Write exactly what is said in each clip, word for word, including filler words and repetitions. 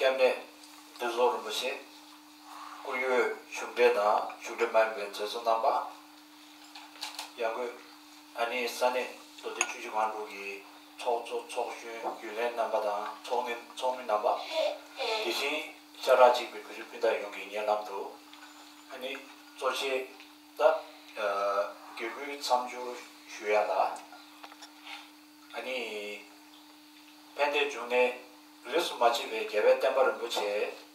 སྐྱབས་གནས་བདེ་སོགས་རིན་པོ་ཆེ། སྐུ་ཡོད་གཞུང་འབྲེལ་དང་གཞུང་འབྲེལ་མ་ཡིན་པའི་མཛད་གཙོ་རྣམ་པ། ཡང་སྒོས་ཨ་ནི་ས་གནས་མདོ་སྟོད་ཆུ་བཞི་སྒང་དྲུག་གི་ཚོགས་གཙོ་ཚོགས་གཞོན་རྒྱུན་ལས་རྣམ་པ་དང་ཚོགས་མི་ཚོགས་མི་རྣམ་པ། དེ་བཞིན་ཤ་ཁྲག་གཅིག་པའི་བོད་རིགས་སྤུན་ཟླ་ཡོངས་ཀྱི་སྙན་ལམ་དུ། ཨ་ནི་གཙོ་ཆེ་ད་དགེ་བསྐུལ་མཚམས་སྦྱོར་ཞུ་ཡ་ལ། ཨ་ནི། ཕན་བདེའི་འབྱུང་གནས་རིས་སུ་མ་ཆད་པའི་རྒྱལ་བའི་བསྟན་པ་རིན་པོ་ཆེ་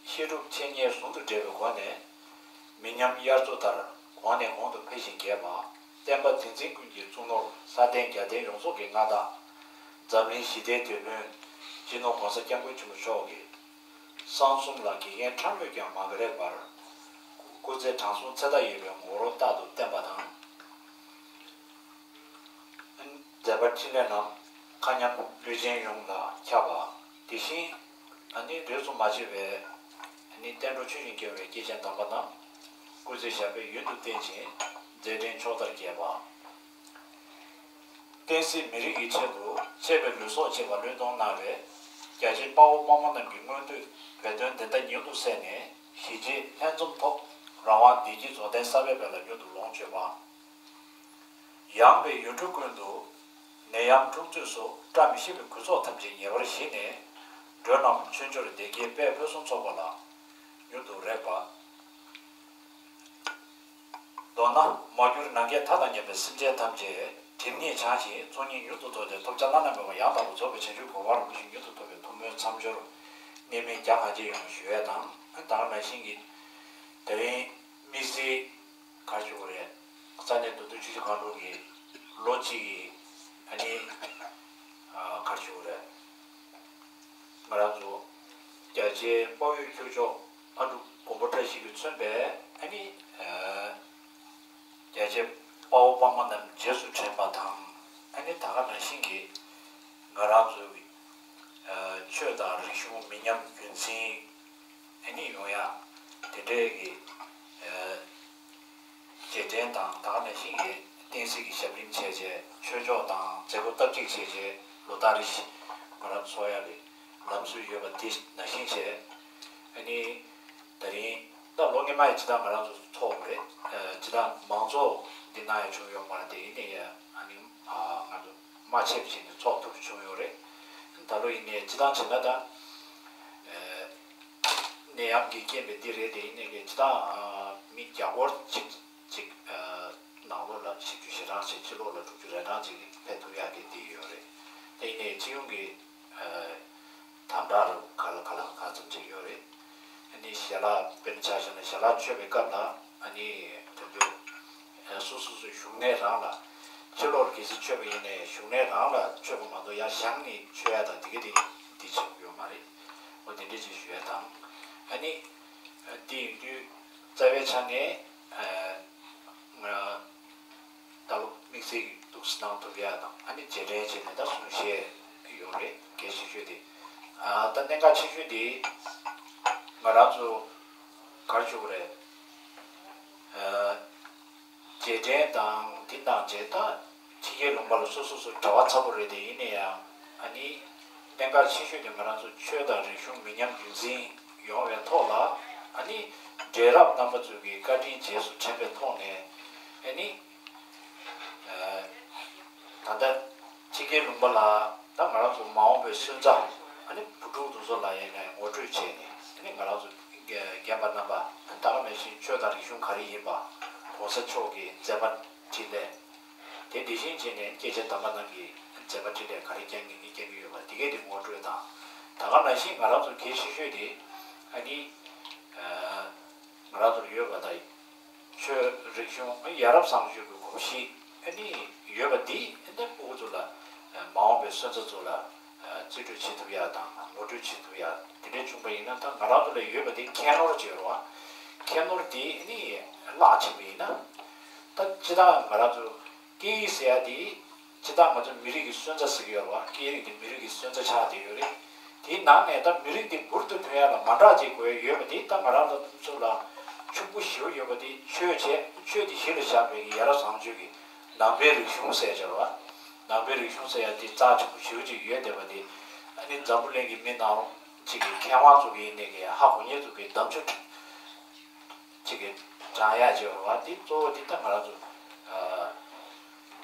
བཤད་སྒྲུབ་འཆད་ཉན་ཟུང་དུ་འབྲེལ་བའི་སྒོ་ནས་མི་ཉམས་དབྱར་མཚོ་ལྟར་གོང་ནས་གོང་དུ་འཕེལ་ཞིང་རྒྱས་པ། བསྟན་པ་དེ་འཛིན་ཀུན་གྱི་གཙུག་ནོར་ས་སྟེང་རྒྱལ་བསྟན་ཡོངས་རྫོགས་ཀྱི་མངའ་བདག་འཛམ་གླིང་ཞི་བདེའི་དེད་དཔོན་སྤྱི་ནོར་༸གོང་ས་༸སྐྱབས་མགོན་ཆེན་པོ་མཆོག་གིས་གསང་གསུམ་ལ་དགེ་རྒན་ཕྲ་མོས་ཀྱང་མ་རེག་པར་སྐུ་ཚེ་དྲང་སྲོང་ཚེ་མཐའ་ཡས་པའི་ངོ་བོར་རྟག་ཏུ་བསྟེན་པ་དང་། མཛད་པ་འཕྲིན་ལས་རྣམས་མཁའ་མཉམ་ལུས་ཅན་ཡོངས་ལ་ཁྱབ་པ། དེ་བཞིན་ཨ་ནི་རིས་སུ་མ་ཆད་པའི་ཨ་ནི་བསྟན་འགྲོ་ཆོས་བཞིན་སྐྱོང་བའི་སྐྱེས་ཆེན་དམ་པ་རྣམས་སྐུ་ཚེ་ཞབས་པད་ཡུན་དུ་བརྟན་ཅིང་མཛད་འཕྲིན་ཕྱོགས་མཐར་རྒྱས་པ། བསྟན་སྲིད་མི་རིགས་ཀྱི་ཆེད་དུ་གཅེས་པའི་ལུས་སྲོག་བཅད་པ་བློས་གཏོང་གནང་བའི་རྒྱ་ཆེའི་དཔའ་བོ་དཔའ་མོ་རྣམས་ཀྱི་མངོན་འདོད་འབད་བརྩོན་བདེན་མཐའ་མྱུར་དུ་གསལ་ནས་གཞིས་བྱེས་ལྷན་འཛོམས་ཐོག་རང་དབང་བདེ་སྐྱིད་རྫོགས་ལྡན་གསར་པའི་དཔལ་ལ་མྱུར་དུ་ལོངས་སྤྱོད་པ། ཡངས་པའི་ཡུལ་གྲུ་ཀུན་ཏུ་ནད་ཡམས་འཁྲུག་རྩོད་སོགས་བཀྲ་མི་ཤིས་པའི་རྒུད་ཚོགས་ཐམས་ཅད་ཉེ་བར་ཞི་ནས་འགྲོ་རྣམས་ཆོས་འབྱོར་བདེ་སྐྱིད་དཔལ་ཕུན་སུམ་ཚོགས་པ་ལ་མྱུར་དུ་རེག་པ། མདོར་ན་མ་གྱུར་ནམ་མཁའི་མཐའ་དང་མཉམ་པའི་སེམས་ཅན་ཐམས་ཅད་སྒྲིབ་གཉིས་བྱང་ཞིང་ཚོགས་གཉིས་མྱུར་དུ་རྫོགས་ཏེ་ཐོབ་བྱ་བླ་ན་མེད་པ་ཡང་དག་པར་རྫོགས་པའི་བྱང་ཆུབ་གོ་འཕང་རིན་པོ་ཆེ་མྱུར་དུ་ཐོབ་པའི་ཐུགས་སྨོན་མཚམས་སྦྱོར་གནད་སྨིན་རྒྱ་གང་ཆེ་ཡོང་བ་ཞུ་ཡས་དང་། ད་ག་ནང་བཞིན་གྱི་དེ་རིང་དམིགས་བསལ་ག་རེ་ཞུ་དགོས་རེད། ས་གནས་མདོ་སྟོད་ཆུ་བཞི་སྒང་དྲུག་གི་ལོ་གཅིག་གི་ཨ་ནི་ཨ་ག་རེ་ཞུ་དགོས་རེད། ང་རང་ཚོ་རྒྱ་ཆེའི་དཔའ་བོའི་ཁྱུ་མཆོག་ཨ་འབྲུག་མགོན་པོ་བཀྲ་ཤིས་ཀྱིས་མཚོན་པའི་ཨ་ནི་ཨ་རྒྱ་ཆེའི་དཔའ་བོ་དཔའ་མོ་རྣམས་རྗེས་སུ་དྲན་པ་དང་། ཨ་ནི་ད་ག་ནང་བཞིན་གྱི་ང་རང་ཚོའི་ཨ་ཆོས་དང་རིག་གཞུང་མི་ཉམས་རྒྱུན་འཛིན་ཨ་ནི་ཡོང་ཡ་དེ་འདྲའི་གི་ཨ་རྗེས་དྲན་དང་ད་ག་ནང་བཞིན་གྱི་བསྟན་སྲིད་ཀྱི་ཞབས་རིམ་བྱས་རྗེས་ཆོས་ཕྱོགས་དང་མཛད་སྒོ་སྟབས་གཅིག་བྱས་རྗེས་ལོ་ལྟར་རེ་བཞིན་ང་རང་ཚོགས་ཡ་གི་ལམ་སྲོལ་ཡོད་པ་དེ་ནང་བཞིན་བྱས། ཨ་ནི་ད་རིང་ད་ལོ་སྔོན་མ་ཡི་ཇི་ལྟར་ང་རང་ཚོ་ཚོགས་རེད། ཇི་ལྟར་མང་ཚོགས་འདི་ན་ཡང་བྱུང་ཡོད་མ་རེད་དེ་ཡིན་ནའི་ཡ་ཨ་ནི་ང་ཚོ་མ་ཆད་པ་བྱས་ནས་ཚོགས་ཐུབ་བྱུང་ཡོད་རེད། ད་ལོ་ཡིན་ནའི་ཇི་ལྟར་བྱས་ན་ད། ནད་ཡམས་ཀྱི་རྐྱེན་པས་འདི་རེད་དེ་ཡིན་ནའི་གི་ཇི་ལྟར་མི་བརྒྱ་སྐོར་ཅིག་ཅིག་ནང་ལོགས་ལ་བཞི་བཅུ་ཞེ་གྲངས་ཅིག་ཕྱི་ལོགས་ལ་དྲུག་ཅུ་རེ་གྲངས་ཅིག་ཕེབས་ཐུབ་ཡག་གི་འདི་ཡོད་རེད། དེ་ཡིན་ནའི་སྤྱི་ཡོངས་ཀྱི་དམ་དྲག་རུ་ག་ལ་ག་ལ་ག་ཙམ་ཅིག་ཡོད་རེད། ཨ་ནི་ཞལ་ལག་དཔེར་ན་ཆ་བཞག་ན་ཞལ་ལག་མཆོད་པའི་སྐབས་ལ་ཨ་ནི་དེ་ཚོ་སོ་སོ་སོའི་བཞུགས་གནས་རང་ལ་ ཕྱི་ལོགས་ལ་གལ་སྲིད་མཆོད་པ་ཡིན་ནའི་བཞུགས་གནས་རང་ལ་མཆོད་པ་མ་གཏོགས་ཡར་བཞེངས་ནས་མཆོད་ཡ་དང་དེ་ག་དེ་འདི་བྱེད་དགོས་ཡོད་མ་རེད། འོ་དེ་འདྲ་ཅིག་ཞུ་ཡ་དང་། ཨ་ནི་འདི་ཡིན་དུས་རྩ་བའི་ཆ་ནས་ང་ད་ལོ་དམིགས་བསལ་གྱི་ཐུགས་སྣང་ཐུབ་ཡ་དང་ཨ་ནི་རྗེས་དྲན་བྱས་ནས་ད་གསུང་བཤད་ཡོད་རེད། གལ་ཆེ་ཤོས་དེ་ད་གནད་འགག་ཆེ་ཤོས་དེ་ང་རང་ཚོ་ག་རེ་ཞུ་དགོས་རེད། རྗེས་དྲན་དང་དེ་དང་རྗེས་ད་ཕྱི་རྒྱལ་ལུང་པ་ལ་སོ་སོ་སོ་འབྲེལ་བ་ཚ་པོ་རེད་དེ། ཡིན་ན་ཡང་ཨ་ནི་གནད་འགག་ཆེ་ཤོས་དེ་ང་རང་ཚོ་ཆོས་དང་རིག་གཞུང་མི་ཉམས་རྒྱུན་འཛིན་ཡོང་བའི་ཐོག་ལ་ཨ་ནི་འབྲེལ་རབས་རྣམ་པ་ཚོས་ཀྱི་བཀའ་དྲིན་རྗེས་སུ་དྲན་པའི་ཐོག་ནས་ཨ་ནི། ད་ལྟ་ཕྱི་རྒྱལ་ལུང་པ་ལ་ད་ང་རང་ཚོ་མ་འོངས་པའི་སོན་རྩ་ཨ་ནི་བུ་ཕྲུག་དེ་ཚོ་ལ་ཡང་ངོ་སྤྲོད་བྱས་ནས་ཨ་ནི་ང་རང་ཚོ་རྒན་པ་རྣམ་པ་ད་ག་ནང་བཞིན་ཆོས་དང་རིག་གཞུང་ག་རེ་ཡིན་པ། གོང་ས་མཆོག་གི་མཛད་པ་འཕྲིན་ལས་དེ་དེ་བཞིན་བྱས་ནས་སྐྱེས་ཆེན་དམ་པ་རྣམས་ཀྱི་མཛད་པ་འཕྲིན་ལས་ག་རེ་བསྐྱངས་ཀྱི་བསྐྱངས་ཀྱི་ཡོད་པ་དེ་གས་དེ་ངོ་སྤྲོད་དང་། ད་ག་ནང་བཞིན་ང་རང་ཚོ་གལ་ཆེ་ཤོས་དེ་ཨ་ནི། ང་རང་ཚོར་ཡོད་པ་དང་། ཆོས་རིག་གཞུང་ཡ་རབས་བཟང་སྤྱོད་ཀྱི་གོམས་གཤིས་ཨ་ནི་ཡོད་པ་འདི་ཨ་ནི་ཕྲུ་གུ་ཚོ་ལ་མ་འོངས་པའི་སོན་རྩ་ཚོ་ལ་རྩིས་སྤྲོད་བྱེད་ཐུབ་ཡ་དང་ངོ་སྤྲོད་བྱེད་ཐུབ་ཡ་དེ་འདྲ་བྱུང་པ་ཡིན་ན། ད་ང་རང་ཚོ་ལ་ཡོད་པ་འདི་ཁྱད་ནོར་ཅིག་ཡོད་རེད་བ། ཁྱད་ནོར་འདི་ཨ་ནི་བརླག་ཕྱིན་པ་ཡིན་ན། ད་སྤྱིར་བཏང་ང་རང་ཚོ་སྐད་ཡིག་ཟེར་ཡ་དེ་སྤྱིར་བཏང་ང་ཚོ་མི་རིགས་ཀྱི་སོན་རྩ་ཟེར་གྱི་ཡོད་རེད་བ། སྐད་ཡིག་དེ་མི་རིགས་ཀྱི་སོན་རྩ་ཆགས་བསྡད་ཡོད་རེད། དེའི་ནང་ནས་ད་མི་རིགས་དེ་འབུར་དུ་ཐོན་ཡ་ལ་མ་འདྲ་ཅིག་དགོས་ཡ་ཡོད་པ་དེ་ད་ང་རང་ཚོ་ཚོ་ལ་ཕྱུག་པོ་ཞེ་པོ་ཡོད་པ་དེ་ཆོས་བྱས། ཆོས་དེ་གཞི་ལ་བཞག་པའི་ཡ་རབས་བཟང་སྤྱོད་ཀྱི་ནང་པའི་རིག་གཞུང་ཟེར་ཡ་ཅིག་ཡོད་རེད་བ། ནང་པའི་རིག་གཞུང་ཟེར་ཡ་དེ་རྩ་ཆེན་པོ་ཞེ་པོ་ཅིག་ཡོད་བསྡད་པ་དེ་ཨ་ནི་འཛམ་བུ་གླིང་གི་མི་ནང་ལོགས་ཅིག་གི་མཁས་དབང་ཚོ་གི་ནས་ཀྱི་ཧ་གོ་མཁན་ཚོ་གི་གདམ་ཆུ་ཅིག་གི་སྦྲང་ཡག་ཅིག་ཡོད་རེད་བ། དེ་གཙོ་བོ་དེ་ད་ང་རང་ཚོ་ཨ་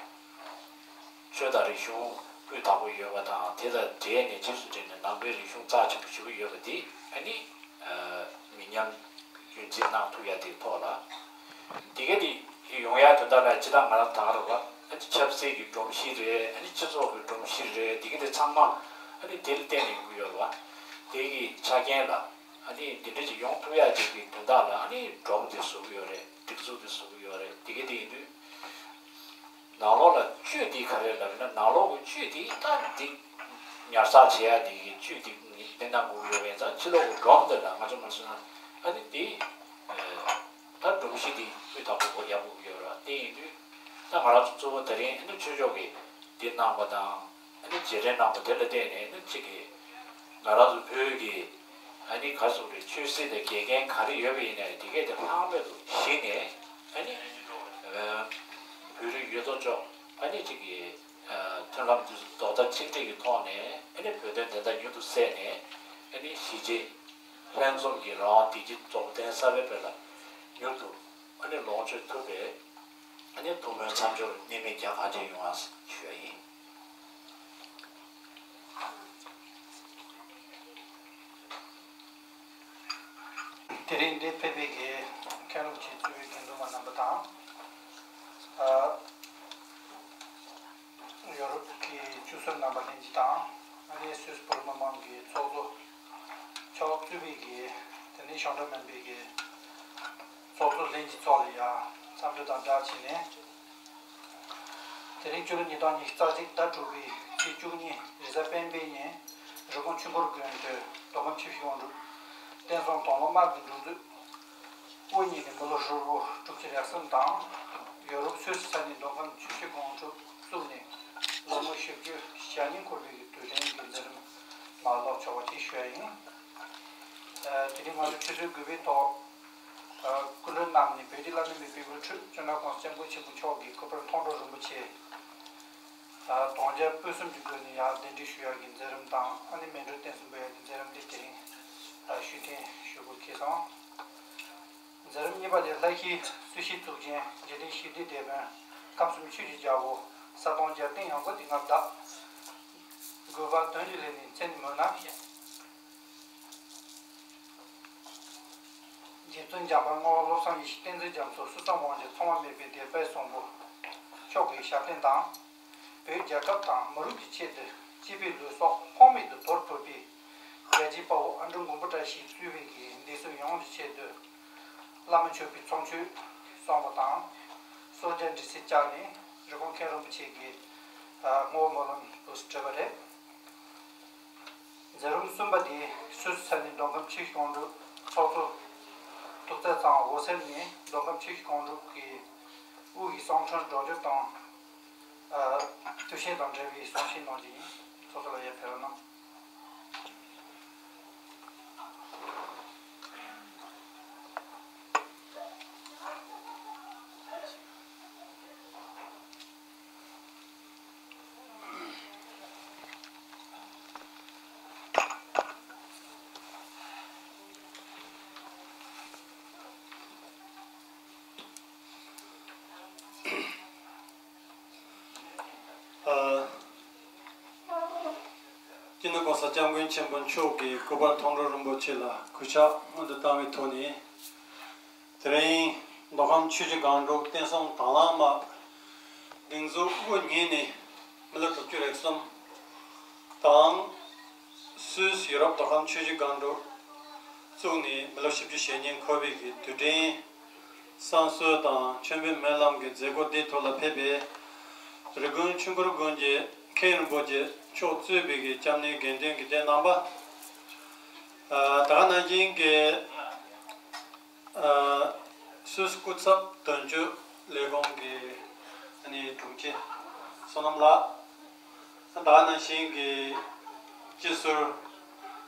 ཆོས་དང་རིག་གཞུང་སྤུས་དག་པོ་ཡོད་པ་དང་། དེ་དང་འབྲེལ་ནས་རྗེས་སུ་འབྲེལ་ནས་ནང་པའི་རིག་གཞུང་རྩ་ཆེན་པོ་ཞེ་པོ་ཡོད་པ་དེ་ཨ་ནི་ཨ་མི་ཉམས་རྒྱུན་འཛིན་གནང་ཐུབ་ཡ་དེའི་ཐོག་ལ། དེ་ག་དེ་ཡོང་ཡ་དོན་དག་ལ་སྤྱིར་བཏང་ང་རང་ད་ག་རེད་བ། ཨ་ནི་ཆབ་སྲིད་ཀྱི་སྒྲོམ་གཞི་རེད། ཨ་ནི་སྤྱི་ཚོགས་ཀྱི་སྒྲོམ་གཞི་རེད། དེ་ག་དེ་ཚང་མ་ཨ་ནི་དེ་ལ་བརྟེན་ནས་ཡོང་གི་ཡོད་རེད་བ། དེ་གི་ཆ་རྐྱེན་ལ། ཨ་ནི་འདི་འདྲ་ཅིག་ཡོང་ཐུབ་ཡག་ཅིག་གི་དོན་དག་ལ་ཨ་ནི་སྒྲོམ་དེ་བཟོ་གི་ཡོད་རེད། སྒྲིག་འཛུགས་དེ་བཟོ་གི་ཡོད་རེད། དེ་ག་དེ་ཡིན་དུས་ནང་ལོགས་ལ་བཅུད་དེ་ག་རེ་ལབ་ན། ནང་ལོགས་ཀྱི་བཅུད་དེ་ད་འདི་ཉར་ཚགས་བྱེད་ཡག་དེ་གི་བཅུད་དེ་བསྟན་གནང་དགོས་ཀྱི་ཡོད་པ་ཡིན་ཙང་། ཕྱི་ལོགས་ཀྱི་སྒྲོམ་དེ་ལ་ང་ཚོ་མ་སོང་ན་ཨ་ནི་དེ་ད་སྒྲོམ་གཞི་དེ་སྤུས་དག་པོ་ཡག་པོ་ཡོད་རེད། དེ་ཡིན་དུས་ད་ང་རང་ཚོ་གཙོ་བོ་དེ་རིང་ཨ་ནི་ཆོས་ཕྱོགས་ཀྱི་འདི་གནང་པ་དང་། ཨ་ནི་རྗེས་དྲན་གནང་པ་དེ་ལ་བརྟེན་ནས་ནི་གཅིག་གིས་ང་རང་ཚོ་བོད་ཀྱི་ཨ་ནི་ག་རེ་ཟེར་དགོས་རེད། ཆོས་སྲིད་དང་དགེ་རྒན་ག་རེ་ཡོད་པ་ཡིན་ནའི་དེ་གས་དེ་ལྷག་མེད་དུ་གཞི་ནས་ཨ་ནི་བོད་རིགས་ཡོད་དོ་ཅོག་ཨ་ནི་གཅིག་གིས་མཐུན་ལམ་དུ་རྡོག་རྩ་གཅིག་སྒྲིལ་གྱི་ཐོག་ནས་ཨ་ནི་བོད་དོན་བདེན་མཐའ་མྱུར་དུ་གསལ་ནས། ཨ་ནི་གཞིས་བྱེས་ལྷན་འཛོམས་ཀྱི་རང་དབང་བདེ་སྐྱིད་རྫོགས་ལྡན་གསར་པའི་བོད་ལ་མྱུར་དུ་ཨ་ནི་ལོངས་སྤྱོད་ཐུབ་པའི་ཨ་ནི་ཐུགས་སྨོན་མཚམས་སྦྱོར་གནད་མེད་རྒྱ་གང་ཆེ་ཡོང་བ་ཞུ་ཡ་ཡིན། དེ་རིང་འདིར་ཕེབས་པའི་གི་མཁན་སློབ་ཆེད་གཙོས་པའི་དགེ་འདུན་པ་རྣམ་པ་དང་། ཨ། ཡོ་རོབ་ཀྱི་ཆོས་གསུམ་རྣམ་པ་ལྷན་རྒྱས་དང་། ཨ་ནི་སུད་སི་བོད་རིགས་མི་མང་གི་ཚོགས་གཙོ་མཆོག་གཙོས་པའི་གི་དེ་ནས་ཞིང་འབྲོག་སྨན་པའི་གི་ཚོགས་གཙོ་ལྷན་རྒྱས་ཚོ་ལ་ཡང་འཚམས་འདྲི་དང་སྦྲགས་བྱས་ནས། དེ་རིང་སྤྱི་ལོ་ཉིས་སྟོང་ཉི་ཤུ་རྩ་གཅིག་ཟླ་དྲུག་པའི་ཚེས་བཅུ་གཉིས་རེས་གཟའ་སྤེན་པའི་ཉིན་རི་ཀོན་ཆོས་འཁོར་དགོན་དུ་མདོ་ཁམས་ཆུ་བཞི་སྒང་དྲུག་བསྟན་སྲུང་དོན་ལོ་དམར་གྱི་འབྲུག་མཛོད་དབུ་བརྙེས་ནས་མི་ལོ་ཧྲིལ་པོ་དྲུག་ཅུ་རེ་གསུམ་དང་། ཡོ་རོབ་སུད་སི་ས་གནས་མདོ་ཁམས་ཆུ་བཞི་སྒང་དྲུག་བཙུགས་ནས་ལོ་ངོ་བཞི་བཅུ་ཞེ་གཉིས་འཁོར་བའི་དུས་དྲན་གྱི་མཛད་རིམ་མར་ལོག་ཆོག་པ་ཅིག་ཞུ་ཡ་ཡིན། དེ་རིང་ང་ཚོ་ཆུ་ཚོད་དགུ་པའི་ཐོག་སྐུ་མགྲོན་རྣམས་ནས་བོད་ཀྱི་བླ་ན་མེད་པའི་དབུ་ཁྲིད་སྤྱི་ནོར་༸གོང་ས་༸སྐྱབས་མགོན་ཆེན་པོ་མཆོག་གི་སྐུ་པར་མཐོང་གྲོལ་རིན་པོ་ཆེ་དོན་བརྒྱ་སྤུས་གསུམ་གྱི་སྒོ་ནས་ཡར་གདན་འདྲེན་ཞུ་ཡག་གི་མཛད་རིམ་དང་། ཨ་ནི་མཎྜལ་རྟེན་གསུམ་འབུལ་ཡག་གི་མཛད་རིམ་འདི་དེ་རིང་ཞུ་རྟེན་ཞུ་དགོས་འཁེལ་སོང་། མཛད་རིམ་གཉིས་པ་དེ་ལྷ་ཤིང་སྲི་ཞུའི་གཙུག་རྒྱན་རྗེ་བཙུན་ཞི་བདེའི་དེད་དཔོན་ཁམས་གསུམ་ཆོས་ཀྱི་རྒྱལ་པོ་ས་སྟོང་རྒྱལ་བསྟན་ཡོངས་གོང་འདི་སྔར་བདག་དགོས་པ་དོན་གྱི་ལས་ནི་མཚན་ནི་མོད་ན། རྗེ་བཙུན་འཇམ་དཔལ་དངོས་པོ་བློ་བཟང་ཡེ་ཤེས་བསྟན་འཛིན་རྒྱ་མཚོ་སྲིད་གསུམ་དབང་ཕྱུག་ཚོགས་མ་མེད་པའི་དེད་དཔོན་གསུམ་པོ་མཆོག་གི་ཞབས་བརྟན་དང་། བོད་རྒྱལ་ཁབ་དང་མི་རིགས་ཀྱི་ཆེད་དུ་གཅེས་པའི་ལུས་སྲོག་ཕངས་མེད་དུ་དོར་ཕོད་པའི་རྒྱལ་གཅེས་དཔའ་བོ་ཨ་འབྲུག་མགོན་པོ་བཀྲ་ཤིས་གཙོས་པའི་གི་སྡེ་སྲིད་ཡོངས་ཀྱི་ཆེད་དུ་བླ་མ་མཆོད་པའི་ཚོགས་མཆོད་གསུམ་པོ་དང་། གསོལ་ཇ་འབྲི་སའི་ལྕགས་ནས་ རི་ཀོན་མཁན་རིན་པོ་ཆེ་གིས་ཨ་བསྔོ་བ་སྨོན་ལམ་དུ་བྲིས་པ་རེད། མཛད་རིམ་གསུམ་པ་དེ་སུད་སི་ས་གནས་མདོ་ཁམས་ཆུ་བཞི་སྒང་དྲུག་ཚོགས་གཙོ་ཐུགས་བརྩེ་ཚང་འོད་ཟེར་ནས་མདོ་ཁམས་ཆུ་བཞི་སྒང་དྲུག་གི་དབུས་ཀྱི་གསང་འཕྲིན་སྒྲོག་སྦྱོར་དང་ཨ་དུས་ཆེན་དང་འབྲེལ་བའི་གསུང་བཤད་གནང་རྒྱུ་ཡིན། ཚོགས་གཙོ་ལགས་ཡར་ཕེབས་རོགས་གནང་། ཨ། སྤྱི་ནོར་༸གོང་ས་༸སྐྱབས་མགོན་ཆེན་པོ་མཆོག་གི་སྐུ་པར་མཐོང་གྲོལ་རིན་པོ་ཆེ་ལ་གུས་ཕྱག་སྔོན་དུ་བཏང་བའི་ཐོག་ནས། དེ་རིང་མདོ་ཁམས་ཆུ་བཞི་སྒང་དྲུག་བསྟན་སྲུང་དྭང་བླངས་དམག་སྒྲིག་འཛུགས་དབུ་བརྙེས་ནས་མི་ལོ་དྲུག་ཅུ་རེ་གསུམ་དང་། སུད་སི་ཡུ་རོབ་མདོ་ཁམས་ཆུ་བཞི་སྒང་དྲུག་བཙུགས་ནས་མི་ལོ་བཞི་བཅུ་ཞེ་གཉིས་འཁོར་བའི་གི་དུས་དྲན་བསང་གསོལ་དང་མཆོད་འབུལ་སྨོན་ལམ་གྱི་མཛད་སྒོ་འདིའི་ཐོག་ལ་ཕེབས་པའི་རི་ཀོན་ཆོས་འཁོར་དགོན་གྱི་མཁན་རིན་པོ་ཆེ་མཆོག་གཙོས་པའི་གི་སྐྱབས་གནས་དགེ་འདུན་གྱི་སྡེ་རྣམ་པ། ཨ། ད་ག་ནང་བཞིན་གྱི། ཨ། སུད་སི་སྐུ་ཚབ་དོན་གཅོད་ལས་ཁུངས་ཀྱི་ཨ་ནི་དྲུང་ཆེ་བསོད་ནམས་ལགས། ད་ག་ནང་བཞིན་གྱི་སྤྱི་ཟུར་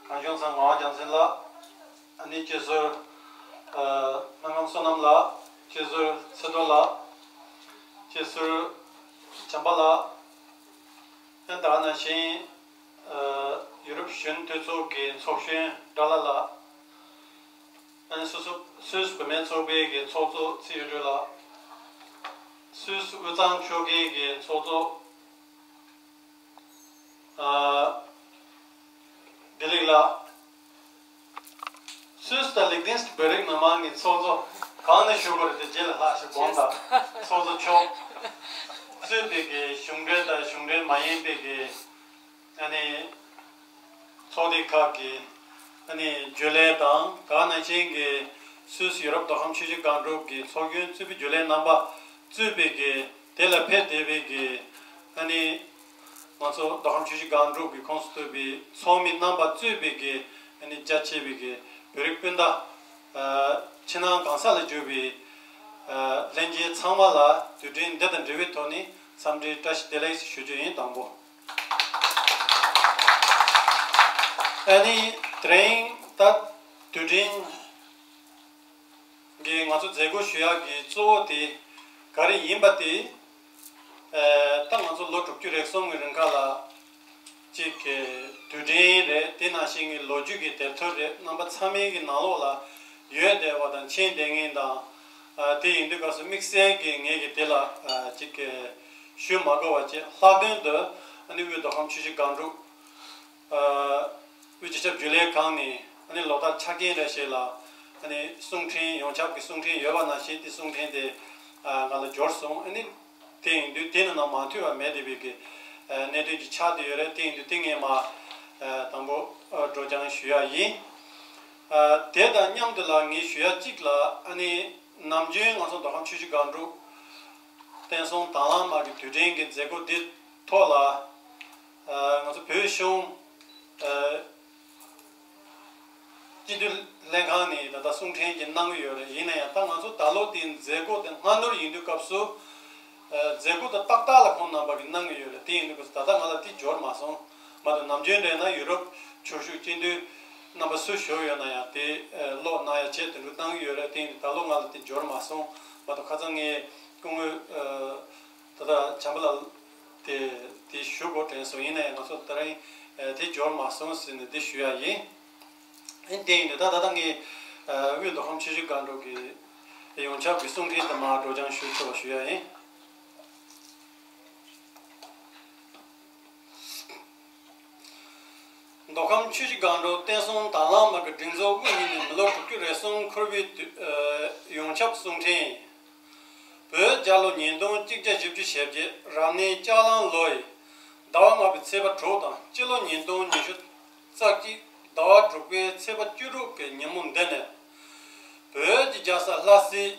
གངས་ལྗོངས་ཚང་ངག་དབང་རྒྱལ་མཚན་ལགས། ཨ་ནི་སྤྱི་ཟུར་ཨ་སྨོན་ལམ་བསོད་ནམས་ལགས། སྤྱི་ཟུར་ཚེ་རྡོར་ལགས། སྤྱི་ཟུར་བྱམས་པ་ལགས། ད་ག་ནང་བཞིན་ཨ་ཡུ་རོབ་གཞོན་དུས་ཚོགས་ཀྱི་ཚོགས་གཞོན་སྒྲ་ལྷ་ལགས། ཨ་ནི་སུད་སི་སུད་སི་བུད་མེད་ཚོགས་པའི་གི་ཚོགས་གཙོ་ཚེ་ཡོད་སྒྲོལ་ལགས། སུད་སི་དབུས་གཙང་ཆོལ་ཁའི་གི་ཚོགས་གཙོ་ཨ་བདེ་ལེགས་ལགས། སུད་སི་དང་ལིག་ཏེན་སི་བོད་རིགས་མི་མང་གི་ཚོགས་གཙོ། གང་ནས་ཞུ་དགོས་རེད་དེ་རྗེས་ལ་ལྷག་ཞིག་དགོངས་དག། ཚོགས་གཙོ་མཆོག་གཙོས་པའི་གི་གཞུང་འབྲེལ་དང་གཞུང་འབྲེལ་མ་ཡིན་པའི་གི་ཨ་ནི་ཚོགས་སྡེ་ཁག་གི་ཨ་ནི་རྒྱུན་ལས་དང་། ད་ག་ནང་བཞིན་གྱི་སུད་སི་ཡུ་རོབ་མདོ་ཁམས་ཆུ་བཞི་སྒང་དྲུག་གི་ཚོགས་གཞོན་གཙོས་པའི་རྒྱུན་ལས་རྣམ་པ་གཙོས་པའི་གི་དེ་ལ་ཕེབས་བསྡད་པའི་གི་ཨ་ནི་ང་ཚོ་མདོ་ཁམས་ཆུ་བཞི་སྒང་དྲུག་གི་ཁོངས་སུ་གཏོགས་པའི་ཚོགས་མི་རྣམ་པ་གཙོས་པའི་གི་ཨ་ནི་རྒྱ་ཆེ་བའི་གི་བོད་རིགས་སྤུན་ཟླ་ཨ་ཕྱི་ནང་གང་ས་ལ་བཞུགས་པའི་ཨ་ལྷན་རྒྱས་ཚང་མ་ལ་དུས་དྲན་འདི་དང་འབྲེལ་བའི་ཐོག་ནས་འཚམས་འདྲིའི་བཀྲ་ཤིས་བདེ་ལེགས་ཞུ་རྒྱུ་ཡིན། དང་པོ། ཨ་ནི་དེ་རིང་ད་དུས་དྲན་གྱི་ང་ཚོ་མཛད་སྒོ་ཞུ་ཡག་གི་གཙོ་བོ་དེ་ག་རེ་ཡིན་པ་དེ། ཨ་ད་ང་ཚོ་ལོ་དྲུག་ཅུ་རེ་གསུམ་གྱི་རིང་ཁ་ལ་གཅིག་གི་དུས་དྲན་རེད། དེ་ནང་བཞིན་གྱི་ལོ་རྒྱུས་ཀྱི་དེབ་ཐེར་རེད། རྣམ་པ་ཚང་མའི་གི་ནང་ལོགས་ལ་ཡོད་བསྡད་པ་དང་མཁྱེན་བསྡད་མཁན་དང་། ཨ་དེ་ཡིན་དུས་སྐབས་སུ་དམིགས་བསལ་གྱི་ངེད་ཀྱིས་དེ་ལ་ཨ་གཅིག་གི་ཞུ་མ་དགོས་པ་བྱས། ལྷག་དོན་དུ་ཨ་ནི་དབུས་མདོ་ཁམས་ཆུ་བཞི་སྒང་དྲུག་ཨ་དབུས་སྤྱི་ཁྱབ་རྒྱུན་ལས་ཁང་ནས་ཨ་ནི་ལོ་ལྟར་ཆ་རྐྱེན་རེ་ཞིག་ལ་ཨ་ནི་གསུང་འཕྲིན། ཡོངས་ཁྱབ་ཀྱི་གསུང་འཕྲིན་ཡོད་པ་ནང་བཞིན་དེ་གསུང་འཕྲིན་དེ་ཨ་ང་ལ་འབྱོར་སོང་། ཨ་ནི་དེ་ཡིན་དུས་དེ་ནི་ནང་མ་ཐུག་པ་མེད་བསྡད་པའི་གི་ཨ་གནད་དོན་ཅིག་ཆགས་བསྡད་ཡོད་རེད། དེ་ཡིན་དུས་དེ་ངས་མ་ཨ་དང་པོ་ཨ་སྒྲོག་སྦྱང་ཞུ་ཡག་ཡིན། ཨ་དེ་དང་མཉམ་དུ་ལ་ངས་ཞུ་ཡག་གཅིག་ལ། ཨ་ནི་ནམ་རྒྱུན་ང་ཚོ་མདོ་ཁམས་ཆུ་བཞི་སྒང་དྲུག་བསྟན་སྲུང་དྭང་བླངས་དམག་གི་དུས་དྲན་གྱི་མཛད་སྒོ་འདི་ཐོག་ལ། ཨ་ང་ཚོ་བོད་གཞུང་ཨ་སྤྱི་འཐུས་ལྷན་ཁང་ནས་ད་ལྟ་གསུང་འཕྲིན་ཅིག་གནང་གི་ཡོད་རེད། ཡིན་ན་ཡང་ད་ང་ཚོ་ད་ལོ་དེ་མཛད་སྒོ་དེ་སྔ་སྣུར་ཡིན་དུས་སྐབས་སུ། ཨ་མཛད་སྒོ་དེ་ཏག་ཏག་ལ་ཁོང་རྣམ་པ་གིས་གནང་གི་ཡོད་རེད། དེ་ཡིན་དུས་སྐབས་སུ་ད་ལྟ་ང་ལ་དེ་འབྱོར་མ་སོང་། མ་གཏོགས་ནམ་རྒྱུན་རེད་ན་ཡུ་རོབ་ཕྱོགས་བཞུགས་སྤྱི་འཐུས་རྣམ་པ་སུ་བཞུགས་ཡོད་ན་ཡང་དེ་ཨ་ཀློག་གནང་ཡག་བྱས་དེ་འདྲ་གནང་གི་ཡོད་རེད། དེ་ཡིན་དུས་ད་ལོ་ང་ལ་དེ་འབྱོར་མ་སོང་། མ་གཏོགས་ཁ་སང་ངས་སྐུ་ངོ་ཨ་ད་ལྟ་བྱམས་པ་ལགས་དེ་དེ་ཞུ་དགོས་དྲན་སོང་། ཡིན་ན་ཡང་ང་ཚོ་ད་རིང་ཨ་དེ་འབྱོར་མ་སོང་ཟེར་ནས་དེ་ཞུ་ཡག་ཡིན། ཨ་དེ་ཡིན་དུས་ད་ད་ལྟ་ངས་ཨ་དབུས་མདོ་ཁམས་ཆུ་བཞི་སྒང་དྲུག་གི་ཡོངས་ཁྱབ་ཀྱི་གསུང་འཕྲིན་དེ་མར་སྒྲོག་སྦྱང་ཞུ་ཆོག་པ་ཞུ་ཡག་ཡིན། མདོ་ཁམས་ཆུ་བཞི་སྒང་དྲུག་བསྟན་སྲུང་དྭང་བླངས་དམག་གི་སྒྲིག་འཛུགས་དབུ་བརྙེས་ནས་མི་ལོ་དྲུག་ཅུ་རེ་གསུམ་འཁོར་བའི་དུས་ཨ་ཡོངས་ཁྱབ་གསུང་འཕྲིན། བོད་རྒྱལ་ལོ་ཉིས་སྟོང་གཅིག་བརྒྱ་བཞི་བཅུ་ཞེ་བརྒྱད་རབ་གནས་ལྕགས་གླང་ལོ་ཡི་ཟླ་བ་ལྔ་པའི་ཚེས་པ་དྲུག་དང་། སྤྱི་ལོ་ཉིས་སྟོང་ཉི་ཤུ་རྩ་གཅིག་ཟླ་བ་དྲུག་པའི་ཚེས་པ་བཅུ་དྲུག་གི་ཉིན་མོ་འདི་ནས་བོད་ཀྱི་རྒྱལ་ས་ལྷ་སའི་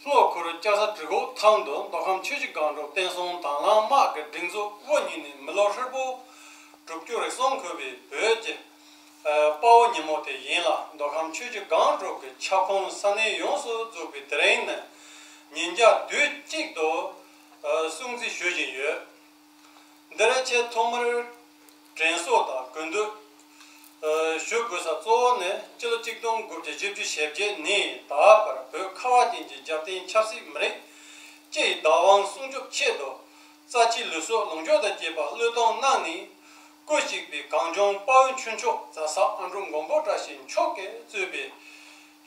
ལྷོ་ཁུལ་ལྕགས་ས་གྲི་གུག་ཐང་དུ་མདོ་ཁམས་ཆུ་བཞི་སྒང་དྲུག་བསྟན་སྲུང་དྭང་བླངས་དམག་གི་སྒྲིག་འཛུགས་དབུ་བརྙེས་ནས་མི་ལོ་ཧྲིལ་པོ་དྲུག་ཅུ་རེ་གསུམ་འཁོར་བའི་བོད་ཀྱི་དཔའ་བོ་ཉིན་མོ་དེ་ཡིན་ལ། མདོ་ཁམས་ཆུ་བཞི་སྒང་དྲུག་གི་ཁྱབ་ཁོངས་ས་གནས་ཡོངས་སུ་རྫོགས་པའི་དེ་རིང་ནི་ཉིན་རྒྱབ་དུས་གཅིག་ཏུ་སྲུང་བརྩི་ཞུ་བཞིན་ཡོད། འདིར་ཆེས་ཐོག་མར་དྲན་གསོ་དང་གུས་འདུད་ཞུ་དགོས་ས་གཙོ་བོ་ནི། སྤྱི་ལོ་གཅིག་སྟོང་དགུ་བརྒྱ་བཞི་བཅུ་ཞེ་བརྒྱད་ནས་ད་བར་བོད་ཁ་བ་ཅན་གྱི་རྒྱལ་བསྟན་ཆབ་སྲིད་མི་རིགས་སྤྱི་ཡི་བདག་དབང་སྲུང་སྐྱོབ་ཆེད་དུ། རྩ་ཆེའི་ལུས་སྲོག་ལོངས་སྤྱོད་དང་བཅས་པ་བློས་གཏོང་གནང་ནས། སྐུ་གཤེགས་པའི་གངས་ལྗོངས་དཔའ་བོའི་ཁྱུ་མཆོག་རྫ་ས་ཨ་འབྲུག་མགོན་པོ་བཀྲ་ཤིས་མཆོག་གིས་གཙོས་པའི་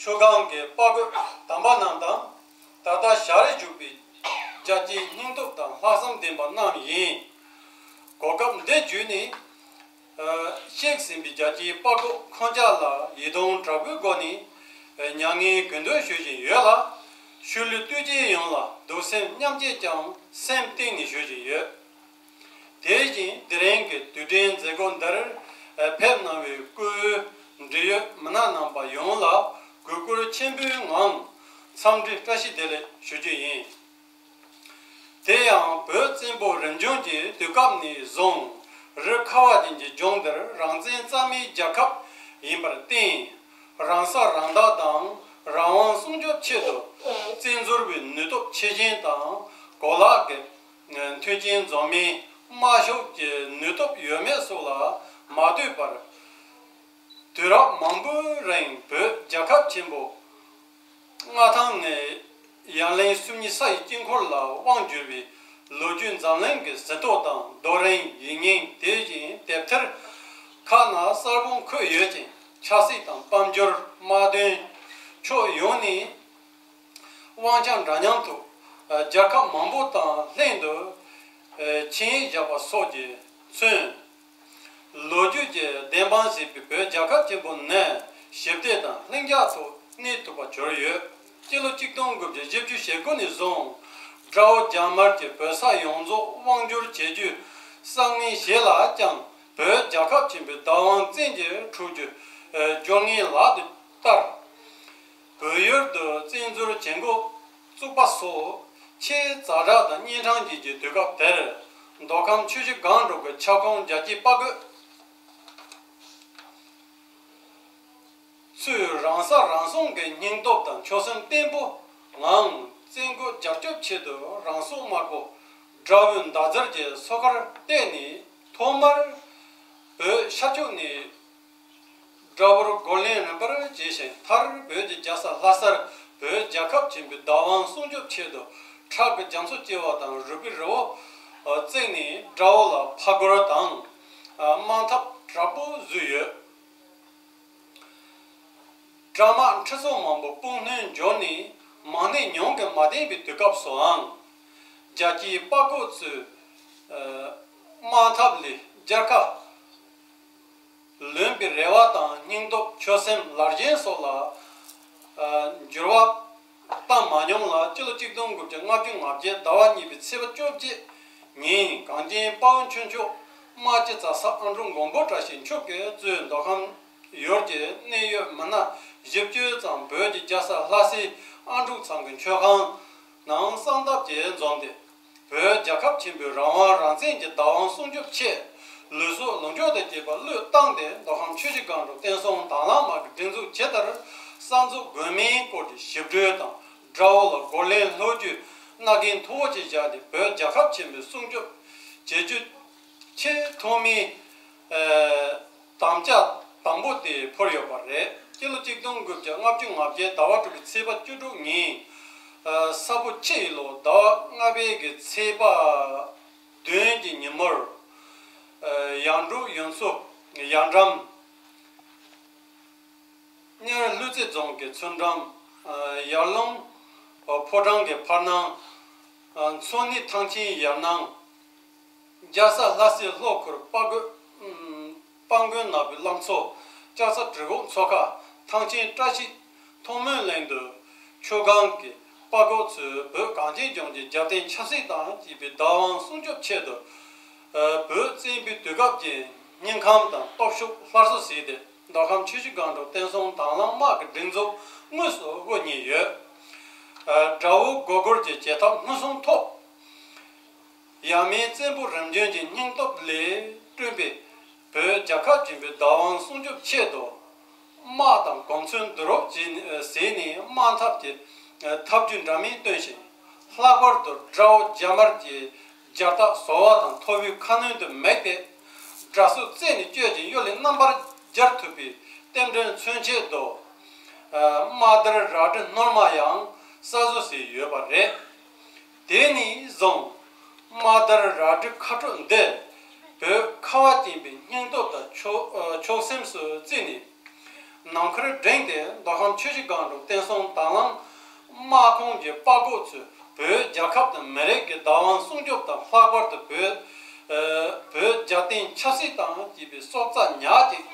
ཆུ་སྒང་གི་དཔའ་རྒོད་དམ་པ་རྣམས་དང་། ད་ལྟ་ཞལ་རས་བཞུགས་པའི་རྒྱལ་གཅེས་སྙིང་སྟོབས་དང་ལྷག་བསམ་ལྡན་པ་རྣམས་ཡིན། གོ་སྐབས་འདི་བརྒྱུད་ནས། གཤེགས་ཟིན་པའི་རྒྱལ་གཅེས་དཔའ་རྒོད་ཁོང་ཅག་ལ་ཡིད་གདུང་དྲག་པོའི་སྒོ་ནས་མྱ་ངན་གུས་འདུད་ཞུ་བཞིན་ཡོད་ལ། ཤུལ་ལུས་གཏོས་ཆེན་ཡོངས་ལ་གདུང་སེམས་མཉམ་སྐྱེད་ཀྱང་སེམས་གཏིང་ནས་ཞུ་བཞིན་ཡོད། དེ་བཞིན་དེ་རིང་གི་དུས་དྲན་མཛད་སྒོ་འདིར་ཕེབས་གནང་བའི་སྐུའི་འབྲེལ་ཡོད་མི་སྣ་རྣམ་པ་ཡོངས་ལ་གུས་བཀུར་ཆེན་པོའི་ངང་འཚམས་འདྲི་བཀྲ་ཤིས་བདེ་ལེགས་ཞུ་རྒྱུ་ཡིན། དེ་ཡང་བོད་བཙན་པོ་རིམ་བྱོན་གྱི་དུས་སྐབས་ནས་བཟུང་རི་ཁ་བ་ཅན་གྱི་ལྗོངས་འདིར་རང་བཙན་རྩ་མེད་རྒྱལ་ཁབ་ཡིན་པར་བརྟེན། རང་ས་རང་བདག་དང་རང་དབང་སྲུང་སྐྱོབ་ཆེད་དུ་བཙན་འཛུལ་བའི་ནུས་སྟོབས་ཆེ་ཆུང་དང་གོ་ལག་གི་མཐུན་རྐྱེན་འཛོམས་མིན། དམར་ཤོག་གི་ནུས་སྟོབས་ཡོད་མེད་སོགས་ལ་མ་ལྟོས་པར། དུས་རབས་མང་པོའི་རིང་བོད་རྒྱལ་ཁབ་ཆེན་པོ་མངའ་ཐང་ནས་ཡར་ལངས་སུམ་གཉིས་ས་ཡི་དཀྱིལ་འཁོར་ལ་དབང་བསྒྱུར་བའི་ལོ་རྒྱུས་འཛམ་གླིང་གི་གཟེངས་རྟོག་དང་རྡོ་རིང་ཡིག་རྙིང་། དེ་བཞིན་དེབ་ཐེར་ཁག་ན་གསལ་པོ་འཁོད་ཡོད་ཅིང་། ཆབ་སྲིད་དང་དཔལ་འབྱོར་དམག་དོན་ཕྱོགས་ཡོངས་ནས། དབང་ཆ་འདྲ་མཉམ་ཐོག་རྒྱལ་ཁབ་མང་པོ་དང་ལྷན་དུ་ཆིངས་ཡིག་བཞག་པ་སོགས་ཀྱིས་མཚོན། ལོ་རྒྱུས་ཀྱི་བདེན་དཔང་བྱས་པའི་བོད་རྒྱལ་ཁབ་ཆེན་པོ་ནི་ཞི་བདེ་དང་ལྷིང་འཇགས་ཐོག་གནས་ཐུབ་པར་གྱུར་ཡོད། སྤྱི་ལོ་གཅིག་སྟོང་དགུ་བརྒྱ་བཞི་བཅུ་ཞེ་དགུ་ནས་བཟུང་དགྲ་བོ་རྒྱ་དམར་གྱིས་བོད་ས་ཡོངས་རྫོགས་དབང་བསྒྱུར་བྱེད་རྒྱུའི་བསམ་ངན་བཞེས་ལ་ཀྱང་། བོད་རྒྱལ་ཁབ་ཆེན་པོའི་བདག་དབང་བཙན་གྱིས་འཕྲོག་རྒྱུའི་སྦྱོར་ངན་ལག་ཏུ་བསྟར། བོད་ཡུལ་དུ་བཙན་འཛུལ་བྱེད་འགོ་བཙུགས་པ་སོགས་ཆེས་ཛ་དྲག་དང་གཉན་འཕྲང་ཅན་གྱི་དུས་སྐབས་དེར། མདོ་ཁམས་ཆུ་བཞི་སྒང་དྲུག་གི་ཁྱབ་ཁོངས་རྒྱལ་གཅེས་དཔའ་རྒོད་ཚོས་རང་ས་རང་སྲུང་གི་སྙིང་སྟོབས་དང་ཆོད་སེམས་བརྟན་པོའི་ངང་བཙན་རྒོལ་རྒྱབ་སྐྱོབ་ཆེད་དུ་རང་སྲོག་དམར་པོ་དགྲ་བོའི་མདའ་རྩེར་གྱི་སོ་ཁར་གཏད་ནས། ཐོག་མར་བོད་ཤར་ཕྱོགས་ནས། དགྲ་བོར་རྒོལ་ལན་རིམ་པར་བྱས་ཤིང་། མཐར་བོད་ཀྱི་རྒྱལ་ས་ལྷ་སར་བོད་རྒྱལ་ཁབ་ཆེན་པོའི་བདག་དབང་སྲུང་སྐྱོབ་ཆེད་དུ། ཁྲག་གི་རྒྱ་མཚོ་བཅིལ་བ་དང་རུས་པའི་རི་བོ་བརྩེགས་ནས་དགྲ་བོ་ལ་ཕར་རྒོལ་དང་དམག་འཐབ་དྲག་པོ་བཟོས་ཡོད། དགྲ་དམག་ཁྲི་ཚོ་མང་པོ་སྤུངས་ལྷོད་འབྱོར་ནས་མང་སྣེ་ཉུང་གིས་མ་བསྡད་པའི་དུས་སྐབས་སུའང་། རྒྱལ་གཅེས་དཔའ་རྒོད་ཚོས་དམག་འཐབ་ལས་རྒྱལ་ཁ་ལོན་པའི་རེ་བ་དང་སྙིང་སྟོབས། ཆོད་སེམས། ལར་ཞེན་སོགས་ལ་འགྱུར་བ་བཏང་མ་མྱོང་ལ། སྤྱི་ལོ་གཅིག་སྟོང་དགུ་བརྒྱ་ལྔ་བཅུ་ང་བརྒྱད་ཟླ་བ་གཉིས་པའི་ཚེས་པ་བཅོ་བརྒྱད་ཉིན་གངས་ཅན་དཔའ་བོའི་ཁྱུ་མཆོག་དམག་སྤྱི་རྫ་ས་ཨ་འབྲུག་མགོན་པོ་བཀྲ་ཤིས་མཆོག་གིས་གཙོས་མདོ་ཁམས་ཡུལ་གྱི་གནད་ཡོད་མི་སྣ་བཞི་བཅུ་ཙམ་བོད་ཀྱི་རྒྱལ་ས་ལྷ་སའི་ཨ་འབྲུག་ཚང་གི་མཆོད་ཁང་ནང་གསང་སྟབས་ཀྱིས་འཛོམས་ཏེ། བོད་རྒྱལ་ཁབ་ཆེན་པོའི་རང་དབང་རང་བཙན་གྱི་བདག་དབང་སྲུང་སྐྱོབ་ཆེད་ལུས་སྲོག་ལོངས་སྤྱོད་དང་བཅས་པ་བློས་བཏང་སྟེ། མདོ་ཁམས་ཆུ་བཞི་སྒང་དྲུག་བསྟན་སྲུང་དྭང་བླངས་དམག་གི་སྒྲིག་འཛུགས་ཇི་ལྟར་གསར་འཛུགས་དགོས་མིན་སྐོར་གྱི་ཞིབ་འགྲོས་དང་། དགྲ་བོ་ལ་རྒོལ་ལན་སློག་རྒྱུའི་མནའ་གན་མཐོ་བོ་ཅིག་བཞག་སྟེ། བོད་རྒྱལ་ཁབ་ཆེན་པོའི་སྲུང་སྐྱོབ་བྱེད་རྒྱུ་ཆེས་ཐོག་མའི་ཨ་དམ་བཅའ་དང་པོ་དེ་ཕུལ་ཡོད་པ་རེད། སྤྱི་ལོ་གཅིག་སྟོང་དགུ་བརྒྱ་ལྔ་བཅུ་ང་བརྒྱད་ཟླ་བ་དྲུག་པའི་ཚེས་པ་བཅུ་དྲུག་ཉིན། ཨ་ས་ཕོ་ཁྱི་ཡི་ལོ་ཟླ་བ་ལྔ་པའི་གི་ཚེས་པ་བདུན་གྱི་ཉིན་མོར། ཨ་ཡར་འབྲོག་ཡུལ་ཚོ་ཡར་འགྲམ། གཉལ་ཀླུ་རྩེ་རྫོང་གི་ཚུར་འགྲམ། ཨ་ཡར་ཀླུང་ཕོ་བྲང་གི་ཕར་ནང་། ཨ་མཚོ་སྣེ་ཐང་ཆེན་ཡར་ནང་། རྒྱལ་ས་ལྷ་སའི་ལྷོ་ཁུལ་དཔའ་རྒོད་དཔལ་མགོན་ནག་པོའི་བླ་མཚོ། ལྕགས་ས་གྲི་གུག་མཚོ་ཁ། ཐང་ཆེན་བཀྲ་ཤིས་ཐོག་མའི་གླིང་དུ། ཆུ་སྒང་གི་དཔའ་རྒོད་ཚོས་བོད་གངས་ཅན་ལྗོངས་ཀྱི་རྒྱལ་བསྟན་ཆབ་སྲིད་དང་བཅས་པའི་བདག་དབང་སྲུང་སྐྱོབ་ཆེད་དུ། ཨ་བོད་བཙན་པོའི་དུས་སྐབས་ཀྱི་སྙིང་ཁམས་དང་སྟོབས་ཤུགས་སླར་གསོ་བྱས་ཏེ། མདོ་ཁམས་ཆུ་བཞི་སྒང་དྲུག་བསྟན་སྲུང་དྭང་བླངས་དམག་གི་སྒྲིག་འཛུགས་དངོས་སུ་དབུ་བརྙེས་ཡོད། དགྲ་བོ་མགོ་སྐོར་གྱི་བྱེད་ཐབས་མངོན་སུམ་ཐོག་ཡ་མེད་བཙན་པོ་རིམ་བྱོན་གྱི་སྙིང་སྟོབས་ལས་བསྐྲུན་པའི་བོད་རྒྱལ་ཁབ་ཆེན་པོའི་བདག་དབང་སྲུང་སྐྱོབ་ཆེད་དུ། དམག་དང་གོ་མཚོན་བསྡུ་རུབ་བྱས་ནས་ཟས་ནས་དམག་འཐབ་ཀྱི་ཐབས་ཇུས་འདྲ་མིན་བཏོན་ཞིང་། ལྷག་པར་དུ་དགྲ་བོ་རྒྱ་དམར་གྱི་རྒྱལ་རྟགས་ཟོར་བ་དང་ཐོ་བོའི་ཁ་གནོན་དུ་མེད་དེ། དགྲ་སོགས་རྩད་ནས་གཅོད་ཅིང་གཡུལ་ལས་རྣམ་པར་རྒྱལ་ཐུབ་པའི་རྟེན་འབྲེལ་མཚོན་ཆེད་དུ། དམག་སྡེར་རལ་གྲི་སྣོལ་མ་ཡང་གསར་བཟོ་བྱས་ཡོད་པ་རེད། དེ་ནས་བཟུང་དམག་སྡེར་རལ་གྲི་ཁ་དྲོ་འདི་བོད་ཁ་བ་ཅན་པའི་སྙིང་སྟོབས་དང་ཆོད་ཆོད་སེམས་སུ་བརྩིས་ནས། ནམ་མཁར་བསྒྲེངས་ཏེ་མདོ་ཁམས་ཆུ་བཞི་སྒང་དྲུག་བསྟན་སྲུང་དྭང་བླངས་དམག་ཁོངས་ཀྱི་དཔའ་རྒོད་ཚོས་བོད་རྒྱལ་ཁབ་དང་མི་རིགས་ཀྱི་བདག་དབང་སྲུང་སྐྱོབ་དང་། ལྷག་པར་དུ་བོད་བོད་རྒྱལ་བསྟན་ཆབ་སྲིད་དང་བཅས་པའི་སྲོག་རྩ་ཉག་གཅིག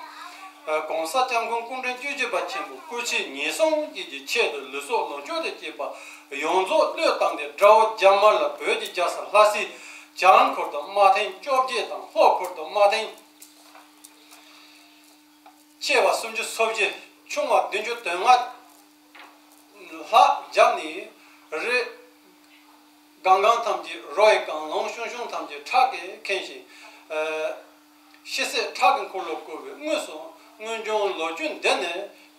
།གོང་ས་སྐྱབས་མགོན་སྐུ་ཕྲེང་བཅུ་བཞི་པ་ཆེན་པོ་སྐུ་ཚེ་ཉེར་གསུམ་བཅས་ཀྱི་ཆེད་དུ་ལུས་སྲོག་ལོངས་སྤྱོད་དང་བཅས་པ་ཡོངས་རྫོགས་བློས་བཏང་སྟེ། དགྲ་བོ་རྒྱ་དམར་ལ་བོད་ཀྱི་རྒྱལ་ས་ལྷ་སའི་བྱང་ཁུལ་དུ་དམག་ཐེངས་བཅོ་བརྒྱད་དང་། ལྷོ་ཁུལ་དུ་དམག་ཐེངས་ཆེ་བ་སུམ་ཅུ་སོ་བཞི། ཆུང་བ་བདུན་ཅུ་དོན་ལྔ་ལྷག་བརྒྱབ་ནས། རི་སྒང་སྒང་ཐམས་ཅད་རོ་ཡིས་བཀང་། ལུང་གཤོང་གཤོང་ཐམས་ཅད་ཁྲག་གིས་ཁེངས་ཤིང་། ཤི་གསོན་ཁྲག་གི་འཁོར་ལོ་བསྐོར་བའི་དངོས་སུ་མངོན་བྱུང་ལོ་རྒྱུས་འདི་ནི།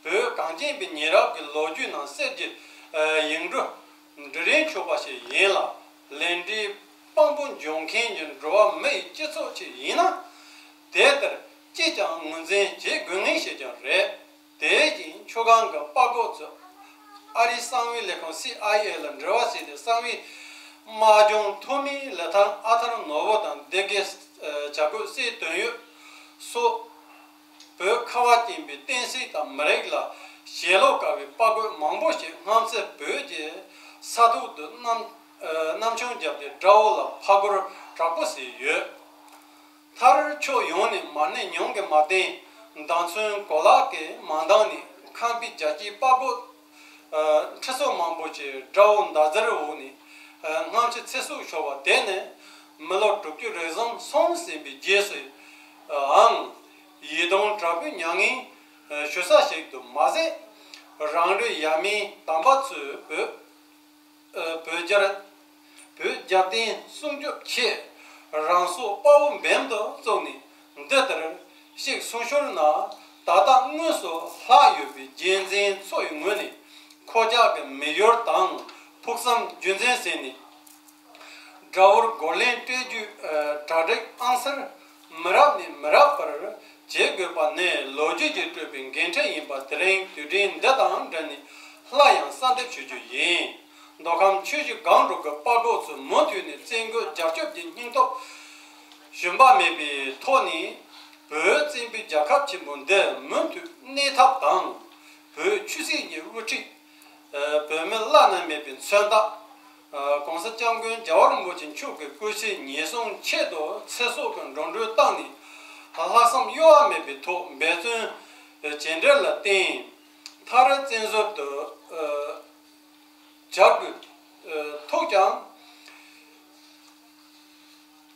བོད་གངས་ཅན་པའི་ཉེ་རབས་ཀྱི་ལོ་རྒྱུས་ནང་གསེར་གྱི་ཡིག་འབྲུ་འབྲི་རན་ཆོག་པ་ཞིག་ཡིན་ལ། ལས་འབྲས་དཔང་པོ་འཇོག་མཁན་གྱི་འགྲོ་བ་མི་ཡི་སྤྱི་ཚོགས་ཅིག་ཡིན་ན། དེ་ལྟར་ཅིས་ཀྱང་ངོས་འཛིན་བྱེད་དགོས་ངེས་ཤིག་ཀྱང་རེད། དེ་བཞིན་ཆུ་སྒང་གི་དཔའ་རྒོད་ཚོས་ཨ་རིའི་གསང་བའི་ལས་ཁང་སི་ཨའི་ཨེ་ལ་འབྲེལ་བ་བྱས་ཏེ། གསང་བའི་དམག་སྦྱོང་ཐོག་མའི་ལས་ཐར་ཨ་ཐར་ནོར་བུ་དང་སྡེ་དགེ་བྱ་རྒོད་སྲས་དོན་ཡོད་སོགས། བོད་ཁ་བ་ཅན་པའི་བསྟན་སྲིད་དང་མི་རིགས་ལ་ཞེན་ལོག་དཀའ་བའི་དཔའ་རྒོད་མང་པོ་ཞིག་སྔ་ཕྱི་བོད་ཀྱི་ས་ཐོག་ཏུ་གནམ་གནམ་མཆོང་བརྒྱབ་སྟེ་དགྲ་བོ་ལ་ཕར་རྒོལ་དྲག་པོ་བྱས་ཡོད། མཐར་ཕྱོགས་ཡོངས་ནས་མ་ཎི་ཉུང་གིས་མ་བསྟེན། མདའ་མཚོན་གོ་ལག་གིས་མ་འདང་ནས། ཁམས་པའི་རྒྱལ་གཅེས་དཔའ་རྒོད་ཁྲི་ཚོ་མང་པོ་ཞིག་དགྲ་བོ་མདའ་གཟེར་འོག་ནས་སྔ་ཕྱི་ཚེ་སྲོག་ཤོར་བ་དེ་ནི། མི་ལོ་དྲུག་ཅུ་རེ་གསུམ་སོང་ཟིན་པའི་རྗེས་སུའང་ཡི་དམ་དྲག་པོའི་མྱ་ངན་ཞུ་ས་ཞིག་ཏུ་མ་ཟད། རང་རེའི་ཡབ་མེས་དམ་པ་ཚོས་བོད་བོད་རྒྱལ་བོད་རྒྱལ་བསྟན་སྲུང་སྐྱོབ་ཆེད་རང་སྲོག་དཔའ་བོ་འབེན་དུ་བཙུགས་ནས། འདི་ལྟར་གཅིག་གསུང་ཤོར་ན། ད་ལྟ་དངོས་སུ་ལྷག་ཡོད་པའི་རྒྱལ་མཚན་ཚོ་ཡི་ངོས་ནས་ཁོ་ཅག་གི་མི་ཡུལ་དང་ཕུགས་བསམ་རྒྱུན་འཛིན་བྱས་ནས། དགྲ་བོར་རྒོལ་ལན་སྤྲད་རྒྱུའི་གྲ་སྒྲིག་ཨང་གསར་མི་རབས་ནས་མི་རབས་བར་བྱེད་དགོས་པ་ནི་ལོ་རྒྱུས་ཀྱིས་སྤྲོད་པའི་འགན་འཁྲི་ཡིན་པ། དེ་རིང་དུས་དྲན་འདི་དང་འབྲེལ་ནས་སླར་ཡང་གསལ་འདེབས་ཞུ་རྒྱུ་ཡིན། མདོ་ཁམས་ཆུ་བཞི་སྒང་དྲུག་གི་དཔའ་རྒོད་ཚོས་མུ་མཐུད་ནས་བཙན་རྒོལ་རྒྱལ་སྐྱོབ་ཀྱི་སྙིང་སྟོབས་ཞུམ་པ་མེད་པའི་ཐོག་ནས། བོད་བཙན་པོའི་རྒྱལ་ཁབ་ཆེན་པོ་འདི་མུ་མཐུད་གནས་ཐབས་དང་། བོད་ཆོས་སྲིད་གཉིས་དབུ་ཁྲིད། བོད་མི་བླ་ན་མེད་པའི་མཚོན་རྟགས། ༸གོང་ས་༸སྐྱབས་མགོན་རྒྱལ་བ་རིན་པོ་ཆེ་མཆོག་གི་སྐུ་ཚེ་ཉེར་གསུམ་ཆེད་དུ་ཚེ་སྲོག་གི་འགྲོ་གྲོན་བཏང་ནས། ལྷག་བསམ་གཡོ་བ་མེད་པའི་ཐོག་འབད་བརྩོན་བྱས་འབྲས་ལ་བརྟེན། མཐར་བཙན་བཟུང་དུ་བྱ་དགོས་ཐུག་ཀྱང་།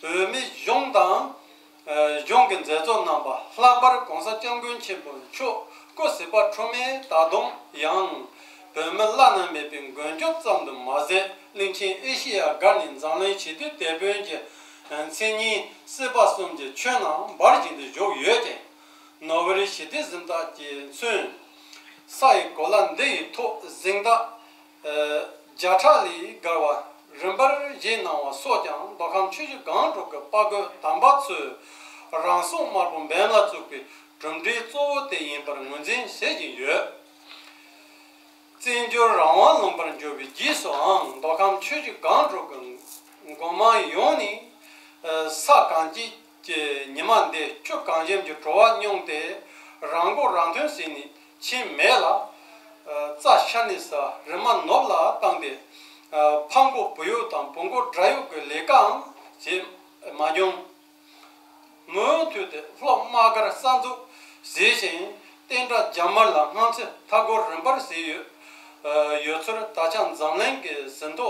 བོད་མི་གཞུང་དང་གཞུང་གི་མཛད་གཙོ་རྣམ་པ། ལྷག་པར་༸གོང་ས་༸སྐྱབས་མགོན་ཆེན་པོ་མཆོག་སྐུ་ཚེ་བར་འཁྲུངས་མེད། ད་དུང་ཡང་བོད་མི་བླ་ན་མེད་པའི་མགོན་སྐྱབས་ཙམ་དུ་མ་ཟད། གླིང་ཆེན་ཨེ་ཤེ་ཡ་བརྒལ་ནས་འཛམ་གླིང་ཞི་བདེའི་དེད་དཔོན་གྱི་མཚན་སྙན་སྲིད་པ་གསུམ་གྱི་ཆོས་རྣམས་འབར་བཞིན་དུ་བཞུགས་ཡོད་ཅིང་། ནོ་བེལ་ཞི་བདེའི་གཟེངས་རྟགས་ཀྱིས་མཚོན། ས་ཡི་གོ་ལ་འདི་ཡི་ཐོག་གཟེངས་རྟགས་བརྒྱ་ཕྲག་ལས་བརྒལ་བ་རིམ་པར་བཞེས་གནང་བ་སོགས་ཀྱང་། མདོ་ཁམས་ཆུ་བཞི་སྒང་དྲུག་གི་དཔའ་རྒོད་དམ་པ་ཚོས་རང་སྲོག་དམར་པོ་འབེན་ལ་བཙུགས་པའི་གྲུབ་འབྲས་གཙོ་བོ་དེ་ཡིན་པར་ངོས་འཛིན་བྱེད་བཞིན་ཡོད། བཙན་བྱོལ་རང་དབང་ལུང་པར་འབྱོར་བའི་རྗེས་སུའང་། མདོ་ཁམས་ཆུ་བཞི་སྒང་དྲུག་གི་མགོ་དམངས་ཡོངས་ནས་ས་གངས་ཅན་གྱི་ཉི་མ་འདི། ཆུ་གངས་ཅན་གྱི་བྲོ་བ་མྱོང་སྟེ། རང་མགོ་རང་ཐོན་བྱས་ནས་ཕྱིན་མེད་ལ། རྩྭ་ཤ་ནས་ཟ། རི་མ་ནོར་ལ་བཏང་སྟེ། ཕ་མགོ་བུ་ཡུག་དང་བུ་མགོ་དགྲ་ཡུག་གི་ལས་ཀའང་བྱེད་མ་མྱོང་། མུ་མཐུད་དེ་སློབ་དམག་སྒར་གསར་འཛུགས་བྱས་ཤིང་། བསྟན་དགྲ་རྒྱ་དམར་ལ་སྔ་ཚོད་མཐའ་སྐོར་རིམ་པར་བྱས་ཡོད་ཡོད་ཚུལ། ད་ཆ་འཛམ་གླིང་གི་ཟིན་ཐོ་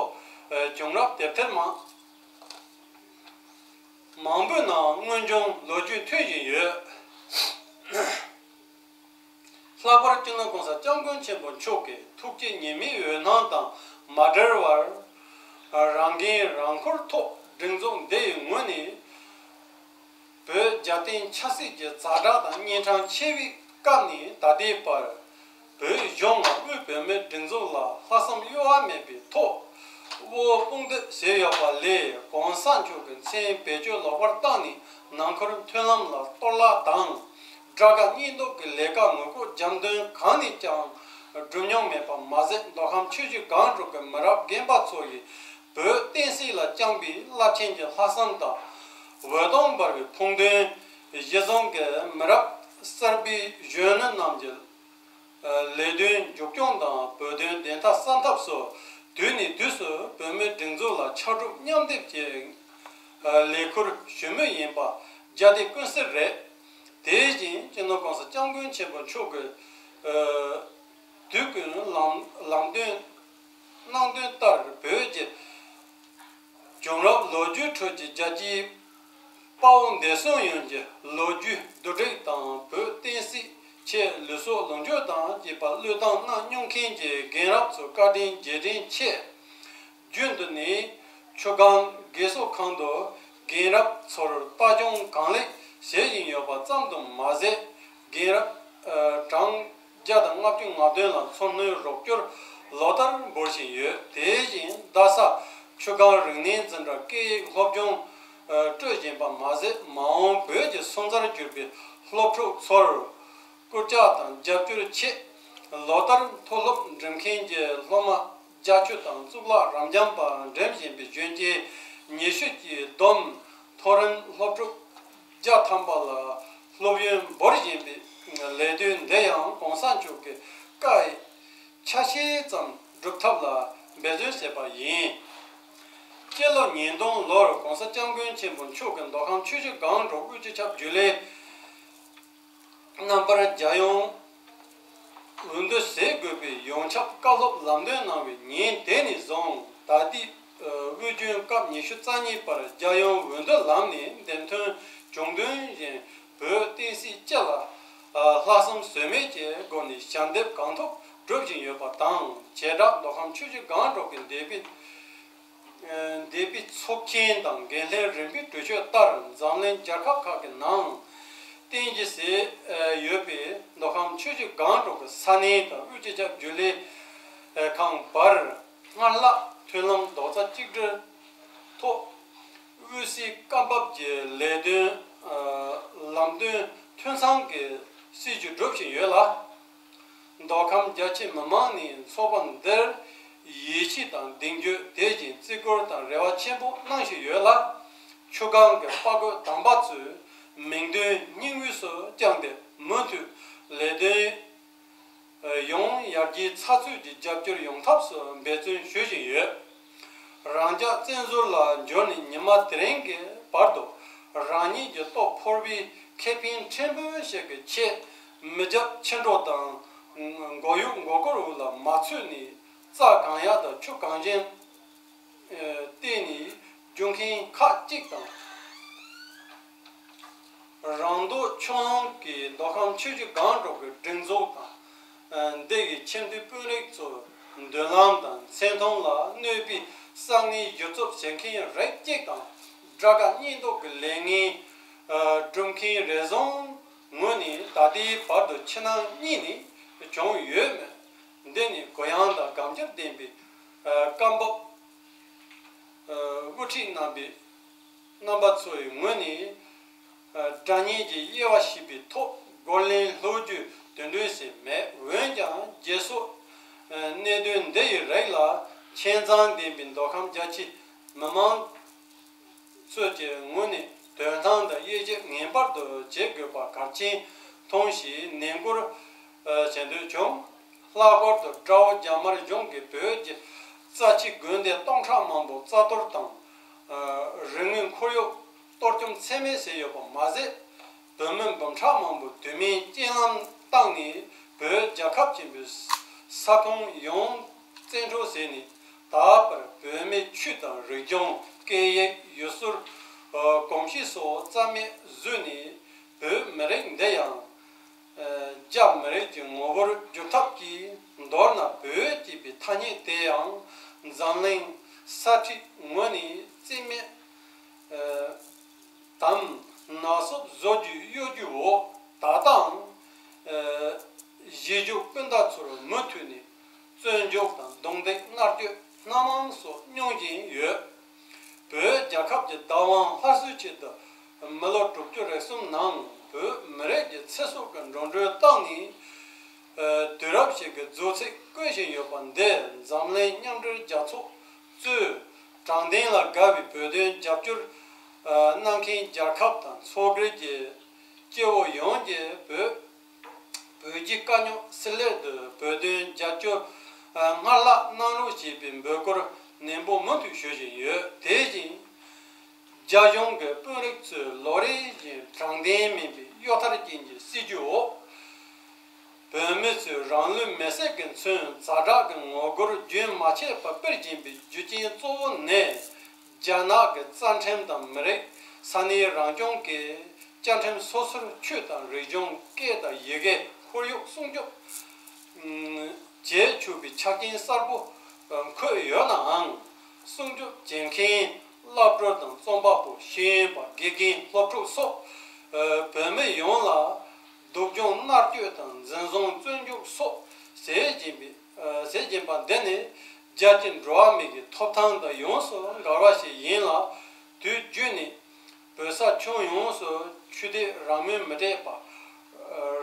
བྱུང་རབས་དེབ་ཐེར་མང་མང་པོའི་ནང་མངོན་བྱུང་ལོ་རྒྱུས་ཐོན་བཞིན་ཡོད། ལྷག་པར་སྤྱི་ནོར་༸གོང་ས་༸སྐྱབས་མགོན་ཆེན་པོ་མཆོག་གི་ཐུགས་བསྐྱེད་ཉི་མའི་འོད་སྣང་དང་ མ་བྲལ་བར་རང་འགན་རང་འཁུར་ཐོག་སྒྲིག་འཛུགས་འདི་ཡི་ངོས་ནས། བོད་རྒྱལ་བསྟན་ཆབ་སྲིད་ཀྱི་ཛ་དྲག་དང་གཉན་འཕྲང་ཆེ་བའི་སྐབས་ནས་ད་ལྟའི་བར། བོད་གཞུང་ལ་དབུས་བོད་མིའི་སྒྲིག་འཛུགས་ལ་ལྷག་བསམ་གཡོ་བ་མེད་པའི་ཐོག་དབུ་འོག་དཔུང་འདེགས་བྱས་ཡོད་པ་ལས། གོང་ས་མཆོག་གི་མཚན་བེད་སྤྱོད་ལོག་པར་བཏང་ནས་ནང་ཁུལ་མཐུན་ལམ་ལ་གཏོར་བརླག་དང་། དགྲ་དགའ་གཉེན་སྡུག་གི་ལས་ཀ་ངོ་རྒོལ་རྒྱབ་མདུན་གང་ནས་ཀྱང་བསྒྲུབས་མྱོང་མེད་པ་མ་ཟད། མདོ་ཁམས་ཆུ་བཞི་སྒང་དྲུག་གི་མི་རབས་རྒན་པ་ཚོ་ཡིས་བོད་བསྟན་སྲིད་ལ་བཅངས་པའི་རླབས་ཆེན་གྱི་ལྷག་བསམ་དང་། འོད་སྟོང་འབར་བའི་ཕུགས་འདུན། གཞི་བཟུང་གིས་མི་རབས་གསར་པའི་གཞོན་ནུ་རྣམས་ཀྱི་ལས་དོན་མཇུག་སྐྱོང་དང་། བོད་དོན་བདེན་མཐའ་གསལ་ཐབས་སོགས་དུས་ནས་དུས་སུ་བོད་མིའི་སྒྲིག་འཛུགས་ལ་ཕྱག་སྒྲུབ་མཉམ་འདེགས་ཀྱི་ལས་ཁུར་ཞུ་མུས་ཡིན་པ་རྒྱ་དེ་ཀུན་གསལ་རེད། དེ་བཞིན་སྤྱི་ནོར་༸གོང་ས་༸སྐྱབས་མགོན་ཆེན་པོ་མཆོག་གིས་དུས་ཀུན་ལམ་ལམ་སྟོན་གནང་དོན་ལྟར། བོད་ཀྱི་བྱུང་རབས་ལོ་རྒྱུས་ཁྲོད་ཀྱི་རྒྱལ་གཅེས་དཔའ་བོ་འདས་གསོན་ཡོངས་ཀྱི་ལོ་རྒྱུས་བསྡུ་སྒྲིག་དང་། བོད་བསྟན་སྲིད་ཆེད་ལུས་སྲོག་ལོངས་སྤྱོད་དང་བཅས་པ་བློས་བཏང་གནང་མྱོང་མཁན་གྱི་རྒན་རབས་ཚོའི་བཀའ་དྲིན་རྗེས་དྲན་ཆེད། རྒྱུན་དུ་ནས་ཆུ་སྒང་རྒས་གསོ་ཁང་དུ་རྒན་རབས་ཚོར་ལྟ་སྐྱོང་གང་ལེགས་བྱེད་བཞིན་ཡོད་པ་ཙམ་དུ་མ་ཟད། རྒན་རབས་གྲངས་བརྒྱ་དང་ལྔ་བཅུ་ང་བདུན་ལ་འཚོ་སྣོན་རོགས་སྐྱོར་ལོ་ལྟར་འབུལ་བཞིན་ཡོད། དེ་བཞིན་རྡ་ས་ཆུ་སྒང་རིག་གནས་འཛིན་གྲྭར་སྐད་ཡིག་སློབ་སྦྱོང་སྤྲོད་བཞིན་པ་མ་ཟད། མ་འོངས་བོད་ཀྱི་སོན་རྩར་གྱུར་པའི་སློབ་ཕྲུག་ཚོར་སྐུལ་ལྕག་དང་རྒྱབ་སྐྱོར་ཆེད། ལོ་ལྟར་མཐོ་སློབ་འགྲིམ་མཁན་གྱི་སློབ་མ་བརྒྱད་ཅུ་དང་གཙུག་ལག་རབ་འབྱམས་པ་འགྲིམ་བཞིན་པའི་གཞོན་སྐྱེས་ཉི་ཤུ་གྱིས་བསྡོམས། མཐོ་རིམ་སློབ་ཕྲུག་བརྒྱ་ཐམ་པ་ལ་སློབ་ཡོན་འབུལ་བཞིན་པའི་ལས་དོན་འདི་ཡང་༸གོང་ས་མཆོག་གི་བཀའ་ཡི་ཆ་ཤས་ཙམ་སྒྲུབ་ཐབས་ལ་འབད་བརྩོན་བྱས་པ་ཡིན། སྤྱི་ལོ་ཉིས་སྟོང་ལོར་༸གོང་ས་༸སྐྱབས་མགོན་ཆེན་པོ་མཆོག་གིས་མདོ་ཁམས་ཆུ་བཞི་སྒང་དྲུག་དབུས་སྤྱི་ཁྱབ་རྒྱུན་ལས་རྣམ་པར་རྒྱལ་ཡོངས་འོས་བསྡུ་བྱེད་དགོས་པའི་ཡོངས་ཁྱབ་བཀའ་སློབ་ལམ་སྟོན་གནང་བའི་ཉིན་དེ་ནས་བཟུང་ད་ལྟའི་དབུས་རྒྱུན་སྐབས་ཉི་ཤུ་རྩ་གཉིས་པར་རྒྱལ་ཡོངས་འོས་བསྡུ་ལམ་ནས་འདེམས་ཐོན་བྱུང་དོན་བཞིན། བོད་བསྟན་སྲིད་སྤྱི་ལ་ལྷག་བསམ་ཟོལ་མེད་ཀྱི་སྒོ་ནས་ཞལ་འདེབས་གང་ཐུབ་སྒྲུབ་བཞིན་ཡོད་པ་དང་། བྱེ་བྲག་མདོ་ཁམས་ཆུ་བཞི་སྒང་དྲུག་གི་འདས་པའི་འདས་པའི་ཚོགས་ཆེན་དང་འགན་ལྷན་རིམ་པའི་གྲོས་ཆོད་ལྟར། འཛམ་གླིང་རྒྱལ་ཁབ་ཁག་གི་ནང་རྟེན་གཞི་བྱས་ཡོད་པའི་མདོ་ཁམས་ཆུ་བཞི་སྒང་དྲུག་གི་ས་གནས་དང་དབུས་སྤྱི་ཁྱབ་རྒྱུན་ལས་ཁང་བར་སྔར་ལྷག་མཐུན་ལམ་རྡོག་རྩ་གཅིག་སྒྲིལ་ཐོག་དབུས་སའི་སྐབས་བབ་ཀྱི་ལས་དོན་ལམ་སྟོན་ཐུན་ཚང་གི་སྲིད་ཇུས་སྒྲུབ་བཞིན་ཡོད་ལ། མདོ་ཁམས་རྒྱ་ཆེ་མི་མང་ནས་ཚོགས་པ་འདིར་ཡིད་ཆེས་དང་གདེང་འཇོག་དེ་བཞིན་བརྩི་བཀུར་དང་རེ་བ་ཆེན་པོ་གནང་བཞིན་ཡོད་ལ། ཆུ་སྒང་གི་དཔའ་རྒོད་དམ་པ་ཚོས་མིང་དོན་སྙིང་དབུས་སུ་བཅངས་ཏེ་མུ་མཐུད་ལས་དོན་ཡོངས་ཡར་རྒྱས་ཚགས་ཚུད་ཀྱི་རྒྱབ་སྐྱོར་ཡོང་ཐབས་སུ་འབད་བརྩོན་ཞུ་བཞིན་ཡོད། རང་འཇགས་བཙན་བཟུང་ལ་འབྱོར་ནས་ཉི་མ་དེ་རིང་གི་བར་དུ་རང་ཉིད་ཀྱི་ལྟོ་ཕོར་པའི་ཁེ་ཕན་ཕྲན་བུ་ཞིག་གི་ཆེད་མི་རྒྱབ་ཕྱི་འགྲོ་དང་མགོ་གཡོག་མགོ་སྐོར་འོག་ལ་མ་ཚུད་ནས་རྩྭ་གང་ཡག་དང་ཆུ་གང་ཞན་བརྟེན་ནས་རྒྱུག་མཁན་ཁག་ཅིག་དང་། རང་མདོག་ཁྱོད་རང་གིས་མདོ་ཁམས་ཆུ་བཞི་སྒང་དྲུག་གི་སྒྲིག་འཛུགས་དང་། འདི་ཡི་ཁྱིམ་མཐུན་དཔོན་རིགས་ཚོའི་མདུན་ལམ་དང་མཚན་མཐོང་ལ་གནོད་པའི་བསམ་ངན་གཞི་རྩོབ་བྱེད་མཁན་རིགས་གཅིག་དང་། དགྲ་དགའ་གཉེན་སྡོག་གི་ལས་ངན་སྒྲུབ་མཁན་རེ་ཟུང་ངོས་ནས་ད་ལྟའི་བར་དུ་ཕྱི་ནང་གཉིས་ནས་བྱུང་ཡོད་མོད། འདི་ནི་གུ་ཡངས་དང་དགམ་ཁྱེར་ལྡན་པའི་སྐབས་བབ་དབུ་ཁྲིད་རྣམ་པའི་རྣམ་པ་ཚོ་ཡི་ངོས་ནས་དགྲ་གཉེན་གྱི་དབྱེ་བ་ཕྱེ་བའི་ཐོག་རྒོལ་ལན་སློག་རྒྱུ་དོན་འགྲུབ་ཟིན་མེད། འོན་ཀྱང་རྗེས་སོར་གནད་དོན་འདི་ཡི་རིགས་ལ་ཁྱད་མཚར་ལྡན་པའི་མདོ་ཁམས་རྒྱ་ཆེ་མི་མང་ཚོས་ཀྱི་ངོས་ནས་དོན་ཐང་དང་དབྱེ་ཞིབ་ངེས་པར་དུ་བྱེད་དགོས་པ་གལ་ཆེན་མཐོང་ཞེས་ནན་སྐུལ་བྱེད་འདོད་བྱུང་། ལྷག་པར་དུ་དགྲ་བོ་རྒྱ་དམར་གཞུང་གིས་བོད་ཀྱི་རྩ་ཆེའི་དགོན་སྡེ་སྟོང་ཕྲག་མང་པོ་རྩ་གཏོར་དང་། རིག་དངོས་ཁོར་ཡུག་གཏོར་བཅོམ་ཚད་མེད་བྱས་ཡོད་པ་མ་ཟད། བོད་མི་འབུམ་ཕྲག་མང་པོ་དུས་མིན་རྐྱེན་ལམ་བཏང་ནས་བོད་རྒྱལ་ཁབ་ཆེན་པོའི་ས་ཁོངས་ཡོངས་བཙན་འཕྲོག་བྱས་ནས། ད་བར་བོད་མིའི་ཆོས་དང་རིག་གཞུང་། སྐད་ཡིག་ཡུལ་སྲོལ། གོམས་གཤིས་སོགས་རྩ་མེད་བཟོས་ནས། བོད་མི་རིགས་འདི་ཡང་རྒྱ་མི་རིགས་ཀྱི་ངོ་བོར་བསྒྱུར་ཐབས་ཀྱིས། མདོར་ན་བོད་ཅེས་པའི་ཐ་སྙད་དེ་ཡང་ འཛམ་གླིང་ས་ཁྲའི་ངོས་ནས་རྩིས་མེད་དམ་ནག་སོབ་བཟོ་རྒྱུའི་གཡོ་སྒྱུའི་འོག་ད་ལྟའང་གཞིས་བཞུགས་སྤུན་ཟླ་ཚོར་མུ་མཐུད་ནས་བཙོན་འཇུག་དང་རྡུང་རྡེག་མནར་གཅོད་སྣ་མང་སོགས་མྱོང་བཞིན་ཡོད། བོད་རྒྱལ་ཁབ་ཀྱི་བདག་དབང་སླར་གསོའི་ཆེད་དུ་མི་ལོ་དྲུག་ཅུ་རེ་གསུམ་ནང་བོད་མི་རིགས་ཀྱི་ཚེ་སྲོག་གི་འགྲོ་གྲོན་བཏང་ནས། དུས་རབས་ཤིག་གི་མཛོད་ཚིག་བཀོད་བཞིན་ཡོད་པ་འདི་འཛམ་གླིང་མཉམ་འབྲེལ་རྒྱལ་ཚོགས་གཙོས་དྲང་བདེན་ལ་དགའ་བའི་བོད་དོན་རྒྱབ་སྐྱོར་གནང་མཁན་རྒྱལ་ཁབ་དང་ཚོགས་སྒེར་གྱི་སྐྱེ་བོ་ཡོངས་ཀྱིས་བོད་བོད་ཀྱི་དཀའ་རྙོག་སེལ་སླད་དུ་བོད་དོན་རྒྱབ་སྐྱོར་སྔར་ལྷག་གནང་རོགས་ཞེས་པའི་འབོད་སྐུལ་ནན་པོ་མུ་མཐུད་ཞུ་བཞིན་ཡོད། དེ་བཞིན། རྒྱ་གཞུང་གི་དཔོན་རིགས་ཚོས་ལོ་རེ་བཞིན་དྲང་བདེན་མིན་པའི་གཡོ་ཐབས་ཅན་གྱི་སྲིད་ཇུས་འོག་བོད་མི་ཚོས་རང་ལུས་མེར་སྲེག་གིས་མཚོན་ཛ་དྲག་གི་ངོ་རྒོལ་རྒྱུན་མ་ཆད་པར་སྤེལ་བཞིན་པའི་རྒྱུ་རྐྱེན་གཙོ་བོ་ནི། རྒྱ་ནག་གི་རྩ་ཁྲིམས་དང་མི་རིགས་ས་གནས་རང་སྐྱོང་གི་བཅའ་ཁྲིམས་སོ་སོར་ཆོས་དང་རིག་གཞུང་སྐད་དང་ཡི་གེ་ཁོར་ཡུག་སྲུང་སྐྱོབ་བྱེད་ཆོག་པའི་ཆ་རྐྱེན་གསར་པོ་འཁོད་ཡོད་ནའང་། སྲུང་སྐྱོབ་བྱེད་མཁན་སློབ་གྲྭ་དང་རྩོམ་པ་པོ། ཤེས་ཡོན་པ། དགེ་རྒན། སློབ་ཕྲུག་སོགས་བོད་མི་ཡོངས་ལ་སྡུག་སྦྱོང་མནར་གཅོད་དང་འཛིན་བཟུང་བཙོན་འཇུག་སོགས་བྱེད་བཞིན་པའི་བྱེད་བཞིན་པ་འདི་ནི་རྒྱལ་སྤྱིའི་འགྲོ་བ་མི་གི་ཐོབ་ཐང་དང་ཡོངས་སུ་འགལ་བ་ཞིག་ཡིན་ལ། དུས་རྒྱུན་ནས་བོད་ས་ཁྱོན་ཡོངས་སུ་ཆོས་དད་རང་མོས་མི་སྤྲད་པ།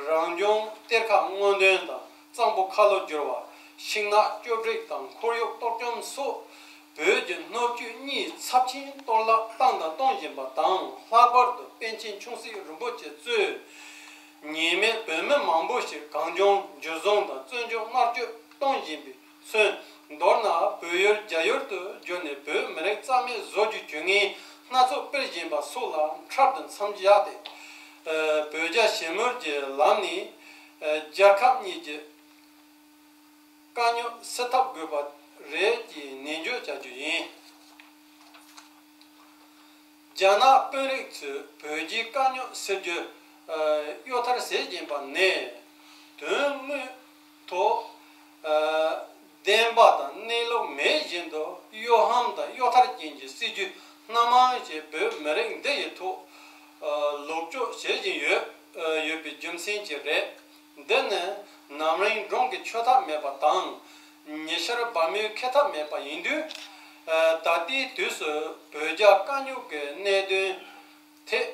རང་བྱུང་གཏེར་ཁ་སྔོག་འདོན་དང་གཙང་པོ་ཁ་ལོ་བསྒྱུར་བ། ཤིང་ནགས་གཅོད་འབྲེག་དང་ཁོར་ཡུག་གཏོར་བཅོམ་སོགས་བོད་ཀྱི་སྣོད་བཅུད་གཉིས་ཚབས་ཆེན་གཏོར་བརླག་བཏང་དང་གཏོང་བཞིན་པ་དང་། ལྷག་པར་དུ་པཎ་ཆེན་ཆུང་སྲིད་རིན་པོ་ཆེ་གཙོས་ཉེས་མེད་བོད་མི་མང་པོ་ཞིག་གང་བྱུང་འཇུ་བཟུང་དང་བཙོན་འཇུག་མནར་གཅོད་གཏོང་བཞིན་པའི་ཚུལ། མདོར་ན་བོད་ཡུལ་རྒྱ་ཡུལ་དུ་བསྒྱུར་ནས་བོད་མི་རིགས་རྩ་མེད་བཟོ་རྒྱུའི་ཇུས་ངན་སྣ་ཚོགས་སྤེལ་བཞིན་པ་སོགས་ལ་འཕྲལ་དུ་མཚམས་བཞག་སྟེ། བོད་རྒྱ་ཞི་མོལ་གྱི་ལམ་ནས་རྒྱལ་ཁབ་གཉིས་ཀྱི་དཀའ་རྙོག་སེལ་ཐབས་དགོས་པ་རེད་ཅེས་ནན་བརྗོད་བྱ་རྒྱུ་ཡིན། རྒྱ་ནག་དཔོན་རིགས་ཚོས་བོད་ཀྱི་དཀའ་རྙོག་སེལ་རྒྱུ་གཡོ་ཐབས་བྱེད་བཞིན་པ་ནི། དོན་དངོས་ཐོག་བདེན་པ་དང་གནས་ལུགས་མེད་བཞིན་དུ་གཡོ་ཧམ་དང་གཡོ་ཐབས་ཅན་གྱི་སྲིད་ཇུས་སྣ་མང་ཞིག་བོད་མི་རིགས་འདི་ཡི་ཐོག་ལོག་སྤྱོད་བྱེད་བཞིན་ཡོད་ཡོད་པའི་རྒྱུ་མཚན་གྱིས་རེད། འདི་ནི་ནམ་རིང་འབྲོང་གི་ཆོད་ཐབས་མེད་པ་དང་། ཉི་ཤར་བ་མོའི་འཁེལ་ཐབས་མེད་པ་ཡིན་དུས། ད་ལྟའི་དུས་སུ་བོད་རྒྱ་དཀའ་རྙོག་གི་གནད་དོན་ཐད་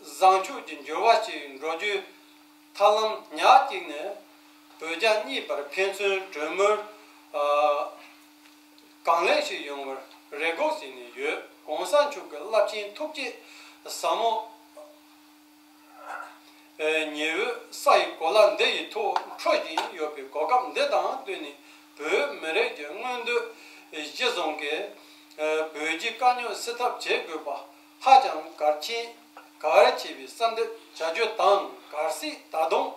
བཟང་ཕྱོགས་ཀྱི་འགྱུར་བ་ཞིག་འགྲོ་རྒྱུའི་ཐབས་ལམ་ཉག་གཅིག་ནི། བོད་རྒྱ་གཉིས་བར་ཕན་ཚུན་གྲོས་མོལ་གང་ལེགས་ཤིག་ཡོང་བར་རེ་སྒུག་བྱས་ནས་ཡོད། གོང་ས་མཆོག་གི་རླབས་ཆེན་ཐུགས་བསྐྱེད་ཟབ་མོ། ཉི་འོད་ས་ཡི་གོ་ལ་འདི་ཡི་ཐོག་འཕྲོ་བཞིན་ཡོད་པའི་གོ་སྐབས་འདི་དང་བསྟུན་ནས། བོད་མི་རིགས་ཀྱི་མངོན་འདོད་གཞི་བཟུང་གིས་བོད་ཀྱི་དཀའ་རྙོག་སེལ་ཐབས་བྱེད་དགོས་པ་ཧ་ཅང་གལ་ཆེན་གལ་ཆེ་བའི་གསལ་འདེབས་བྱ་རྒྱུ་དང་། གལ་སྲིད་ད་དུང་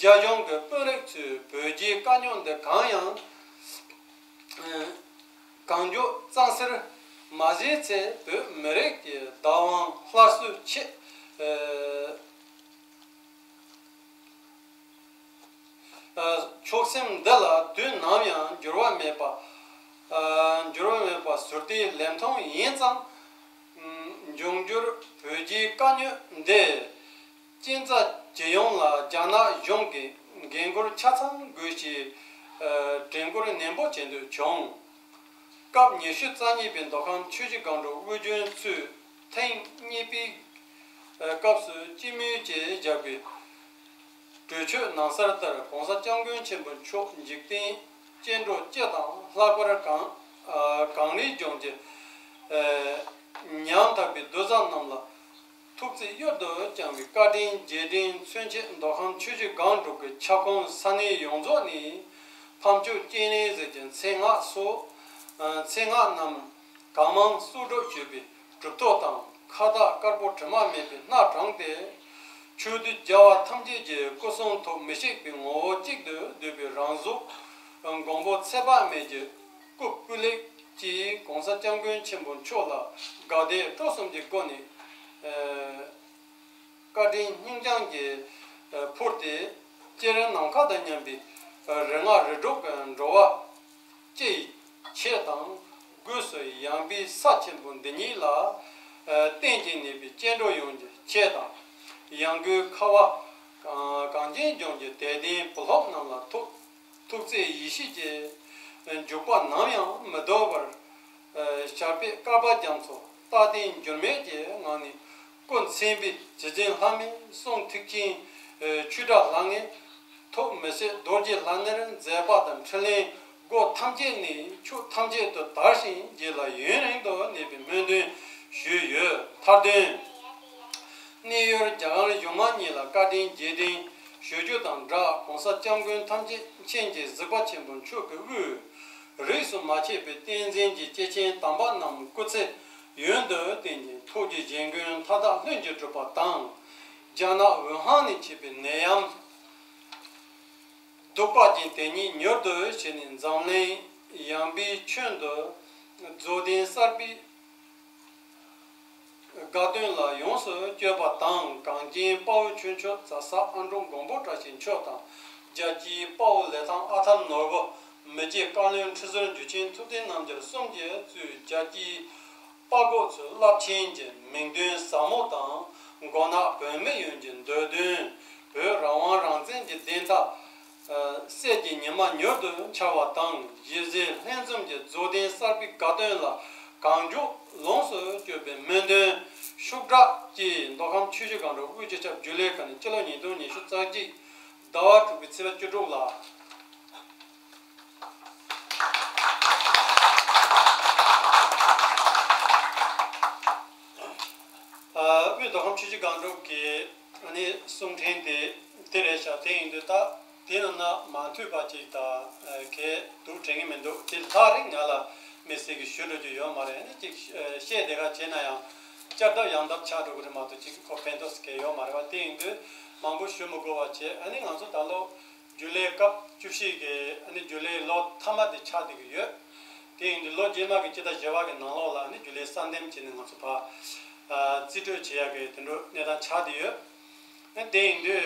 རྒྱ་གཞུང་གི་དཔོན་རིགས་ཚོས་བོད་ཀྱི་དཀའ་རྙོག་འདི་གང་ཡང་གང་མགྱོགས་གཙང་སེལ་མ་བྱས་ཚེ། བོད་མི་རིགས་ཀྱི་བདག་དབང་སླར་གསོའི་ཆེད། ཆོག་སེམས་འདི་ལ་དུས་ནམ་ཡང་འགྱུར་བ་མེད་པ། འགྱུར་བ་མེད་པ་ཟུར་བལྟས་ལན་མཐོང་ཡིན་ཙང་། འབྱུང་འགྱུར་བོད་རྒྱའི་དཀའ་རྙོག་འདི། ཅི་ཙམ་ཇི་ཡོང་ལ་རྒྱ་ནག་གཞུང་གིས་འགན་འཁུར་ཆ་ཚང་དགོས་ཞེས་དྲན་སྐུལ་ནན་པོ་བྱེད་འདོད་བྱུང་། སྐབས་ཉི་ཤུ་རྩ་གཉིས་པའི་མདོ་ཁམས་ཆུ་བཞི་སྒང་དྲུག་དབུས་རྒྱུན་ཚོས་ཐེངས་གཉིས་པའི་སྐབས་སུ་སྤྱི་མོས་ཀྱིས་བཞག་པའི་གྲོས་ཆོད་ནང་གསལ་ལྟར། ྋགོང་ས་ྋསྐྱབས་མགོན་ཆེན་པོ་མཆོག་འཇིག་རྟེན་སྐྱེ་འགྲོ་སྤྱི་དང་། ལྷག་པར་གངས་གངས་རིའི་ལྗོངས་ཀྱི་ཉམ་ཐག་པའི་གདུལ་བྱ་རྣམས་ལ་ཐུགས་བརྩེ་གཡུར་དུ་བཅངས་པའི་བཀའ་དྲིན་རྗེས་དྲན་མཚོན་ཆེད། མདོ་ཁམས་ཆུ་བཞི་སྒང་དྲུག་གི་ཁྱབ་ཁོངས་ས་གནས་ཡོངས་རྫོགས་ནས་ཕམ་ཆོས་སྤྱན་རས་གཟིགས་ཀྱི་མཚན་སྔགས་སོགས། མཚན་སྔགས་རྣམས་གང་མང་གསོག་སྒྲུབ་ཞུས་པའི་གྲུབ་ཐོབ་དང་། ཁ་བཏགས་དཀར་པོ་དྲི་མ་མེད་པའི་སྣ་དྲངས་ཏེ། ཆོས་སྡེ་རྒྱལ་བ་ཐམས་ཅད་ཀྱི་སྐུ་གསུང་ཐུགས་མི་ཤིགས་པའི་ངོ་བོ་གཅིག་ཏུ་བསྡུས་པའི་རང་གཟུགས་མགོན་པོ་ཚེ་དཔག་མེད་ཀྱི་སྐུ་སྤུས་ལེགས་ཀྱིས་ྋགོང་ས་ྋསྐྱབས་མགོན་ཆེན་པོ་མཆོག་ལ་དགའ་དད་སྤྲོ་གསུམ་གྱི་སྒོ་ནས། བཀའ་དྲིན་སྙིང་བཅངས་ཀྱིས་ཕུལ་ཏེ། སྤྱིར་ནམ་མཁའ་དང་མཉམ་པའི་རིག་སྔགས་རིག་གྲོགས་ཀྱི་འགྲོ་བ་སྤྱི་ཡི་ ཆེད་དང་། སྒོས་སུ་ཡངས་པའི་ས་ཆེན་པོ་འདི་ཉིད་ལ་བརྟེན་ཅིང་གནས་པའི་སྐྱེ་འགྲོ་ཡོངས་ཀྱི་ཆེད་དང་། ཡང་སྒོས་ཁ་བ་གངས་ཅན་ལྗོངས་ཀྱི་དད་ལྡན་བུ་སློབ་རྣམས་ལ་ཐུགས་ཐུགས་བརྩེ་ཡིད་བཞིན་གྱི་འཇུག་པ་ནམ་ཡང་མི་ལྡོག་པར། ཞབས་པད་བསྐལ་པ་རྒྱ་མཚོ་རྟག་བརྟན་འགྱུར་མེད་ཀྱི་ངང་ནས་སྐུ་མཚན་དཔེའི་རྗེ་བཙུན་ལྷ་མོའི་གསུང་ཐུགས་ཆེན་ཆོས་སྒྲ་ལྷང་ངེར་ཐོབ། མི་ཕྱེད་རྡོ་རྗེ་ལྷ་ནེར་མཛད་པ་དང་། འཕྲིན་ལས་སྒོ་ཐམས་ཅད་ནས་ཕྱོགས་ཐམས་ཅད་དུ་དར་ཞིང་རྒྱས་ལ་ཡུན་རིང་དུ་གནས་པའི་སྨོན་འདུན་ཞུས་ཡོད། མཐར་དོན། གནས་ཡུལ་རྒྱ་གར་གཞུང་མང་གཉིས་ལ་བཀའ་དྲིན་རྗེས་དྲན་ཞུ་རྒྱུ་དང་སྦྲགས། གོང་ས་སྐྱབས་མགོན་ཐམས་ཅད་མཁྱེན་ཅིང་གཟིགས་པ་ཆེན་པོ་མཆོག་གི་དབུས། རིས་སུ་མ་ཆད་པའི་བསྟན་འཛིན་གྱི་སྐྱེས་ཆེན་དམ་པ་རྣམས་སྐུ་ཚེ་ཡུན་དུ་བརྟན་ཅིང་ཐུགས་ཀྱི་བཞེད་དགོངས་མཐའ་དག་ལྷུན་གྱིས་གྲུབ་པ་དང་། རྒྱ་ནག་ཝུ་ཧན་ནས་མཆེད་པའི་ནད་ཡམས་གདུག་པ་ཅན་དེ་ཉིད་མྱུར་དུ་ཞི་ནས་འཛམ་གླིང་ཡངས་པའི་ཁྱོན་དུ་རྫོགས་ལྡན་གསར་པའི་དགའ་སྟོན་ལ་ཡོངས་སུ་བསྐྱོད་པ་དང་། གངས་ཅན་དཔའ་བོ་ཆོས་མཆོག་ཛ་སག་ཨ་འབྲུག་མགོན་པོ་བཀྲ་ཤིས་མཆོག་དང་། རྒྱལ་གཅེས་དཔའ་བོ་ལི་ཐང་ཨ་ཐར་ནོར་བུ། མི་རྗེ་བཀའ་བློན་ཁྲི་ཟུར་འཇུ་ཆེན་ཐུབ་བསྟན་རྣམ་རྒྱལ་གསུམ་གྱིས་གཙོས་རྒྱལ་གཅེས་དཔའ་རྒོད་ཚོས་རླབས་ཆེན་གྱི་མིང་དོན་ཟབ་མོ་དང་། མགོ་ནག་བོད་མི་ཡོངས་ཀྱི་འདོད་དོན། བོད་རང་དབང་རང་བཙན་གྱི་བདེན་མཐའ་གསལ་གྱི་ཉི་མ་མྱུར་དུ་འཆར་བ་དང་། གཞིས་བྱེས་ལྷན་འཛོམས་ཀྱི་རྫོགས་ལྡན་གསར་པའི་དགའ་སྟོན་ལ་གང་མགྱོགས་ལོངས་སུ་སྤྱོད་པའི་སྨོན་འདུན་ཤུགས་དྲག་གིས། མདོ་ཁམས་ཆུ་བཞི་སྒང་དྲུག་དབུས་སྤྱི་ཁྱབ་རྒྱུན་ལས་ཁང་ནས་སྤྱི་ལོ་ཉིས་སྟོང་ཉི་ཤུ་རྩ་གཅིག་ཟླ་བ་དྲུག་པའི་ཚེས་པ་བཅུ་དྲུག་ལ། དབུས་མདོ་ཁམས་ཆུ་བཞི་སྒང་དྲུག་གི་ཨ་ནི་གསུང་འཕྲིན་དེ་དེ་རེད་ཤག་དེ་ཡིན་དུས་ད་དེ་ནང་ན་མ་འཐུས་པ་ཅིག་དང་གས་འདུག་དྲན་གི་མི་འདུག་དེ་ལྷག་རེ་ང་ལ་མི་སེར་གྱིས་ཞུ་འགྲོ་རྒྱུ་ཡོད་མ་རེད། ཨ་ནི་ཅིག་བཤད་དེ་ག་བྱས་ན་ཡང་བསྐྱར་ལྡབ་ཡང་ལྡབ་ཆགས་འགྲོ་གི་རེད་མ་གཏོགས་ཅིག་ཁོ་ཕན་ཐོགས་གས་ཡོད་མ་རེད་བ། དེ་ཡིན་དུས་མང་པོ་ཞུ་མི་དགོས་པ་བྱས། ཨ་ནི་ང་ཚོ་ད་ལོ་རྒྱུན་ལས་སྐབས་བཅུ་བཞི་གི་ཨ་ནི་རྒྱུན་ལས་ལོ་མཐའ་མ་དེ་ཆགས་བསྡད་ཀྱི་ཡོད། དེ་ཡིན་དུས་ལོ་རྗེས་མ་གི་སྤྱི་ཟླ་བཞི་པ་གི་ནང་ལོགས་ལ་ཨ་ནི་རྒྱུན་ལས་གསར་འདེམས་བྱས་ནས་ང་ཚོ་ཕར་རྩིས་སྤྲོད་བྱེད་ཡག་གི་དེ་འདྲ་གནས་སྟངས་ཆགས་བསྡད་ཡོད། ཨ་དེ་ཡིན་དུས་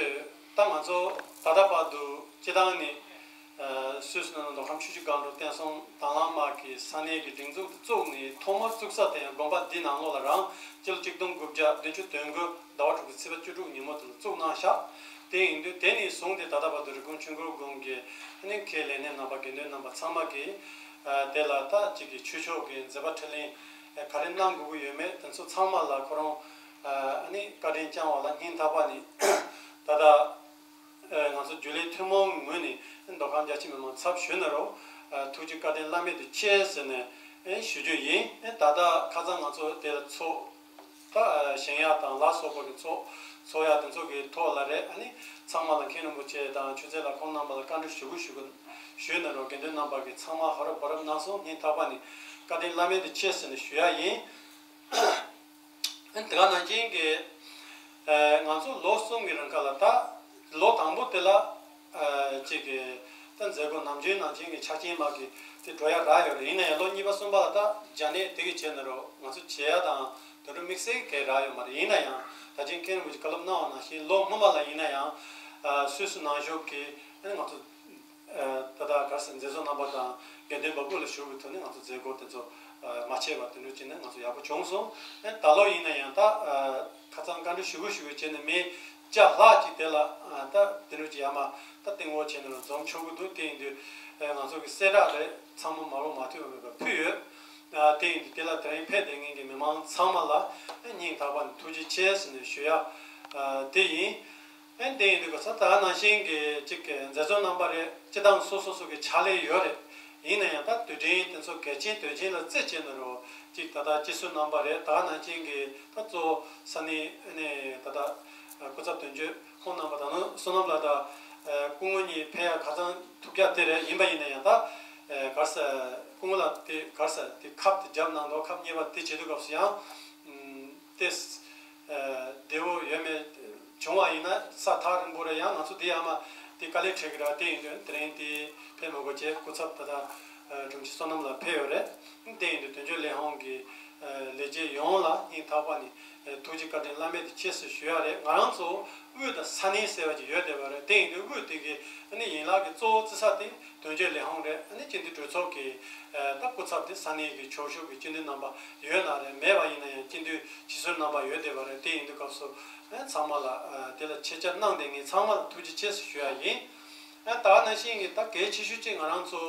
ད་ང་ཚོ་ད་ལྟ་བར་དུ་སྤྱི་བཏང་ནས་སུད་སི་ནང་མདོ་ཁམས་ཆུ་བཞི་སྒང་དྲུག་བསྟན་སྲུང་དྭང་བླངས་དམག་གི་ས་གནས་ཀྱི་སྒྲིག་འཛུགས་དེ་བཙུགས་ནས་ཐོག་མར་བཙུགས་ས་དེ་ཡང་དགོན་པ་འདི་ནང་ལོགས་ལ་རང་སྤྱི་ལོ་གཅིག་སྟོང་དགུ་བརྒྱ་བདུན་ཅུ་དོན་དགུ་ཟླ་བ་དྲུག་པའི་ཚེས་པ་བཅུ་དྲུག་ཉིན་མོ་དེ་ལ་བཙུགས་གནང་ཤག་དེ་ཡིན་དུས་དེ་ནས་བཟུང་སྟེ་ད་ལྟ་བར་དུ་རི་ཀོན་ཆོས་འཁོར་དགོན་གྱི་ཨ་ནི་མཁན་ལས་སྣེ་རྣམ་པ་དགེ་འདུན་རྣམ་པ་ཚང་མ་གིས་དེ་ལ་ད་ཅིག་གི་ཆོས་ཕྱོགས་ཀྱི་མཛད་པ་འཕྲིན་ལས་ག་རེ་གནང་དགོས་ཀྱི་ཡོད་མེད་དེ་ཚོ་ཚང་མ་ལ་ཁོ་རང་ཨ་ནི་བཀའ་དྲིན་བསྐྱངས་པ་ལ་སྙིང་ཐག་པ་ནས་ད་ལྟ། ང་ཚོ་རྒྱུན་ལས་ཐུན་མོང་ངོས་ནས་མདོ་ཁམས་རྒྱ་ཆེ་མི་མང་ཚབ་ཞུས་ན་རོ། ཐུགས་རྗེ་བཀའ་དྲིན་བླ་མེད་དུ་ཆེ་ཟེར་ནས་ཞུ་རྒྱུ་ཡིན། ད་ལྟ་ཁ་སང་ང་ཚོ་དེ་ལ་ཚོགས་ད་བཞེངས་ཡག་དང་ལ་སོགས་པ་གི་ཚོགས་ཚོགས་ཡག་དེ་ཚོ་གི་ཐོག་ལ་རེད། ཨ་ནི་ཚང་མ་ལ་མཁན་རིན་པོ་ཆེ་དང་ཆོས་རྩེ་ལ་ཁོང་རྣམ་པ་ལ་བཀའ་འདྲི་ཞུ་དགོས་ཞུ་དགོས་ཞུས་ན་རོ། དགེ་འདུན་རྣམ་པ་གི་ཚང་མ་ཧ་རབ་བ་རབ་གནང་སོང་། སྙིང་ཐག་པ་ནས་བཀའ་དྲིན་བླ་མེད་དུ་ཆེ་ཟེར་ནས་ཞུ་ཡག་ཡིན། དེ་ག་ནང་བཞིན་གྱི་ང་ཚོ་ལོ་གསུམ་གྱི་རིང་ཁ་ལ་ད་ལོ་དང་པོ་དེ་ལ་ཅིག་གི་ད་མཛད་སྒོ་ནམ་རྒྱུན་ནང་བཞིན་གྱི་ཆ་རྐྱེན་མ་གི་དེ་འགྲོ་ཡ་རག་ཡོད་རེད། ཡིན་ན་ཡང་ལོ་གཉིས་པ་གསུམ་པ་ལ་ད་རྒྱ་ནད་དེ་གི་བྱས་ན་རོ། ང་ཚོ་བྱེད་ཡ་དང་དེ་འདྲ་དམིགས་བསལ་གི་རག་ཡོད་མ་རེད། ཡིན་ན་ཡང་ད་ཅིང་མཁན་རིན་པོ་ཆེ་བཀའ་སློབ་གནང་བ་ནང་བཞིན་ལོ་སྔོན་མ་ལ་ཡིན་ན་ཡང་སུད་སི་ནང་བཞུགས་ཀྱི་ང་ཚོ་ད་ལྟ་ག་རེ་ཟེར་མཛད་གཙོ་རྣམ་པ་དང་དགེ་འདུན་པ་དབུ་ལ་བཞུགས་པའི་ཐོག་ནས་ང་ཚོ་མཛད་སྒོ་དེ་ཚོ་མ་ཆད་པར་དེ་འདྲ་བྱས་ནས་ང་ཚོ་ཡག་པོ་བྱུང་སོང་། ཨེ་ད་ལོ་ཡིན་ན་ཡང་ད་ཁ་སང་བཀའ་འདྲི་ཞུ་གི་ཞུ་གི་བྱས་ནས་མི་བརྒྱ་ལྷག་ཅིག་དེ་ལ་ད་དེ་འདྲ་ཅིག་ཡར་མར་ད་སྟེང་འོག་བྱས་ནས་འཛོམས་ཆོག་གི་འདུག་དེ་ཡིན་དུས་ང་ཚོ་གི་གསལ་བསྒྲགས་རེད། ཚང་མ་མ་འོངས་མ་ཐུག་པའི་ཕུལ་ཡོད། དེ་ཡིན་དུས་དེ་ལ་དེ་རིང་ཕེབས་བསྡད་མཁན་གྱི་མི་མང་ཚང་མ་ལ་སྙིང་ཐག་པ་ནས་ཐུགས་རྗེ་ཆེ་ཟེར་ནས་ཞུ་ཡ་དེ་ཡིན། ཨེ་དེ་ཡིན་དུས་ག་ས་ད་ག་ནང་བཞིན་གྱི་གཅིག་གི་མཛད་གཙོ་རྣམ་པ་རེད། སྤྱི་བཏང་སོ་སོ་སོ་གི་ཕྱག་ལས་ཡོད་རེད། ཡིན་ན་ཡང་ད་དུས་དྲན་དེ་ཚོ་གལ་ཆེན་དོན་ཆེན་ལ་རྩིས་བྱས་ན་རོ། གཅིག་ད་ལྟ་སྤྱི་ཟུར་རྣམ་པ་རེད། ད་ག་ནང་བཞིན་གྱི་ད་གཙོ་བོ་ས་གནས་ཨ་ནི་ད་ལྟ་སྐུ་ཚབ་དོན་གཅོད་ཁོང་རྣམ་པ་དང་བསོད་ནམས་ལགས་དང་སྐུ་ངོ་གཉིས་ཕེབས་ཡ་ཁ་སང་ཐུག་ཡ་དེ་རེད། ཡིན་པ་ཡིན་ན་ཡང་ད་ག་རེ་ཟེར་སྐུ་ངོ་ལགས་དེ་ག་རེ་ཟེར་དེ་ཁབ་དེ་བརྒྱབ་གནང་འདུག་ཁབ་གཉིས་པ་དེ་བྱེད་དུས་སྐབས་སུ་ཡང་དེ། བདེ་བོ་ཡོད་མེད་བྱུང་བ་ཡིན་ན་ས་ཐག་རིང་པོ་རེད། ཡང་ང་ཚོ་འདི་ཡར་མར་དེ་དཀའ་ལས་འཕྲད་ཀྱི་རེད། དེ་ཡིན་དུས་དེ་རིང་དེ་ཕེབས་མི་དགོས་བྱས་སྐུ་ཚབ་ད་ལྟ་དྲུང་ཆེ་བསོད་ནམས་ལགས་ཕེབས་ཡོད་རེད། དེ་ཡིན་དུས་དོན་གཅོད་ལས་ཁུངས་ཀྱི་ལས་བྱེད་ཡོངས་ལ་སྙིང་ཐག་པ་ནས་ ཐུགས་རྗེ་བཀའ་དྲིན་བླ་མེད་དུ་ཆེ་ཟེར་ཞུ་ཡ་རེད། ང་རང་ཚོ་དབུས་དང་ས་གནས་ཟེར་བ་ཅིག་ཡོད་བསྡད་པ་རེད། དེ་ཡིན་དུས་དབུས་དེ་གི་ཨ་ནི་ཡན་ལག་གི་གཙོ་བོ་བརྩི་ས་དེ་དོན་གཅོད་ལས་ཁུངས་རེད། ཨ་ནི་སྤྱི་འཐུས་གྲོས་ཚོགས་ཀྱི་ད་སྐུ་ཚབ་དེ་ས་གནས་ཀྱི་ཕྱོགས་བཞུགས་ཀྱི་སྤྱི་འཐུས་རྣམ་པ་ཡོད་ན་རེད། མེད་པ་ཡིན་ན་ཡང་སྤྱི་འཐུས་སྤྱི་ཟུར་རྣམ་པ་ཡོད་བསྡད་པ་རེད། དེ་ཡིན་དུས་སྐབས་སུ་ཚང་མ་ལ་དེ་ལ་ཆེད་བཅར་གནང་བསྡད་མཁན་ཚང་མ་ལ་ཐུགས་རྗེ་ཆེ་ཟེར་ཞུ་ཡ་ཡིན། ད་ག་ནང་བཞིན་གྱི་ད་གལ་ཆེ་ཤོས་གཅིག་ང་རང་ཚོ་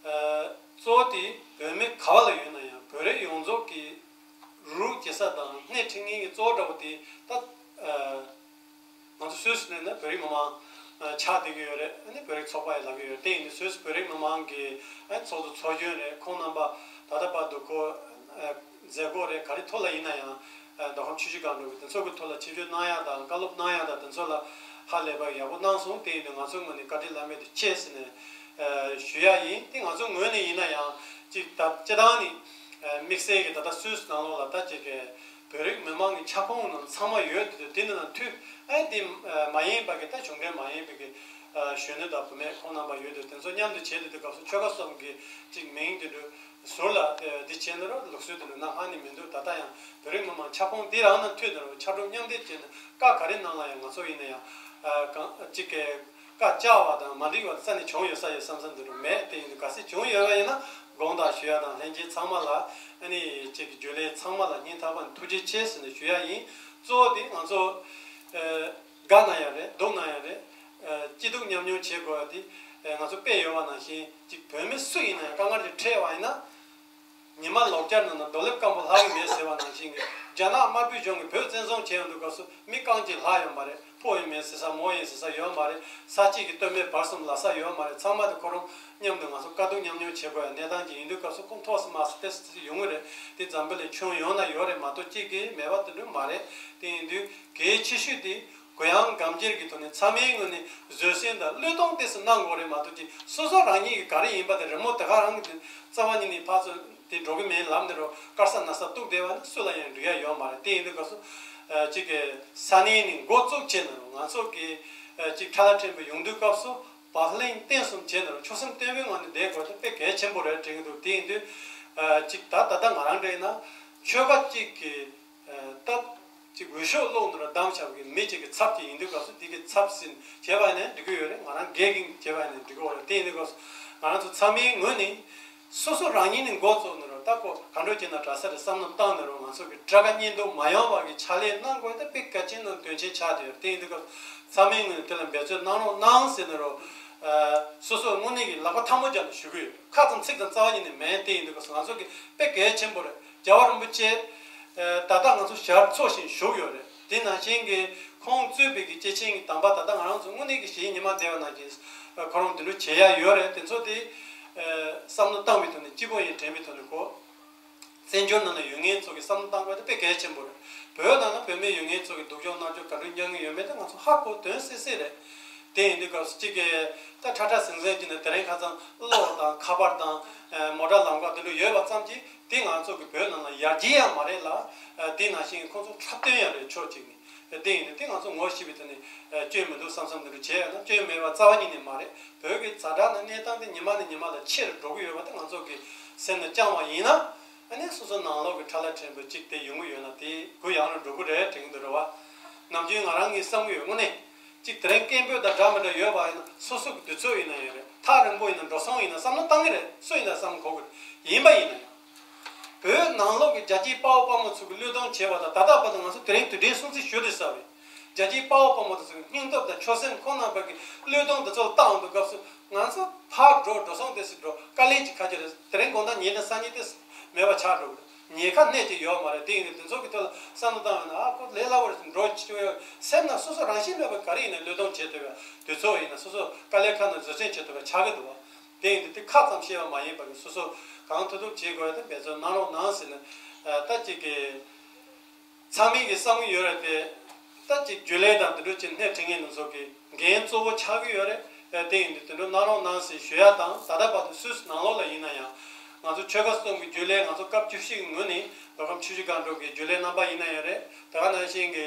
གཙོ་བོ་དེ་བོད་མི་ག་བ་ལ་ཡོད་ན་ཡང་བོད་རིགས་ཡོངས་རྫོགས་ཀྱི་རུ་སྐྱེ་ས་དང་སྣེ་ཁྲིད་མཁན་གྱི་གཙོ་བོ་འདྲ་བོ་དེ་ད་ང་ཚོ་སུད་སི་ནས་ན་བོད་རིགས་མི་མང་ཆགས་བསྡད་ཀྱི་ཡོད་རེད། ཨ་ནི་བོད་རིགས་ཚོགས་པ་ཡི་ལབ་ཀྱི་ཡོད་རེད། དེ་ཡིན་དུས་སུད་སི་བོད་རིགས་མི་མང་གི་ཚོགས་གཙོ་ཚོགས་གཞོན་རེད། ཁོང་རྣམ་པ་ད་ལྟ་བར་དུ་ཁོ་མཛད་སྒོ་རེད། ག་རེ་ཐོག་ལ་ཡིན་ན་ཡང་མདོ་ཁམས་ཆུ་བཞི་སྒང་དྲུག་གི་དེ་ཚོ་གི་ཐོག་ལ་ཆིབས་བསྒྱུར་གནང་ཡ་དང་བཀའ་སློབ་གནང་ཡ་དང་དེ་ཚོ་ལ་ཧ་ལས་པ་ཡག་པོ་གནང་སོང་། དེ་ཡིན་དུས་ང་ཚོའི་ངོས་ནས་བཀའ་དྲིན་བླ་མེད་དུ་ཆེ་ཟེར་ནས་ཞུ་ཡ་ཡིན། དེ་ང་ཚོའི་ངོས་ནས་ཡིན་ན་ཡང་ཅིག་ད་སྤྱི་བཏང་ནས་དམིགས་བསལ་གྱི་ད་ལྟ་སུད་སི་ནང་ལོགས་ལ་ད་ཅིག་གི་བོད་རིགས་མི་མང་གི་ཁྱབ་ཁོངས་ནང་ཚང་མ་ཡོད་དུས་དེ་འདི་ནང་མཐུད་ཨ་དེ་མ་ཡིན་པ་གི་ད་གཞུང་འབྲེལ་མ་ཡིན་པའི་གི་གཞོན་ནུ་དང་བུད་མེད་ཁོང་རྣམ་པ་ཡོད་དུས་དེ་ཚོ་མཉམ་དུ་བྱེད་དུས་དེ་སྐབས་སུ་ཆོལ་ཁ་གསུམ་གི་ཅིག་མིང་དེ་འདྲ་ཟུར་ལ་འདི་བྱས་ནི་རོ་ལུགས་སྲོལ་དེ་འདྲ་ན་ཧ་ནི་མི་འདུག་ད་ལྟ་ཡང་བོད་རིགས་མི་མང་ཁྱབ་ཁོངས་འདི་རང་ནང་མཐུད་དེ་རོ་ཕྱག་སྒྲུབ་མཉམ་འདེགས་བྱས་ནས་བཀའ་ག་རེ་གནང་ན་ཡང་ང་ཚོ་ཡིན་ན་ཡང་གང་ཅིག་གི་བཀའ་བཅག་པ་དང་མ་འགྲིག་པ་རྩ་ནས་བྱུང་ཡོད་ས་ཡོད་བསམ་བསམ་འདི་རུ་མེད། དེ་ཡིན་དུས་གལ་སྲིད་བྱུང་ཡོད་པ་ཡིན་ན་དགོངས་དག་ཞུ་ཡ་དང་ལྷན་རྒྱས་ཚང་མ་ལ་ཨ་ནི་ཅིག་གི་རྒྱུན་ལས་ཚང་མ་ལ་སྙིང་ཐག་པ་ནས་ཐུགས་རྗེ་ཆེ་ཟེར་ནས་ཞུ་ཡ་ཡིན། གཙོ་བོ་དེ་ང་ཚོ་དགའ་ན་ཡང་རེད་སྡུག་ན་ཡང་རེད། སྐྱིད་སྡུག་མཉམ་མྱོང་བྱེད་དགོས་པ་དེ་ང་ཚོ་དཔེ་ཡོད་པ་ནང་བཞིན་ཅིག་བོད་མི་སུ་ཡིན་ན་ཡང་དཀའ་ངལ་དེ་འཕྲད་པ་ཡིན་ན། ཉི་མ་ལོག་སྐྱར་ནང་ན་རྡོ་ལེབ་སྐམ་པོ་ལྷག་གི་མེད་ཟེར་བ་ནང་བཞིན་གྱི་རྒྱ་ནག་དམར་པོའི་གཞུང་གིས་བོད་བཙན་བཟུང་བྱས་ཡོང་དུས་སྐབས་སུ་མི་རྐང་གཅིག་ལྷག་ཡོད་མ་རེད། ཕོ་ཡིན་མིན་ཟེར་ས་མོ་ཡིན་ཟེར་ས་ཡོད་མ་རེད། ས་གཅིག་གི་སྟོད་སྨད་བར་གསུམ་ལ་ས་ཡོད་མ་རེད། ཚང་མ་དེ་ཁོ་རང་མཉམ་དུ་ང་ཚོ་དཀའ་སྡུག་མཉམ་མྱོང་བྱེད་དགོས་ཡ་གནས་སྟངས་ཅིག་ཡིན་དུས་སྐབས་སུ་ཁོང་ཐོག་སུ་མ་སུ་ཏེ་སུ་ཡོང་གི་རེད། དེ་འཛམ་བུ་གླིང་ཁྱོན་ཡོངས་ན་ཡོད་རེད་མ་གཏོགས་གཅིག་གིས་མེད་པ་དེ་འདྲ་མ་རེད། དེ་ཡིན་དུས་གལ་ཆེ་ཤོས་དེ། གུ་ཡངས་སྒམ་གྱེར་གྱི་ཐོག་ནས་ཚང་མའི་ངོས་ནས་བཟོད་བསྲན་དང་བློས་གཏོང་ཏོག་ཙམ་གནང་དགོས་རེད་མ་གཏོགས་ཀྱི་སོ་སོ་རང་ཉིད་ཀྱི་ག་རེ་ཡིན་པ་དེ་རི་མོ་དེ་ག་རང་གི་རྩ་བ་ཉིད་ནས་ཕར་ཚུར་དེ་འགྲོ་གི་མེད་ལབ་ནས་རོ་དཀར་ས་ན་ས་གཏུག་བསྡད་པ་ནི་སུ་ལ་ཡང་འགྲིག་ཡ་ཡོད་མ་རེད། དེ་ཡིན་དུས་སྐབས་སུ་གཅིག་གི་ས་གནས་ནས་འགོ་བཙུགས་བྱས་ནས་རོ་ང་ཚོ་གི་གཅིག་ཁྲ་ལ་ཕྲན་བུ་ཡོང་དུས་སྐབས་སུ་བག་ལེན་བརྟན་གསུམ་བྱས་ནས་རོ་ཆོད་སེམས་བརྟན་པོའི་ངང་ནས་བསྡད་དགོས་དེ་དཔེ་གལ་ཆེན་པོ་རེད་དྲན་གྱི་འདུག་དེ་ཡིན་དུས་གཅིག་ད་ད་ལྟ་ང་རང་འདྲ་ཡིན་ན་ཆོལ་ཁ་གཅིག་གི་ད། ཅིག་འོས་ཤོག་སློག་འདི་ར་བདམས་བྱ་བའི་མི་གཅིག་གི་ཚབ་ཅིག་ཡིན་དུས་སྐབས་སུ་འདི་གི་ཚབ་ཟིན་བྱས་པ་ཡིན་ན་འགྲིག་གི་ཡོད་རེད། ང་རང་སྒེར་གྱི་བྱས་པ་ཡིན་ན་འགྲིག་གི་ཡོད་རེད། དེ་ཡིན་དུས་སྐབས་སུ་ང་རང་ཚོ་ཚང་མའི་ངོས་ནས་སོ་སོ་རང་ཉིད་ནས་འགོ་བཙུགས་ནས་རོ་ད་ཁོ་ག་འདྲ་བྱས་ན་དྲག་ས་རེད་བསམ་བློ་བཏང་ནས་རོ་ང་ཚོ་གི་དགྲ་དགའ་གཉེན་སྡུག་མ་ཡོང་བ་གི་ཕྱག་ལས་གནང་དགོས་ད་དཔེ་གལ་ཆེན་དང་དོན་ཆེན་ཆགས་བསྡད་ཡོད་རེད། དེ་ཡིན་དུས་སྐབས་ཚང་མའི་ངོས་ནས་དེ་ལ་འབད་བརྩོན་གནང་རོགས་གནང་ཟེར་ནས་རོ་སོ་སོ་དངོས་གནས་ཀྱི་ལག་པ་ཐལ་མོ་སྦྱར་ནས་ཞུ་གི་ཡོད། ཁ་ཙམ་ཚིག་ཙམ་རྩ་བ་ཉིད་ནས་མེད། དེ་ཡིན་དུས་སྐབས་སུ་ང་ཚོ་གི་དཔེ་གལ་ཆེན་པོ་རེད། རྒྱལ་བ་རིན་པོ་ཆེ། ད་ལྟ་ང་ཚོ་ཞལ་འཚོ་བཞིན་བཞུགས་ཡོད་རེད། དེ་ནང་བཞིན་གྱི་ཁོང་གཙོས་པའི་གི་སྐྱེས་ཆེན་གྱི་དམ་པ་ད་ལྟ་ང་རང་ཚོ་དངོས་གནས་ཀྱི་གཞིས་ཉི་མ་སྡེ་བ་ནང་བཞིན་ཁོ་རང་དེ་འདྲ་བྱེད་ཡ་ཡོད་རེད། དེ་ཚོ་དེ་བསམ་བློ་བཏང་བའི་ཐོག་ནས་སྤྱི་བོ་ཡིས་དྲན་པའི་ཐོག་ནས་གོ་བཙན་བྱོལ་ནང་ལ་ཡོད་མཁན་ཚོ་གི་བསམ་བློ་བཏང་དགོས་དེ་དཔེ་གལ་ཆེན་པོ་རེད། བོད་ནང་ལ་བོད་མི་ཡོད་མཁན་ཚོ་གི་སྡུག་སྦྱོང་མནར་གཅོད་ག་འདྲ་མྱངས་ཀྱི་ཡོད་མེད་དེ་ང་ཚོ་ཧ་གོ་དོན་སྲིད་སྲིད་རེད། དེ་ཡིན་དུས་སྐབས་སུ་གཅིག་གིས་ད་ཁྲ་ཁྲ་ཟིང་ཟིང་གྱིས་ནས་དེ་རིང་ཁ་སང་གློག་དང་ཁ་པར་དང་མོ་ཊ་ལམ་ཁ་དེ་འདྲ་ཡོད་པ་ཙམ་གྱིས་དེ་ང་ཚོ་གི་བོད་ནང་ལ་ཡར་རྒྱས་ཡང་མ་རེད་ལ། དེ་ནང་བཞིན་ཁོང་ཚོ་འཁྲབ་སྟོན་ཡང་རེད་ཕྱོགས་གཅིག་ནས། དེ་ཡིན་དུས་དེ་ང་ཚོ་ངོ་ཤེས་པའི་ཐོག་ནས་སྐྱོན་མི་འདུག་བསམ་བསམ་དེ་འདྲ་བྱས་ཡོད་ན་སྐྱོན་མེད་པ་རྩ་བ་ཉིད་ནས་མ་རེད། བོད་ཀྱི་ཛ་དྲག་ནི་གནས་སྟངས་དེ་ཉི་མ་ནས་ཉི་མ་ལ་ཆེ་རུ་འགྲོ་གི་ཡོད་པ་དེ་ང་ཚོ་གི་སེམས་ནང་བཅངས་པ་ཡིན་ན། ཨ་ནི་སོ་སོ་ནང་ལོགས་ཀྱི་ཁྲ་ལ་ཕྲན་བུ་གཅིག་དེ་ཡོང་གི་ཡོད་ན་དེ་གུ་ཡངས་རུ་འགྲོ་གི་རེད་དྲན་གྱི་འདུག་རེད་བ། ནམ་རྒྱུན་ང་རང་གིས་བསམ་གྱི་ཡོད། དངོས་གནས་གཅིག་དེ་རིང་སྐད་འབོད་དང་འདྲ་མི་འདྲ་ཡོད་པ་ཡིན་ན་སོ་སོ་གི་དུས་ཚོད་ཡིན་ན་ཡང་རེད། ཐག་རིང་པོ་ཡིན་ན་འགྲོ་སོང་ཡིན་ན་བསམ་བློ་བཏང་གི་རེད། སུ་ཡིན་ན་བསམ་གོ་གི་རེད། ཡིན་པ་ཡིན་ན་ཡང་། བོད་ནང་ལོགས་ཀྱི་རྒྱལ་གཅེས་དཔའ་བོ་དཔའ་མོ་ཚོ་གི་བློས་གཏོང་བྱས་པ་དང་ད་ལྟ་བར་དུ་ང་ཚོ་དེ་རིང་དུས་དྲན་སྲུང་བརྩི་ཞུ་བསྡད་ས་རེད། རྒྱལ་གཅེས་དཔའ་བོ་དཔའ་མོ་དེ་ཚོ་གི་སྙིང་སྟོབས་དང་ཆོད་སེམས་ཁོང་རྣམ་པ་གི་བློས་གཏོང་དེ་ཚོ་ལ་བཏང་འདུག་སྐབས་སུ་ང་ཚོ་ཕར་འགྲོ་འགྲོ་སོང་དེ་སུ་འགྲོ་དཀའ་ལས་ཀྱི་ཁ་ཆེ་རེད། དེ་རིང་དགོང་དག་ཉལ་ནས་སང་ཉིན་དེ་མེད་པ་ཆགས་འགྲོ་གི་རེད། ཉལ་ཁ་གནས་ཀྱི་ཡོད་མ་རེད། དེ་ཡིན་དུས་དེ་ཚོ་གི་ཐོག་ལ་བསམ་བློ་བཏང་ཡོད་ན་ཨ་ཁོ་ལས་སླ་བོ་རེད་འགྲོ་ཆོག་ཡོད་སེམས་ནང་སོ་སོ་རང་བཞིན་མེད་པ་ག་རེ་ཡིན་ན་བློས་གཏོང་བྱེད་ཐུབ་ཡ་དུས་ཚོད་ཡིན་ན་སོ་སོ་དཀའ་ལས་ཁག་ནང་བཟོད་བསྲན་བྱེད་ཐུབ་ཡ་ཆགས་ཀྱི་འདུག་བ། དེ་ཡིན་དུས་དེ་ཁ་ཙམ་བཤད་པ་མ་ཡིན་པ་གི་སོ་སོ་གང་ཐུབ་ཐུབ་བྱེད་དགོས་ཡ་དེ་འབད་བརྩོན་གནང་རོགས་གནང་ཟེར་ནས་ད་ཅིག་གི་ཚང་མས་ཀྱི་བསམ་གྱི་ཡོད་རེད་དེ། ད་ཅིག་རྒྱུན་ལས་དང་དེ་འདྲ་ཅིག་སྣེ་ཁྲིད་མཁན་དེ་ཚོ་གི་འགན་གཙོ་བོ་ཆགས་ཀྱི་ཡོད་རེད། དེ་ཡིན་དུས་དེ་འདྲ་གནང་རོགས་གནང་ཟེར་ཞུ་ཡ་དང་ད་ལྟ་བར་དུ་སུད་སི་ནང་ལོགས་ལ་ཡིན་ན་ཡང་ང་ཚོ་ཆོལ་ཁ་གསུམ་གྱི་རྒྱུན་ལས་ང་ཚོ་སྐབས་བཅུ་བཞི་གི་ངོས་ནས་མདོ་ཁམས་ཆུ་བཞི་སྒང་དྲུག་གི་རྒྱུན་ལས་རྣམ་པ་ཡིན་ན་ཡང་རེད། དེ་ག་ནང་བཞིན་གྱི་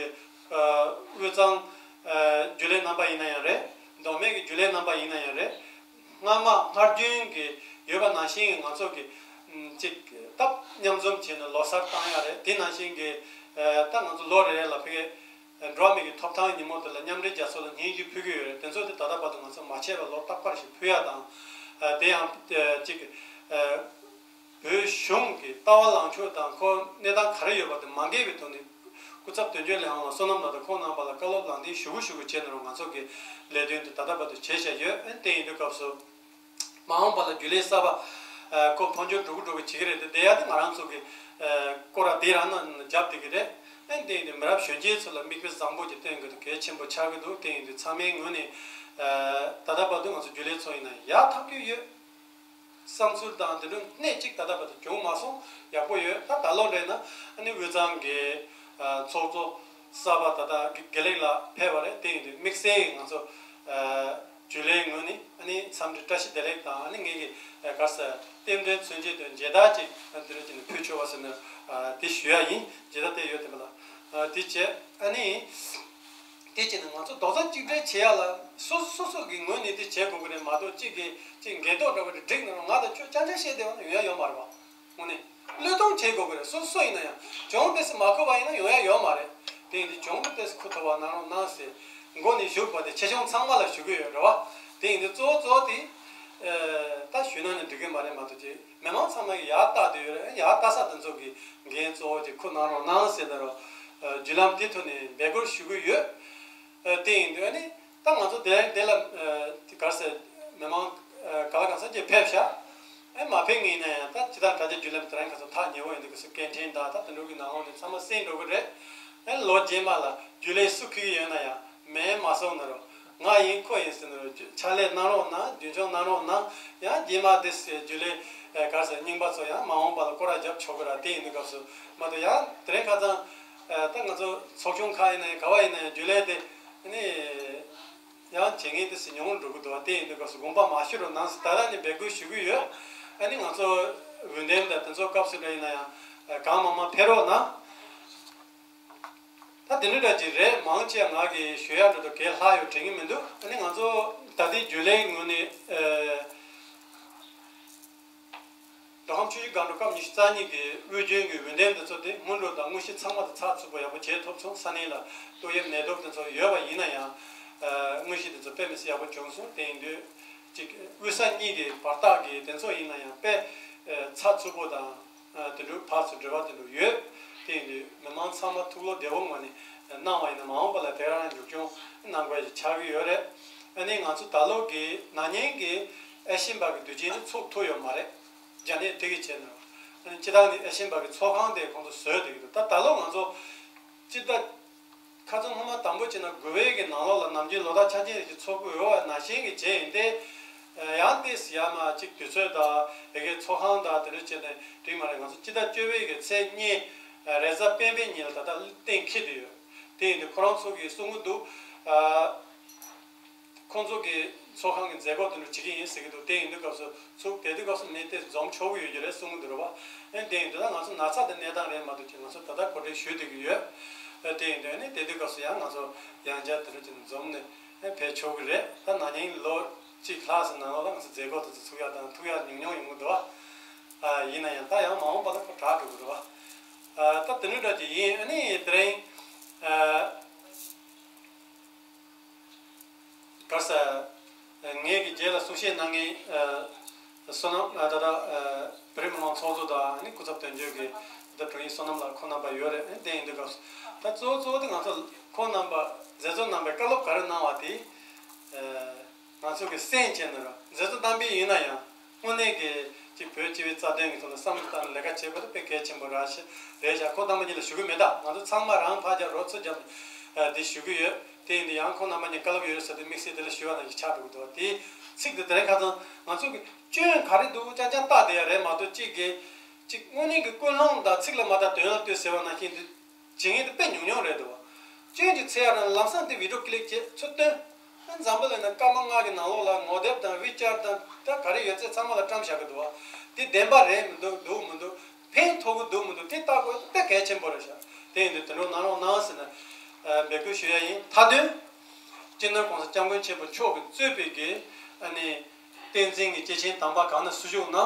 དབུས་གཙང་རྒྱུན་ལས་རྣམ་པ་ཡིན་ན་ཡང་རེད། མདོ་སྨད་ཀྱི་རྒྱུན་ལས་རྣམ་པ་ཡིན་ན་ཡང་རེད། སྔ་མ་སྔར་རྒྱུན་གྱི་ཡོད་པ་ནང་བཞིན་གྱི་ང་ཚོ་གི་ཅིག་སྟབས་མཉམ་འཛོམས་བྱས་ནས་ལོ་གསར་བཏང་ཡག་རེད། དེ་ནང་བཞིན་གྱི་ད་ང་ཚོ་ལོ་རེ་རེ་ལ་ཕ་གི་འགྲོ་བ་མི་གི་ཐོབ་ཐང་ཉིན་མོ་དེ་ལ་མཉམ་འབྲེལ་རྒྱལ་ཚོགས་ལ་སྙན་ཞུ་ཕུལ་གྱི་ཡོད་རེད། དེ་ཚོ་དེ་ད་ལྟ་བར་དུ་ང་ཚོ་མ་བྱས་པ་ལོ་རྟག་པར་ཞིག་ཕུལ་ཡག་དང་། དེ་ཡང་ཅིག་བོད་གཞུང་གི་ལྟ་བ་ལངས་ཕྱོགས་དང་ཁོ་གནས་སྟངས་ག་རེ་ཡོད་པ་དེ་མ་འགལ་བའི་ཐོག་ནས་སྐུ་ཚབ་དོན་གཅོད་ལས་ཁང་ལ་བསོད་ནམས་ལགས་དང་ཁོང་རྣམ་པ་ལ་བཀའ་སློབ་ལམ་སྟོན་ཞུ་གུ་ཞུ་གུ་བྱས་ནས་རུང་ང་ཚོ་གི་ལས་དོན་དེ་ད་ལྟ་བར་དུ་བྱས་བཞག་ཡོད། ཨ་ནི་དེ་ཡིན་དུས་སྐབས་སུ་མ་འོངས་པ་ལ་རྒྱུན་ལས་གསར་པ་ཁོ་འཕོ་འགྱུར་འགྲོ་གི་འགྲོ་གི་བྱེད་ཀྱི་རེད་དེ། དེ་ཡང་དེ་ང་རང་ཚོ་གི་སྐོར་ར་དེ་རང་ནང་རྒྱབ་བསྡད་ཀྱི་རེད། ཨ་ནི་དེ་ཡིན་དུས་མི་རབས་གཞོན་སྐྱེས་ཚོ་ལ་མིག་དཔེ་བཟང་པོ་ཅིག་སྟོན་དགོས་དེ་གལ་ཆེན་པོ་ཆགས་ཀྱི་འདུག་དེ་ཡིན་དུས་ཚང་མའི་ངོས་ནས་ད་ལྟ་བར་དུ་ང་ཚོ་རྒྱུན་ལས་ཚོ་ཡིན་ན་ཡག་ཐག་ཆོད་ཡོད། བསམ་ཚུལ་དང་དེ་འདྲ་སྣེ་གཅིག་ད་ལྟ་བར་དུ་བྱུང་མ་སོང་། ཡག་པོ་ཡོད། ད་ད་ལོ་འདྲ་ན་ཨ་ནི་དབུས་གཙང་གི་ཚོགས་གཙོ་གསར་པ་ད་ལྟ་དགེ་ལེགས་ལགས་ཕེབས་པ་རེད། དེ་ཡིན་དུས་དམིགས་བསལ་ང་ཚོ་རྒྱུན་ལས་ངོས་ནས་ཨ་ནི་འཚམས་འདྲི་བཀྲ་ཤིས་བདེ་ལེགས་དང་། ཨ་ནི་ངེད་ཀྱི་ག་རེ་ཟེར་རྟེན་འབྲེལ་མཚོན་བྱེད་དུ་མཇལ་དར་ཅིག་འདི་འདྲ་ཅིག་ནས་ཕུལ་ཆོག་པ་ཟེར་ནས་དེ་ཞུ་ཡག་ཡིན། མཇལ་དར་དེ་ཡོད་དེ་མ་ལ་དེ་བྱས་ཨ་ནི། དེ་བྱས་ནས་ང་ཚོ་རྡོག་རྩ་གཅིག་སྒྲིལ་བྱེད་ཡག་ལ་སོ་སོ་སོ་སོ་གི་ངོས་ནས་དེ་བྱེད་དགོས་ཀྱི་རེད་མ་གཏོགས། གཅིག་གིས་གཅིག་འགལ་ཟླ་འདྲ་བོ་དེ་འགྲིག་ན་རུང་ང་དང་ཁྱོད་རྐྱང་རྐྱང་བཤད་བསྡད་པ་ན་ཡོང་ཡག་ཡོད་མ་རེད་པ། དངོས་གནས་བློས་གཏོང་བྱེད་དགོས་ཀྱི་རེད། སོ་སོ་ཡིན་ན་ཡང་གྱོང་དེ་སུ་མ་ཁུར་བ་ཡིན་ན་ཡོང་ཡག་ཡོད་མ་རེད། དེ་ཡིན་དུས་གྱོང་དེ་ཏོག་ཙམ་ཁུར་ཐུབ་པ་གནང་རོགས་གནང་ཟེར་མགོ་ནས་ཞུགས་པ་དེ་ཆེ་ཆུང་ཚང་མ་ལ་ཞུ་གི་ཡོད་རེད་པ། དེ་ཡིན་དུས་གཙོ་བོ་གཙོ་བོ་དེ་ད་ཞུས་ན་ནི་འགྲིག་གི་མ་རེད་མ་གཏོགས་ཅིག་མི་མང་ཚང་མ་གིས་ཡག་བལྟ་བསྡད་ཡོད་རེད། ཡག་བལྟ་ས་དེ་ཚོ་གི་འགན་གཙོ་བོ་ཅིག་ཁུར་གནང་རོགས་གནང་ཟེར་ད་རོགས་བརྒྱུད་ལམ་དེ་ཐོག་ནས་འབོད་སྐུལ་ཞུ་གི་ཡོད། དེ་ཡིན་དུས་ཨ་ནི་ད་ང་ཚོ་དེ་དེ་ལ་ག་རེ་ཟེར་མི་མང་ག་ལ་གང་འཚམ་ཅིག་ཕེབས་ཤག་ཨེ་མ་ཕེབས་ངེས་ན་ཡང་ད་ཇི་ལྟར་དྲ་རྒྱ་བརྒྱུད་ལམ་དེ་རིང་ཁ་སང་ཐག་ཉེ་བོ་ཡིན་དུས་སྐད་འཕྲིན་དང་ད་དེ་འདྲ་གི་ནང་ལོགས་ནས་ཚང་མ་གསན་འགྲོ་གི་རེད། ཨེ་ལོ་རྗེས་མ་ལ་རྒྱུན་ལས་སུ་ཁུར་གི་ཡོད་ན་ཡང་མེད་མ་སོང་ན་རོགས། ང་ཡིན་ཁོ་ཡིན་ཟེར་ན་རོགས། ཕྱག་ལས་གནང་རོགས་གནང་། རྒྱུན་འཁྱོངས་གནང་རོགས་གནང་། ཡང་རྗེས་མ་དེ་ཟེར་རྒྱུན་ལས་ག་རེ་ཟེར་རྙིང་པ་ཚོ་ཡང་མ་འོངས་པ་ལ་སྐོར་ར་རྒྱབ་ཆོག་གི་ར། དེ་ཡིན་དུས་སྐབས་སུ་མ་གཏོགས་ཡང་དེ་རིང་ཁ་སང་ད་ང་ཚོ་ཚོགས་ཆུང་ཁག་ཡིན་ན་ཡང་ག་བ་ཡིན་ན་ཡང་རྒྱུན་ལས་དེ་ནི་ཡང་བྱེད་མཁན་དེ་ཟེར་ཉུང་ངུ་འགྲོ་གི་འདུག་པ། དེ་ཡིན་དུས་སྐབས་སུ་དགོངས་པ་མ་ཞུ་རོགས་གནང་ཟེར་ད་ལྟ་ནས་འབོད་སྐུལ་ཞུ་གི་ཡོད། ཨ་ནི་ང་ཚོ་འོས་འདེམས་དང་དེ་ཚོ་སྐབས་སུ་འདྲ་ཡིན་ན་ཡང་གང་མང་མང་ཕེབས་རོགས་གནང་། ད་དེ་འདྲ་འདྲ་ཅིག་རེད། མང་ཆེ་ང་གིས་ཞུ་ཡག་འདྲ་དོ་གས་ལྷག་ཡོད་དྲན་གི་མི་འདུག་ཨ་ནི་ང་ཚོ་ད་ལྟའི་རྒྱུན་ལས་ངོས་ནས་ཨ་མདོ་ཁམས་ཆུ་བཞི་སྒང་དྲུག་སྐབས་ཉི་ཤུ་རྩ་གཉིས་ཀྱི་དབུས་རྒྱུན་གྱི་འོས་འདེམས་དེ་ཚོ་དེ་སྔོན་འགྲོ་དང་དངོས་གཞི་ཚང་མ་དེ་ཚགས་ཚུད་པོ་ཡག་པོ་བྱས་ཐུབ་སོང་། ས་གནས་ལ་ཏོག་དབྱིབས་ནད་དུག་དེ་ཚོ་ཡོད་པ་ཡིན་ན་ཡང་དངོས་གཞི་དེ་ཚོ་དཔེ་མི་སྲིད་ཡག་པོ་བྱུང་སོང་། དེ་ཡིན་དུས་ཅིག་དབུས་ས་གཉིས་ཀྱི་བར་ཐག་གི་དེ་ཚོ་ཡིན་ན་ཡང་དཔེ་ཚགས་ཚུད་པོ་དང་། དེ་འདྲ་ཕར་ཚུར་འབྲེལ་བ་དེ་འདྲ་ཡོད། དེ་ཡིན་དུས་མི་མང་ཚང་མ་ཐུགས་བློ་བདེ་བོ་ངང་ནས་གནང་བ་ཡིན་ན་མ་འོངས་པ་ལ་དེ་རང་མཇུག་སྐྱོང་གནང་དགོས་ཀྱི་ཆགས་ཀྱི་ཡོད་རེད། ཨ་ནི་ང་ཚོ་ད་ལོ་གི་ན་ནིང་གི་ཨེ་ཤེ་ཡན་པ་གི་དུས་ཆེན་དེ་ཚུགས་ཐུབ་ཡོད་མ་རེད། རྒྱ་ནད་དེ་གི་རྗེས་ནས་ཨ་ནི་སྤྱི་བཏང་ནས་ཨེ་ཤེ་ཡན་པ་གི་ཚོགས་ཁང་དེ་ཁོང་ཚོ་བཟོས་བསྡད་ཀྱི་འདུག་ད་ད་ལོ་ང་ཚོ་སྤྱི་ཟླ་ཁ་སང་སྔོན་མ་དང་པོ་བྱས་ན་དགུ་པའི་གི་ནང་ལོགས་ལ་ནམ་རྒྱུན་ལོ་ལྟར་འཆར་ཅན་རེ་ཞིག་ཚོགས་ཀྱི་ཡོད་པ་ནང་བཞིན་གྱི་བྱས་ཡིན་ཏེ། ཡང་ཏོག་ཙམ་ཡར་མར་གཅིག་དུས་ཚོད་དང་ཡ་གི་ཚོགས་ཁང་དང་དེ་འདྲ་བྱས་ནས་འགྲིག་མ་རེད། ང་ཚོ་སྤྱི་ཟླ་བཅུ་པའི་གི་ཚེས་གཉིས་རེས་གཟའ་སྤེན་པའི་ཉིན་ལ་ད་ལྟ་གཏན་འཁེལ་བསྡད་ཡོད། དེ་ཡིན་དུས་ཁོ་རང་ཚོ་གིས་གསུང་གི་འདུག་ཁོང་ཚོ་གི་ཚོགས་ཁང་གི་མཛད་སྒོ་དེ་འདྲ་བྱེད་ཀྱི་ཡིན་ཟེར་གྱི་འདུག་དེ་ཡིན་དུས་སྐབས་སུ་ཚུགས་དེ་དུས་སྐབས་སུ་ནས་དེ་འཛོམས་ཆོག་གི་ཡོད་ཀྱི་རེད་གསུང་གི་འདུག་རེད་པ། ཨེ་དེ་ཡིན་དུས་ད་ང་ཚོ་ན་ཚ་དེ་གནས་སྟངས་རེད་མ་གཏོགས་ཀྱི་ང་ཚོ་ད་ལྟ་གོ་སྒྲིག་ཞུས་བསྡད་ཀྱི་ཡོད། ཨེ་དེ་ཡིན་དུས་ནི་དེ་དུས་སྐབས་སུ་ཡང་ང་ཚོ་ཡང་བསྐྱར་དེ་འདྲ་ཅིག་འཛོམས་ནས་ཨེ་ཕེབས་ཆོག་གི་རེད། ད་ན་ནིང་ལོ་གཅིག་ལྷག་ཙམ་ནང་ལོགས་ལ་ང་ཚོ་མཛད་སྒོ་དེ་ཚོ་ཚུགས་ཡག་དང་ཐུག་ཡག་ཉུང་ཉུང་ཡོང་གི་འདུག་བ། ཨ་ཡིན་ན་ཡང་ད་ཡང་མ་འོངས་པ་ལ་ཁོ་དྲག་འགྲོ་གི་རེད་བ། ཨ་ད་དེ་འདྲ་འདྲ་ཅིག་ཡིན། ཨ་ནི་དེ་རིང་ཨ། ག་རེ་ཟེར། ངེད་ཀྱི་རྗེས་ལ་གསུང་བཤད་གནང་མཁན་བསོད་ནམས་ད་ལྟ་བོད་རིགས་མི་མང་ཚོགས་གཙོ་དང་ནི་སྐུ་ཚབ་དོན་གཅོད་ཀྱི་ད་དྲུང་ཡིག་བསོད་ནམས་ལགས་ཁོང་རྣམ་པ་ཡོད་རེད། དེ་ཡིན་དུས་སྐབས་སུ་ད་གཙོ་བོ་གཙོ་བོ་དེ་ང་ཚོ་ཁོང་རྣམ་པ་མཛད་གཙོ་རྣམ་པས་བཀའ་སློབ་ག་རེ་གནང་བ་དེ་ང་ཚོ་གིས་གསན་བྱས་ན་ར་མཛད་གཙོ་རྣམ་པས་ཡིན་ན་ཡང་། དངོས་གནས་ཀྱི་ཅིག་བོད་སྤྱི་པའི་རྩ་དོན་གྱི་ཐོག་ལ་བསམ་བློ་བཏང་ནས་ལས་ཀ་བྱེད་དགོས་དེ་དཔེ་གལ་ཆེན་པོ་རེད་ཤག་རེད་ཤག་ཁོ་རྣམ་པ་གཉིས་ལ་ཞུ་གི་མེད། ད་ང་ཚོ་ཚང་མ་རང་ཕར་རྒྱབ་རོགས་ཚུར་རྒྱབ་ནས་འདི་ཞུ་གི་ཡོད། དེ་ཡིན་དུས་ཡང་ཁོ་རྣམ་པ་གཉིས་བཀའ་སློབ་ཡོད་རེད་ཟེར་དུས་དམིགས་བསལ་དེ་ལ་ཞུ་བ་ནང་བཞིན་ཆགས་འགྲོ་གི་འདུག་དེའི་ཚིག་དེ་དེ་རིང་ཁ་སང་ང་ཚོ་གི་སྐྱོན་ག་རེ་འདུག་རྐྱང་རྐྱང་བརྟག་བསྡད་ཡ་རེད་མ་གཏོགས་གཅིག་གི་ཅིག་དངོས་གནས་ཀྱི་ཀུན་སློང་དང་ཚིག་ལ་མ་བལྟ་དོན་ལ་ལྟོས་ཟེར་བ་ནང་བཞིན་དུ། བྱེད་མཁན་དེ་དཔེ་ཉུང་ཉུང་རེད་འདུག་བ། སྐྱོན་གྱི་ཚད་ཡར་ལམ་སང་དེ་བི་ཌིའོ་ཀི་ལིག་བྱས་ཚུར་བཏོན། ཨ་འཛམ་བུ་གླིང་ནང་སྐར་མ་ལྔ་གི་ནང་ལོགས་ལ་ངོ་དེབ་དང་ཝི་ཅར་དང་ད་ག་རེ་ཡོད་ཚད་ཚང་མ་ལ་བཀྲམ་བཞག་གི་འདུག་བ། དེ་བདེན་པ་རེད་མི་འདུག་འདུག་མི་འདུག་ཕན་ཐོགས་ཀྱི་འདུག་མི་འདུག་དེ་བལྟ་དགོས་དཔེ་གལ་ཆེན་པོ་རེད་ཤག་དེ་ཡིན་དུས་དེ་འདྲ་གནང་རོགས་གནང་ཟེར་ནས་འབོད་སྐུལ་ཞུ་ཡ་ཡིན། མཐའ་དོན། སྤྱི་ནོར་༸གོང་ས་༸སྐྱབས་མགོན་ཆེན་པོ་མཆོག་གིས་གཙོས་པའི་གི་ཨ་ནི་བསྟན་འཛིན་གྱི་སྐྱེས་ཆེན་དམ་པ་གང་ན་བཞུགས་ན།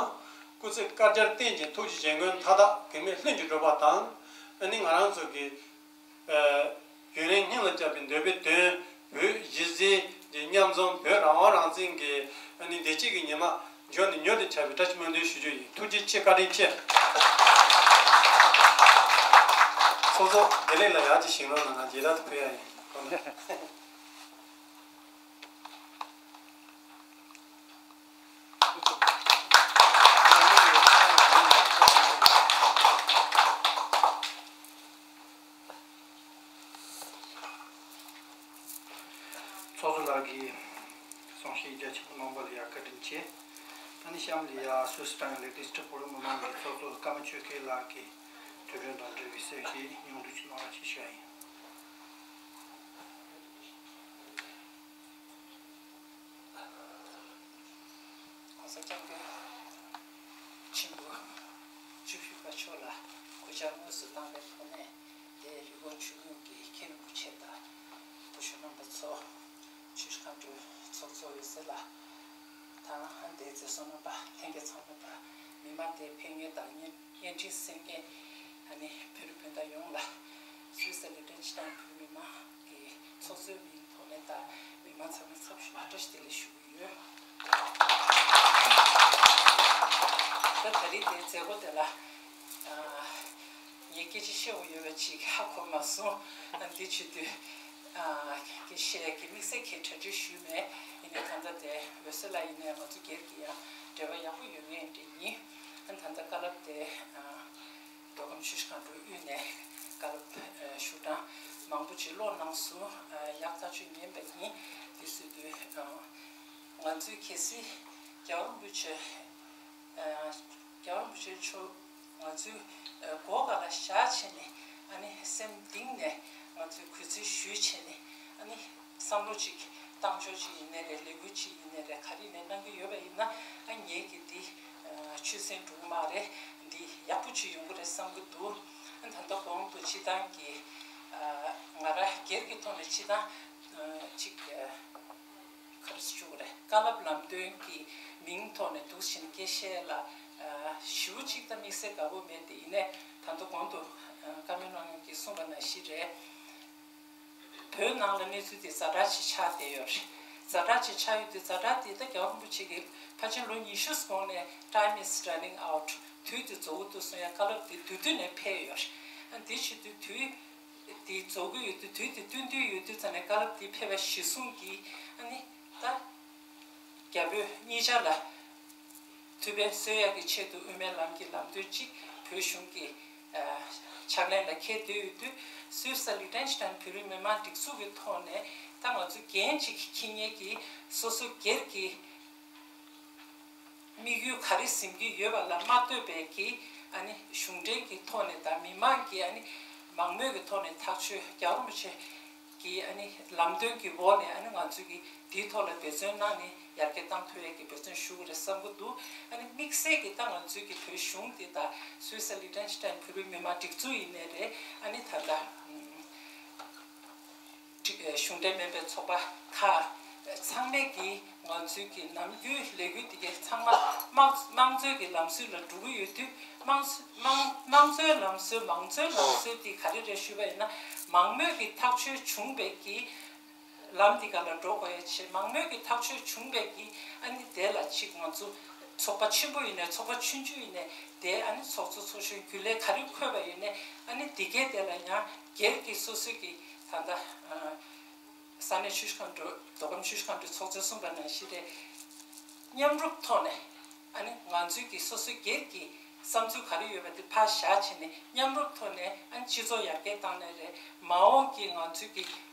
སྐུ་ཚེ་བསྐལ་བརྒྱར་བརྟན་ཅིང་ཐུགས་རྗེ་བཞེད་མགོན་མཐའ་དག་གེགས་མེད་ལྷུན་གྱིས་གྲུབ་པ་དང་། ཨ་ནི་ང་རང་ཚོ་གི་ཡུན་རིང་སྙིང་ལ་བཅངས་པའི་འདོད་པའི་དོན། བོད་གཞི་རྩའི་གི་མཉམ་འཛོམས། བོད་རང་དབང་རང་བཙན་གྱི་ཨ་ནི་བདེ་སྐྱིད་ཀྱི་ཉི་མ་འབྱོར་ནས་མྱུར་དུ་འཆར་བའི་བཀྲ་ཤིས་སྨོན་འདུན་ཞུ་རྒྱུ་ཡིན། ཐུགས་རྗེ་ཆེ། བཀའ་དྲིན་ཆེ། ཚོགས་གཙོ་བདེ་ལེགས་ལ་ཡར་ཅིག་ཞིང་རོགས་གནང་། ང་མཇལ་དར་དུ་ཕུལ་ཡ་ཡིན། ཚོགས་གཙོ་ལགས་ཀྱིས་གསུང་བཤད་རྒྱ་ཆེན་པོ་གནང་བ་ལ་ཡང་བཀའ་དྲིན་ཆེ། ད་ནི་གཤམ་ལ་ཡང་སུད་སི་དང་ལེག་ཏི་སི་བོད་རིགས་མི་མང་གི་ཚོགས་གཙོ་ཀརྨ་ཆོས་འཕེལ་ལགས་ཀྱིས་དུས་དྲན་དང་འབྲེལ་བའི་གསལ་བཤད་སྙིང་བསྡུས་ཅིག་གནང་རོགས་ཞེས་ཞུ་ཡ་ཡིན། ༸གོང་ས་༸སྐྱབས་མགོན་ཆེན་པོ་བཅུ་བཞི་པ་མཆོག་ལ་གུས་ཕྱག་དངོས་སུ་བཏང་བའི་ཐོག་ནས། དེ་ཡུལ་སྐོར་ཆོས་ཁུངས་ཀྱི་མཁན་རིན་པོ་ཆེ་དང་བུ་ཆུང་རྣམ་པ་ཚོ། ཆུ་བཞི་སྒང་དྲུག་ཚོགས་གཙོ་འོད་ཟེར་ལགས་དང་། དེའི་མཛད་གཙོ་རྣམ་པ་ལྷན་རྒྱས་ཚང་མ་དང་། མི་མང་དེ་ཕེབས་མཁན་དང་བརྙན་བརྙན་འཕྲིན་གསན་མཁན་ཨ་ནི་བོད་རིགས་སྤུན་ཟླ་ཡོངས་ལ་སུད་སི་ལི་ཊེན་ཤི་ཊེན་བོད་མི་མང་གི་ཚོགས་གཙོའི་མིང་ཐོག་ནས་དང་། མི་མང་ཚང་མ་ཚབ་ཞུ་བ་བཀྲ་ཤིས་བདེ་ལེགས་ཞུ་གི་ཡོད། ད་ད་རེས་དེའི་མཛད་སྒོ་དེ་ལ་ཨ། ངས་སྐད་ཆ་བཤད་དགོས་ཡོད་པ་ཅིག་ཧ་གོ་མ་སོང་། ཨ། འདི་བྱེད་དུས་ཨ། སྐད་ཆ་གི་དམིགས་བསལ་གྱི་གྲ་སྒྲིག་ཞུས་མེད། ཡིན་ནའི་ད་ལྟ་དེ་འོད་ཟེར་ལགས་ཡིན་ནའི་ང་ཚོ་སྒེར་གྱི་ཡང་འབྲེལ་བ་ཡག་པོ་ཡོད་མཁན་འདྲ་ཡིན། ཨ། ད་ལྟ་བཀའ་སློབ་དེ་ཨ། མདོ་ཁམས་ཆུ་བཞི་སྒང་དྲུག་དབུས་ནས་བཀའ་སློབ་ཨ། ཞུ་སྟངས་མང་པོ་ཅིག་ཀློག་གནང་སོང་། ཨ། ཡག་ཐག་ཆོད་ཉན་པ་ཡིན། དེ་བཟོ་དུས་ཨ། ང་ཚོས་གལ་སྲིད་རྒྱལ་བ་རིན་པོ་ཆེ་ཨ། རྒྱལ་བ་རིན་པོ་ཆེ་མཆོག་ང་ཚོའི་ཨ། མགོ་སྐོར་ལ་བཞག་བྱས་ནས། ཨ་ནི་སེམས་གཏིང་ནས་ང་ཚོས་གུས་བརྩི་ཞུས་བྱས་ནས། ཨ་ནི་བསམ་བློ་ཅིག་བཏང་ཕྱོགས་ཅིག་ཡིན་ནའི་རེད། ལས་འགུལ་ཅིག་ཡིན་ནའི་རེད། ག་རེ་ཡིན་ནའི་གནང་གི་ཡོད་པ་ཡིན་ན། ཨ། ངེད་ཀྱིས་འདི་ཨ། ཆུད་ཟོས་འགྲོ་གི་མ་རེད། འདི་ཡག་པོ་ཅིག་ཡོང་གི་རེད་བསམ་གྱི་འདུག། ཨ། ད་ལྟ་གོང་དུ་སྤྱིར་བཏང་གི་ཨ། ང་རང་སྒེར་གྱི་ཐོག་ནས་སྤྱིར་བཏང་ཨ། ཅིག་ཨ། ག་རེ་ཞུ་དགོས་རེད། བཀའ་སློབ་ལམ་སྟོན་གྱི་མིང་ཐོག་ནས་འདུག་བཞིན་སྐད་བཤད་ལ་ཨ། ཞེ་པོ་ཅིག་ད་དམིགས་བསལ་དགའ་པོ་མེད་དེ། ཡིན་ནའི་ད་ལྟ་གོང་དུ་ཨ། བཀའ་མོལ་གནང་མཁན་གྱིས་གསུངས་པ་ནང་བཞིན་རེད། བོད་ནང་ལ་གནས་ཚུལ་དེ་ཛ་དྲག་ཅིག་ཆགས་བསྡད་ཡོད་རེད། ཛ་དྲག་ཅིག་ཆགས་ཡོད་དུས། ཛ་དྲག་དེ་ད་རྒྱལ་བ་རིན་པོ་ཆེ་གིས་ཕལ་ཆེར་ལོ་ཉི་ཤུ་གོང་ནས་time is running out། དུས་དེ་རྫོགས་ཀྱི་འདུག་གསུང་ཡ་བཀའ་སློབ་དེ་དུས་དུས་ནས་ཕེབས་ཡོད་རེད། ཨ། དེ་བྱེད་དུས་དུས་དེ་རྫོགས་ཀྱི་ཡོད་དུས། དུས་དེ་བསྟུན་དུས་ཡོད་དུས་ཙམ་ནས་བཀའ་སློབ་དེ་ཕེབས་པ་གཞིར་བཟུང་གིས། ཨ་ནི་ད་རྒྱ་བོད་གཉིས་ཆ་ལ་ཐུགས་ཕན་གསོས་ཡག་གི་ཆེད་དུ་དབུ་མའི་ལམ་གྱི་ལམ་སྟོན་གཅིག་བོད་གཞུང་གི་ཨ། ཕྱག་ལེན་ལ་འཁེལ་བསྡད་ཡོད་དུས། སུད་སི་ལི་ཊེན་ཤི་ཊེན་བོད་རིགས་མི་མང་སྒྲིག་འཛུགས་ཀྱི་ཐོག་ནས་ད་ང་ཚོ་འགན་ཅིག་འཁྱེར་མཁན་གྱི་སོ་སོ་སྒེར་གྱི་དམིགས་ཡུལ་ག་རེ་འཛིན་གྱི་ཡོད་པ་ལ་མ་ལྟོས་པའི་གི། ཨ་ནི་གཞུང་འབྲེལ་གྱི་ཐོག་ནས་དང་མི་མང་གི། ཨ་ནི་མང་མོས་ཀྱི་ཐོག་ནས་ཐག་གཅོད། རྒྱལ་བ་རིན་པོ་ཆེ་གི་ཨ་ནི་ལམ་སྟོན་གྱི་འོག་ནས། ཨ་ནི་ང་ཚོས་ཀྱི་དེའི་ཐོག་ལ་འབད་བརྩོན་གནང་ནས་ཡར་རྒྱས་བཏང་ཐུབ་ཡས་ཀྱི་འབད་བརྩོན་ཞུ་དགོས་རེད་བསམ་གྱི་འདུག། ཨ་ནི་དམིགས་བསལ་གྱི་ད་ང་ཚོས་ཀྱི་བོད་གཞུང་འདི་དང་སུད་སི་ལི་ཊེན་ཤི་ཊེན་བོད་རིགས་མི་མང་སྒྲིག་འཛུགས་ཡིན་ནའི་རེད། ཨ་ནི་ད་ལྟ་ཨམ། གཞུང་འབྲེལ་མིན་པའི་ཚོགས་པ་ཁག་ཚང་མས་ཀྱིས་ང་ཚོའི་གི་ནམ་རྒྱུན་ལས་འགུལ་འདི་གའི་ཚང་མ་དམངས་དམངས་གཙོའི་གི་ལམ་སྲོལ་ལ་འགྲོ་གི་ཡོད་དུས། དམངས་དམངས་དམངས་གཙོའི་ལམ་སྲོལ། མང་གཙོའི་ལམ་སྲོལ་འདི་ག་རེ་རེད་ཞུས་པ་ཡིན་ན། མང་མོས་ཀྱི་ཐག་གཅོད་བྱུང་བའི་གི་ལམ་འདི་ག་ལ་འགྲོ་དགོས་ཡ་ཆེད། མང་མོས་ཀྱི་ཐག་གཅོད་བྱུང་བའི་གི། ཨ་ནི་དེ་ལ་ཅིག་ང་ཚོ་ཚོགས་པ་ཆེན་པོ་ཡིན་ནའི་ཚོགས་པ་ཆུང་ཆུང་ཡིན་ནའི་དེ། ཨ་ནི་ཚོགས་གཙོ་ཚོགས་གཞོན་རྒྱུན་ལས་ག་རེ་འཁོད་པ་ཡིན་ནའི། ཨ་ནི་འདི་གའི་དེ་ལ་ཡང་སྒེར་གྱི་སོ་སོ་གི་ད་ལྟ་ཨ། ས་གནས་ཆུ་བཞི་སྒང་དྲུག། མདོ་ཁམས་ཆུ་བཞི་སྒང་དྲུག་ཚོགས་གཙོས་གསུངས་པ་ནང་བཞིན་རེད། མཉམ་རུབ་ཐོག་ནས། ཨ་ནི་ང་ཚོའི་གི་སོ་སོའི་སྒེར་གྱི་བསམ་ཚུལ་ག་རེ་ཡོད་པ་དེ་ཕར་བཞག་བྱས་ནས། མཉམ་རུབ་ཐོག་ནས། ཨ་ནི་སྤྱི་ཚོགས་ཡར་རྒྱས་བཏང་ནའི་རེད། མ་འོངས་ཀྱི་ང་ཚོའི་གི་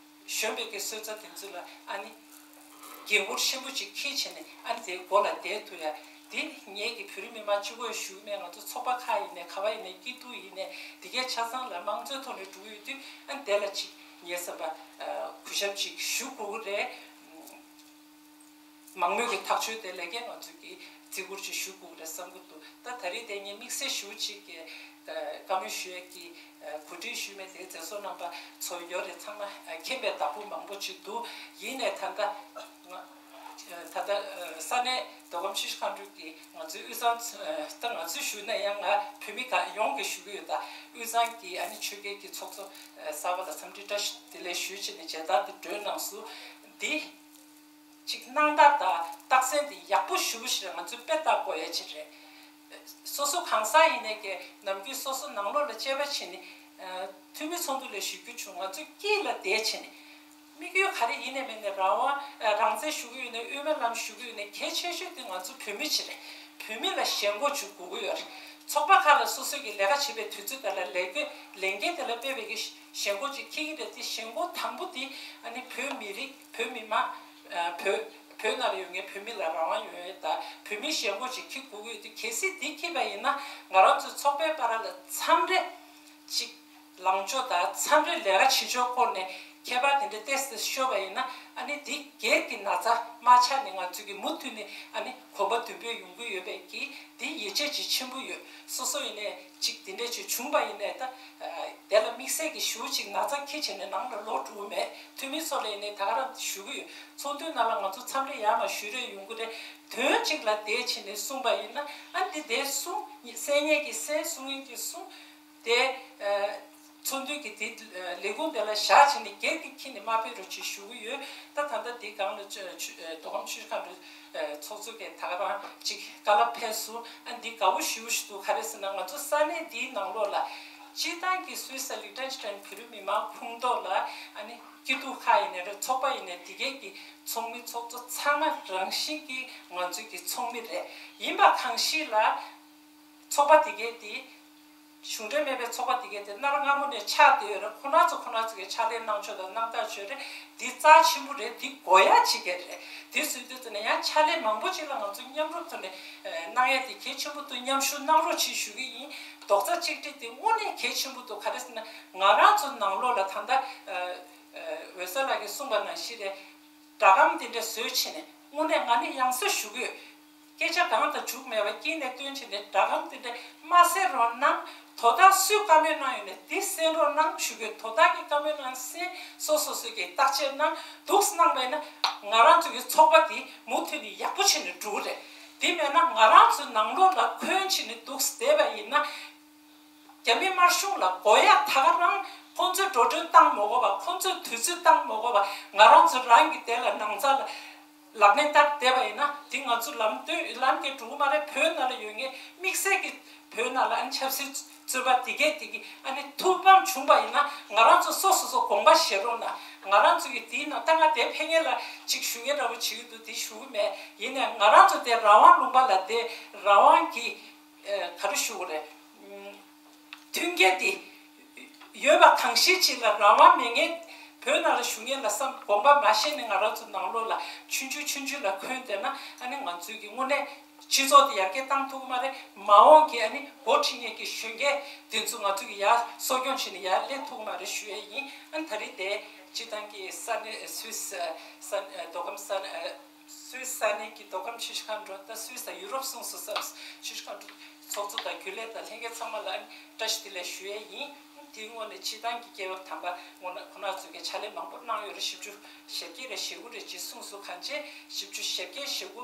གཞོན་པའི་གི་སོན་རྩ་དེ་ཚོ་ལ། ཨ་ནི་འགན་འཁུར་ཆེན་པོ་ཅིག་འཁྱེར་བྱས་ནས། ཨ་ནི་དེའི་མགོ་ལ་བསྡད་ཐུབ་ཡ། དེ་ངེད་ཀྱི་བོད་རིགས་མི་མང་གཅིག་པོས་ཞུ་མེད། ང་ཚོ་ཚོགས་པ་ཁག་ཡིན་ནའི། ག་བ་ཡིན་ནའི། སྐྱིད་སྡུག་ཡིན་ནའི། དེ་གའི་ཆ་ཚང་ལ་དམངས་གཙོའི་ཐོག་ནས་འགྲོ་གི་ཡོད་དུས། ཨ་ནི་དེ་ལ་ཅིག་ངས་བསམ་པ་གུས་ཞབས་ཅིག་ཞུ་དགོས་ཀྱི་རེད། མང་མོས་ཀྱི་ཐག་གཅོད་དེ་ལས་ཀའི་ང་ཚོས་ཀྱི་བརྩི་བཀུར་ཅིག་ཞུ་དགོས་རེད་བསམ་གྱི་འདུག། ད་ད་རེས་དེ་ངས་དམིགས་བསལ་ཞུ་ཅིག་གི་བཀའ་མོལ་ཞུ་ཡས་ཀྱི་གོ་སྒྲིག་ཞུས་མེད་དེ། མཛད་གཙོ་རྣམ་པ་ཚོ་ཡོད་རེད། ཚང་མ་མཁྱེན་པའི་བདག་པོ་མང་པོ་ཅིག་འདུག། ཡིན་ནའི་ད་ལྟ་ང་ ད་ལྟ་ས་གནས་མདོ་ཁམས་ཆུ་བཞི་སྒང་དྲུག་གི་ང་ཚོའི་དབུས་གཙང་ད་ང་ཚོས་ཞུས་ན་ཡང་ང་བོད་མི་ག་ཡོངས་ཀྱིས་ཞུ་གི་ཡོད། ད་དབུས་གཙང་གི་ཨ་ནི་ཆོལ་ཁའི་གི་ཚོགས་གཙོ་གསར་པ་ལ་འཚམས་འདྲི་བཀྲ་ཤིས་བདེ་ལེགས་ཞུས་བྱས་ནས་མཇལ་དར་དེ་སྒྲོན་གནང་སོང་། འདི་ཅིག་སྣང་དག་དང་རྟགས་མཚན་དེ་ཡག་པོ་ཞུ་ཞེས་ང་ཚོས་དཔེ་ལྟ་དགོས་ཡ་ཅིག་རེད། སོ་སོ་གང་ཟག་ཡིན་ནའི་ཀྱི་ནམ་རྒྱུན་སོ་སོ་ནང་ལོགས་ལ་དཔྱད་པ་བྱས་ནས་འཐུས་མི་ཚོགས་འདུ་ལ་ཞུ་རྒྱུ་བྱུང་ང་ཚོས་དཀྱིལ་ལ་བསྡད་བྱས་ནས་དམིགས་ཡུལ་ག་རེ་ཡིན་ནའི་མིན་ནའི་རང་དབང་རང་བཙན་ཞུ་གི་ཡོད་ནའི་དབུ་མའི་ལམ་ཞུ་གི་ཡོད་ནའི་གལ་ཆེ་ཤོས་དེ་ང་ཚོ་བོད་མི་ཅིག་རེད། བོད་མི་ལ་ཞེན་ཁོག་ཅིག་དགོས་ཀྱི་ཡོད་རེད། ཚོགས་པ་ཁག་ལ་སོ་སོ་གི་ལས་ཀ་བྱེད་པའི་དུས་ཚོད་དེ་ལ་ལས་ཀའི་ལས་འགན་དེ་ལ་དཔེ་བའི་གི་ཞེན་ཁོག་ཅིག་འཁྱེར་གྱི་རེད། དེ་ཞེན་ཁོག་དང་པོ་དེ་ཨ་ནི་བོད་མི་རིགས་བོད་མི་མང་བོད་བོད་ནང་ལ་ཡོད་མཁན་བོད་མི་ལ་རང་དབང་ཡོད་ཡོད་ད་བོད་མིའི་ཞེན་ཁོག་ཅིག་འཁྱེར་དགོས་ཀྱི་ཡོད་དུས་གལ་སྲིད་འདི་འཁྱེར་པ་ཡིན་ན་ང་རང་ཚོའི་ཚོགས་པའི་བར་ལ་འཚམས་རེ་ཅིག་ལངས་ཕྱོགས་དང་འཚམས་རེ་ལས་ཀ་བྱེད་ཕྱོགས་སྐོར་ནས་ཁྱད་པར་དེ་འདྲ་ཏོག་ཙམ་ཤོར་བ་ཡིན་ན་ཨ་ནི་འདི་སྒེར་གྱི་ན་ཚ་མ་ཆགས་ནས་ང་ཚོས་ཀྱི་མུ་མཐུད་ནས་ཨ་ནི་གོམ་པ་མདུན་སྤོས་ཡོང་གི་ཡོད་པས་ཀྱི་འདི་ཡིད་ཆེས་ཅིག་ཆེན་པོ་ཡོད། སོ་སོ་ཡིན་ནས་ཅིག་འདི་འདྲ་ཅིག་བྱུང་བ་ཡིན་ནས་ད་དེ་ལ་དམིགས་བསལ་གྱི་ཞུ་ཅིག་ན་ཚ་འཁྱེར་བྱས་ནས་ནང་ལ་ལོག་འགྲོ་གི་མེད། འཐུས་མི་ཚོ་ལ་ཡིན་ནས་ད་ག་རང་ཞུ་གི་ཡོད། ཚོགས་འདུའི་ནང་ལ་ང་ཚོ་འཚམས་འདྲི་ཡར་མར་ཞུ་རེས་ཡོང་གི་རེད། དོན་གཅིག་ལ་བསྡད་བྱས་ནས་གསུངས་པ་ཡིན་ན་ཨ་འདི་བསྡད་གསུངས་གསན་མཁན་གྱིས་གསན་གསུང་མཁན་གྱིས་གསུང་། དེ་ཚོགས་འདུ་གི་དེ་ལས་ཁུངས་དེ་ལ་བཞག་བྱས་ནས་སྒེར་གྱི་ཁྱི་ནས་མ་ཕེབས་རོགས་ཅེས་ཞུ་གི་ཡོད། ད་ད་ལྟ་འདི་སྒང་ལ་མདོ་ཁམས་ཆུ་བཞི་སྒང་དྲུག་ཚོགས་གཙོ་གིས་ད་ག་རང་ཅིག་བཀའ་སློབ་ཕེབས་སོང་། ཨ་འདི་དགའ་བོ་ཞེ་པོ་ཞིག་འདུག་ག་རེ་ཟེར་ན་ང་ཚོ་ས་གནས་འདིའི་ནང་ལོགས་ལ་སྤྱིར་བཏང་གི་སུད་སི་ལིག་ཏེན་སི་ཏན་བོད་རིགས་མི་མང་ཁོངས་གཏོགས་ལ་ཨ་ནི་སྐྱིད་སྡུག་ཁག་ཡིན་ནའི་རེད། ཚོགས་པ་ཡིན་ནའི་དེ་གས་ཀྱི་ཚོགས་མི་ཚོགས་གཙོ་ཚང་མ་རང་བཞིན་གྱིས་ང་ཚོའི་གི་ཚོགས་མི་རེད། ཡིན་པ་གང་ཞིག་ལ། ཚོགས་པ་དེ་གའི་དེ། གཞུང་འབྲེལ་མེད་པའི་ཚོགས་པ་དེ་གའི་དེ་གནའ་རབས་སྔ་མོ་ནས་ཆགས་བསྡད་ཡོད་རེད། ཁོ་རང་ཚོ་ཁོ་རང་ཚོ་གི་ཕྱག་ལས་གནང་ཕྱོགས་དང་གནང་སྟངས་ཆོས་རེད། དེ་རྩ་ཆེན་པོ་རེད། དེ་དགོས་ཡ་བྱེད་ཀྱི་རེད། དེ་བཟོས་དུས་ཙམ་ནས་ཡང་ཕྱག་ལས་མང་པོ་ཅིག་ལ་ང་ཚོ་མཉམ་རུབ་ཐོག་ནས་གནང་ཡ་དེ་གལ་ཆེན་པོ་འདུག་མཉམ་ཞུགས་གནང་རོགས་བྱེད་ཞུ་གི་ཡིན། རྡོག་རྩ་གཅིག་སྒྲིལ་དེ་དངོས་གནས་གལ་ཆེན་པོ་འདུག་ག་རེ་ཟེར་ན་ང་རང་ཚོ་ནང་ལོགས་ལ་ད་ལྟ་འོད་གསལ་ལགས་ཀྱིས་གསུངས་པ་ནང་བཞིན་རེད། སྒྲ་སྒམ་དེ་འདྲ་བཟོས་བྱས་ནས་དངོས་གནས་ང་ནི་ཡང་སེ་ཞུ་གི་ཡོད། སྐད་ཆ་གང་དང་མཇུག་མེད་པ་དཀྱིལ་ནས་བཏོན་བྱས་ནས་སྒྲ་སྒམ་དེ་འདྲ་མ་གསན་རོགས་གནང་། དོ་བདག་སུས་བཀའ་མོལ་གནང་ཡོད་ནས་འདི་གསན་རོགས་གནང་ཞུ་གི་ཡོད། དོ་བདག་གིས་བཀའ་མོལ་གནང་གསན། སོ་སོ་སོས་ཀྱིས་བརྟག་དཔྱད་གནང་འདུག་གནང་བས་ན་ང་རང་ཚོ་གི་ཚོགས་པ་འདི་མུ་མཐུད་ནས་ཡག་པོ་བྱས་ནས་འགྲོ་གི་རེད། དེ་མེད་ན་ང་རང་ཚོའི་ནང་ལོགས་ལ་འཁོན་བྱས་ནས་འདུག་བསྡད་པ་ཡིན་ན། རྒྱ་མི་དམར་གཞུང་ལ་དགོས་ཡ་ད་ག་རང་ཁོང་ཚོས་འགྲོ་གྲོན་བཏང་མ་དགོས་པ། ཁོང་ཚོས་དུས་ཚོད་བཏང་མ་དགོས་པ། ང་རང་ཚོ་རང་གི་དེ་ལ་ནང་རྩ་ལ་ལག་ལེན་བསྟར་བསྡད་པ་ཡིན་ན་དེ་ང་ཚོ་ལམ་སྟོན་ལམ་གྱི་འགྲོ་གི་མ་རེད། བོད་ནང་ལ་ཡོད་མཁན་དམིགས་བསལ་གྱི་བོད་ནང་ལ་ཨ་ནི་ཆབ་སྲིད་རྩོད་པ་དེ་གས་དེ་གི་ཨ་ནི་ཐུགས་ཕམ་བྱུང་པ་ཡིན་ན་ང་རང་ཚོ་སོ་སོ་སོ་དགོངས་པ་བཞེས་རོགས་གནང་། ང་རང་ཚོ་གི་དེའི་ནང་ད་ང་དེ་ཕན་ངེས་ལ་ཅིག་ཞུ་ངེས་འདྲ་པོ་བྱེད་ཀྱི་འདུག་དེ་ཞུ་གི་མེད། ཡིན་ནའི་ང་རང་ཚོ་དེ་རང་དབང་ལུང་པ་ལ་དེ་རང་དབང་གི་ག་རེ་ཞུ་དགོས་རེད། མཐུན་རྐྱེན་དེ་ཡོད་པ་གང་ཞིག་ཅིག་ལ་རང་དབང་མེད་མཁན་བོད་ནང་ལ་བཞུགས་མཁན་ལ་བསམ་དགོངས་པ་མ་བཞེས་ནས་ང་རང་ཚོ་ནང་ལོགས་ལ་ཆུང་ཆུང་ཆུང་ཆུང་ལ་འཁོན་བསྡད་ན་ཨ་ནི་ང་ཚོའི་གི་དངོས་གནས་སྤྱི་ཚོགས་དེ་ཡར་རྒྱས་བཏང་ཐུབ་ཀྱི་མ་རེད། མ་འོངས་ཀྱི་ཨ་ནི་འགོ་ཁྲིད་མཁན་གྱི་གཞོན་སྐྱེས་དེ་ཚོ་ང་ཚོ་གི་ཡར་གསོ་སྐྱོང་བྱས་ནས་ཡར་སླེབས་ཐུབ་ཀྱི་མ་རེད་ཞུ་ཡས་ཡིན། ཨ་ནི་ད་རེས་དེ་སྤྱི་བཏང་གི་ས་གནས་སུད་སི་ས་མདོ་ཁམས་ས་གནས། སུད་སི་ས་གནས་ཀྱི་མདོ་ཁམས་ཆུ་བཞི་སྒང་དྲུག་དང་སུད་སི་དང་ཡུ་རོབ་གསུམ་སུ་སམ་ཆུ་བཞི་སྒང་དྲུག་ཚོགས་གཙོ་དང་རྒྱུན་ལས་དང་ལྷན་རྒྱས་ཚང་མ་ལ་བཀྲ་ཤིས་བདེ་ལེགས་ཞུ་ཡས་ཡིན། དེའི་སྔོན་ནས་སྤྱི་བཏང་གི་སྐྱེས་བབ་དམ་པ་ངོ་ན་ཁོ་ན་ཚོས་ཀྱི་ཕྱག་ལས་མང་པོ་གནང་ཡོད་རེད། བཞི་བཅུ་ཞེ་བརྒྱད་རེད་ཞེ་དགུ་རེད་ཅེས་གསུངས་སོང་། གང་ཅི་བཞི་བཅུ་ཞེ་བརྒྱད་ཞེ་དགུ་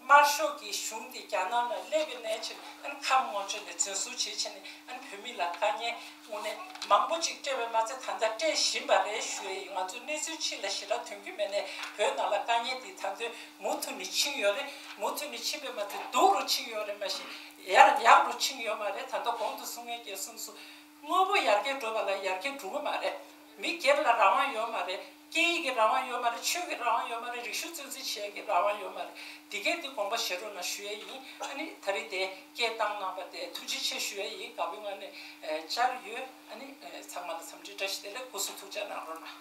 དམར་ཤོག་གི་གཞུང་དེ་རྒྱ་ནག་ལ་སླེབས་པའི་གནས་ཆེན་ཨ་ནི་ཁམས་ངོ་ཆེན་ནས་འཛིན་བཟུང་བྱེད་ཆེན་ནས། ཨ་ནི་བོད་མི་ལ་དཀའ་ངལ་དངོས་གནས་མང་པོ་ཅིག་སྤྲད་པ་མ་ཚད་ད་ལྟ་སྤྲད་བཞིན་པ་རེད་ཞུ་ཡ་ཡིན། ང་ཚོ་གནས་ཚུལ་ཕྱི་ལ་ཞེ་དྲག་ཐོན་གྱི་མེད་ནའི་བོད་ནང་ལ་དཀའ་ངལ་འདི་ད་དུང་མུ་མཐུད་ནས་ཕྱིན་ཡོད་རེད། མུ་མཐུད་ནས་ཕྱིན་པ་མ་ཚད་སྡུག་རུ་ཕྱིན་ཡོད་རེད་མ་གཞི་ཡར་ཡག་རུ་ཕྱིན་ཡོད་མ་རེད། ད་ལྟ་གོང་དུ་གསུང་མཁན་གྱིས་གསུངས་སོང་། དངོས་པོ་ཡར་རྒྱས་འགྲོ་བ་ལ་ཡར་རྒྱས་འགྲོ་གི་མ་རེད། མི་སྒེར་ལ་རང་དབང་ཡོད་མ་རེད། སྐད་ཡིག་གི་རང་དབང་ཡོད་མ་རེད། ཆོས་ཀྱི་རང་དབང་ཡོད་མ་རེད། རིག་གཞུང་རྩོད་འཛིན་བྱེད་ཡག་གི་རང་དབང་ཡོད་མ་རེད། འདི་གས་འདི་དགོངས་པ་བཞེས་རོགས་གནང་ཞུ་ཡས་ཡིན། ཨ་ནི་ད་རེས་དེ་སྐད་བཏང་གནང་བ་དེ་ཐུགས་རྗེ་ཆེ་ཞུ་ཡས་ཡིན། དགའ་པོའི་ངང་ནས་བཅར་ཡོད། ཨ་ནི་ཚང་མ་ལ་འཚམས་འདྲི་བཀྲ་ཤིས་བདེ་ལེགས། སྐུ་གཟུགས་ཐུགས་ཅག་གནང་རོགས་གནང་།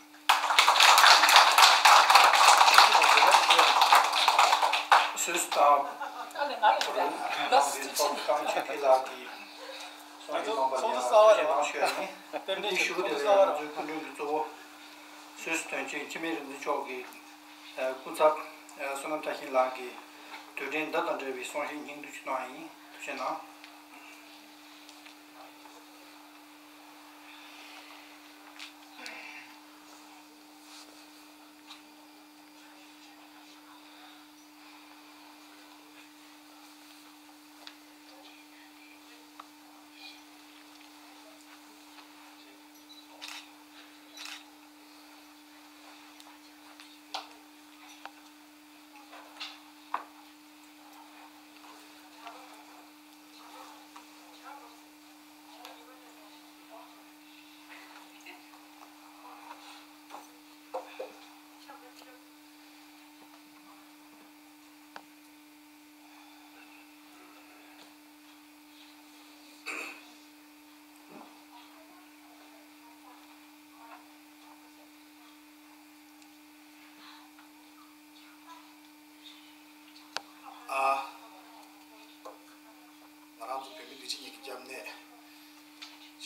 སུད་སི་དང་བོད་རིགས་ཚོགས་གཙོ་ཀང་ཆོས་འཕེལ་ལགས་ཀྱིས་གསུང་རིག་ནང་པ་ལ་ཡང་ཐུགས་རྗེ་གནང་ཞུ་ཡས་ཡིན། འདི་ཞུ་དེ་ལ་ཡང་ང་ཚོའི་སྐུ་མགྲོན་གྱི་གཙོ་བོ་སུད་སི་དོན་གཅོད་འཆི་མེད་རིག་འཛིན་མཆོག་གིས་སྐུ་ཚབ་བསོད་ནམས་བཀྲ་ཤིས་ལགས་ཀྱིས་དུས་དྲན་འདི་དང་འབྲེལ་བའི་གསུང་བཤད་སྙིང་བསྡུས་ཤིག་གནང་ཡིན། ཐུགས་རྗེ་གནང་།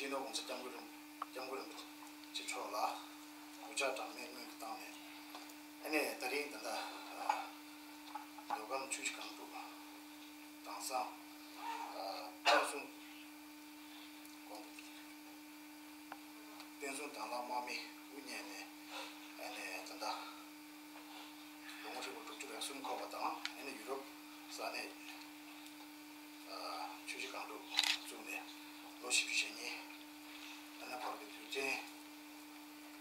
སྤྱི་ནོར་༸གོང་ས་༸སྐྱབས་མགོན་རིན་སྐྱབས་མགོན་རིན་པོ་ཆེ་མཆོག་ལ་གུས་ཕྱག་གྲངས་མེད་སྔོན་དུ་བཏང་ནས། ཨ་ནི་ད་རིང་ད་ལྟ་མདོ་ཁམས་ཆུ་བཞི་སྒང་དྲུག་དེང་སང་བསྟན་སྲུང་དགོན་པ། བསྟན་སྲུང་དང་བླངས་དམག་མི་དབུ་བརྙེས་ནས། ཨ་ནི་ད་ལྟ་ལོ་ངོ་ཧྲིལ་པོ་དྲུག་ཅུ་རེ་གསུམ་འཁོར་བ་དང་། ཨ་ནི་ཡུ་རོབ་ས་གནས་ཆུ་བཞི་སྒང་དྲུག་བཙུགས་ནས་ལོ་བཞི་བཅུ་ཞེ་གཉིས་ཨ་ནི་འཁོར་བའི་དུས་ཆེན་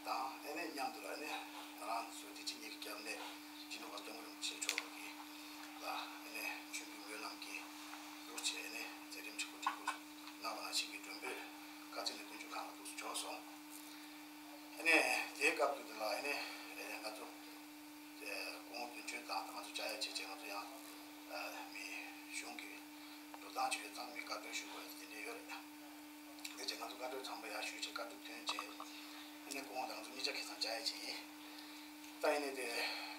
དང་། ཨ་ནི་མཉམ་དུ་ལ་ཨ་ནི་ང་རང་ཚོ་བདེ་སྐྱིད་གཉིས་ཀྱི་སྐྱབས་གནས་སྤྱི་ནོར་༸གོང་ས་༸སྐྱབས་མགོན་རིན་པོ་ཆེ་མཆོག་གིས་ལ་ཨ་ནི་མཆོད་འབུལ་སྨོན་ལམ་གྱི་རོགས་བྱས། ཨ་ནི་མཛད་རིམ་གྱི་གོ་སྒྲིག་གོ་གནང་བ་ནང་བཞིན་གྱི་མགྲོན་འབོད་ཁ་ཚིག་ནས་དོན་གཅོད་ཁང་ལ་འདུག་སེ་འབྱོར་སོང་། ཨ་ནི་དེའི་སྐབས་དུ་དེ་ལ་ཨ་ནི་ང་ཚོ་སྐུ་ངོ་དོན་གཅོད་དང་ང་ཚོ་བཅར་ཡ་བྱས་བྱས། ང་ཚོ་ཡང་མི་གཞུང་གི་འགྲོ་སྟངས་བྱེད་ཡ་ཚང་མི་བཀའ་དྲིན་ཞུ་དགོས་ཡ་དེ་འདྲ་ཡོད་རེད། དེ་བྱས་ང་ཚོ་བཀའ་འཁྲོལ་ཚང་མ་ཡར་ཞུས་བྱས་བཀའ་འཁྲོལ་ཐོན་བྱས། ཨ་ནི་སྐུ་ངོ་དང་ང་ཚོ་གཉིས་ཆ་ཁ་སང་བཅར་ཡ་བྱས་ཡིན། ད་ཡིན་ནའི་དེ་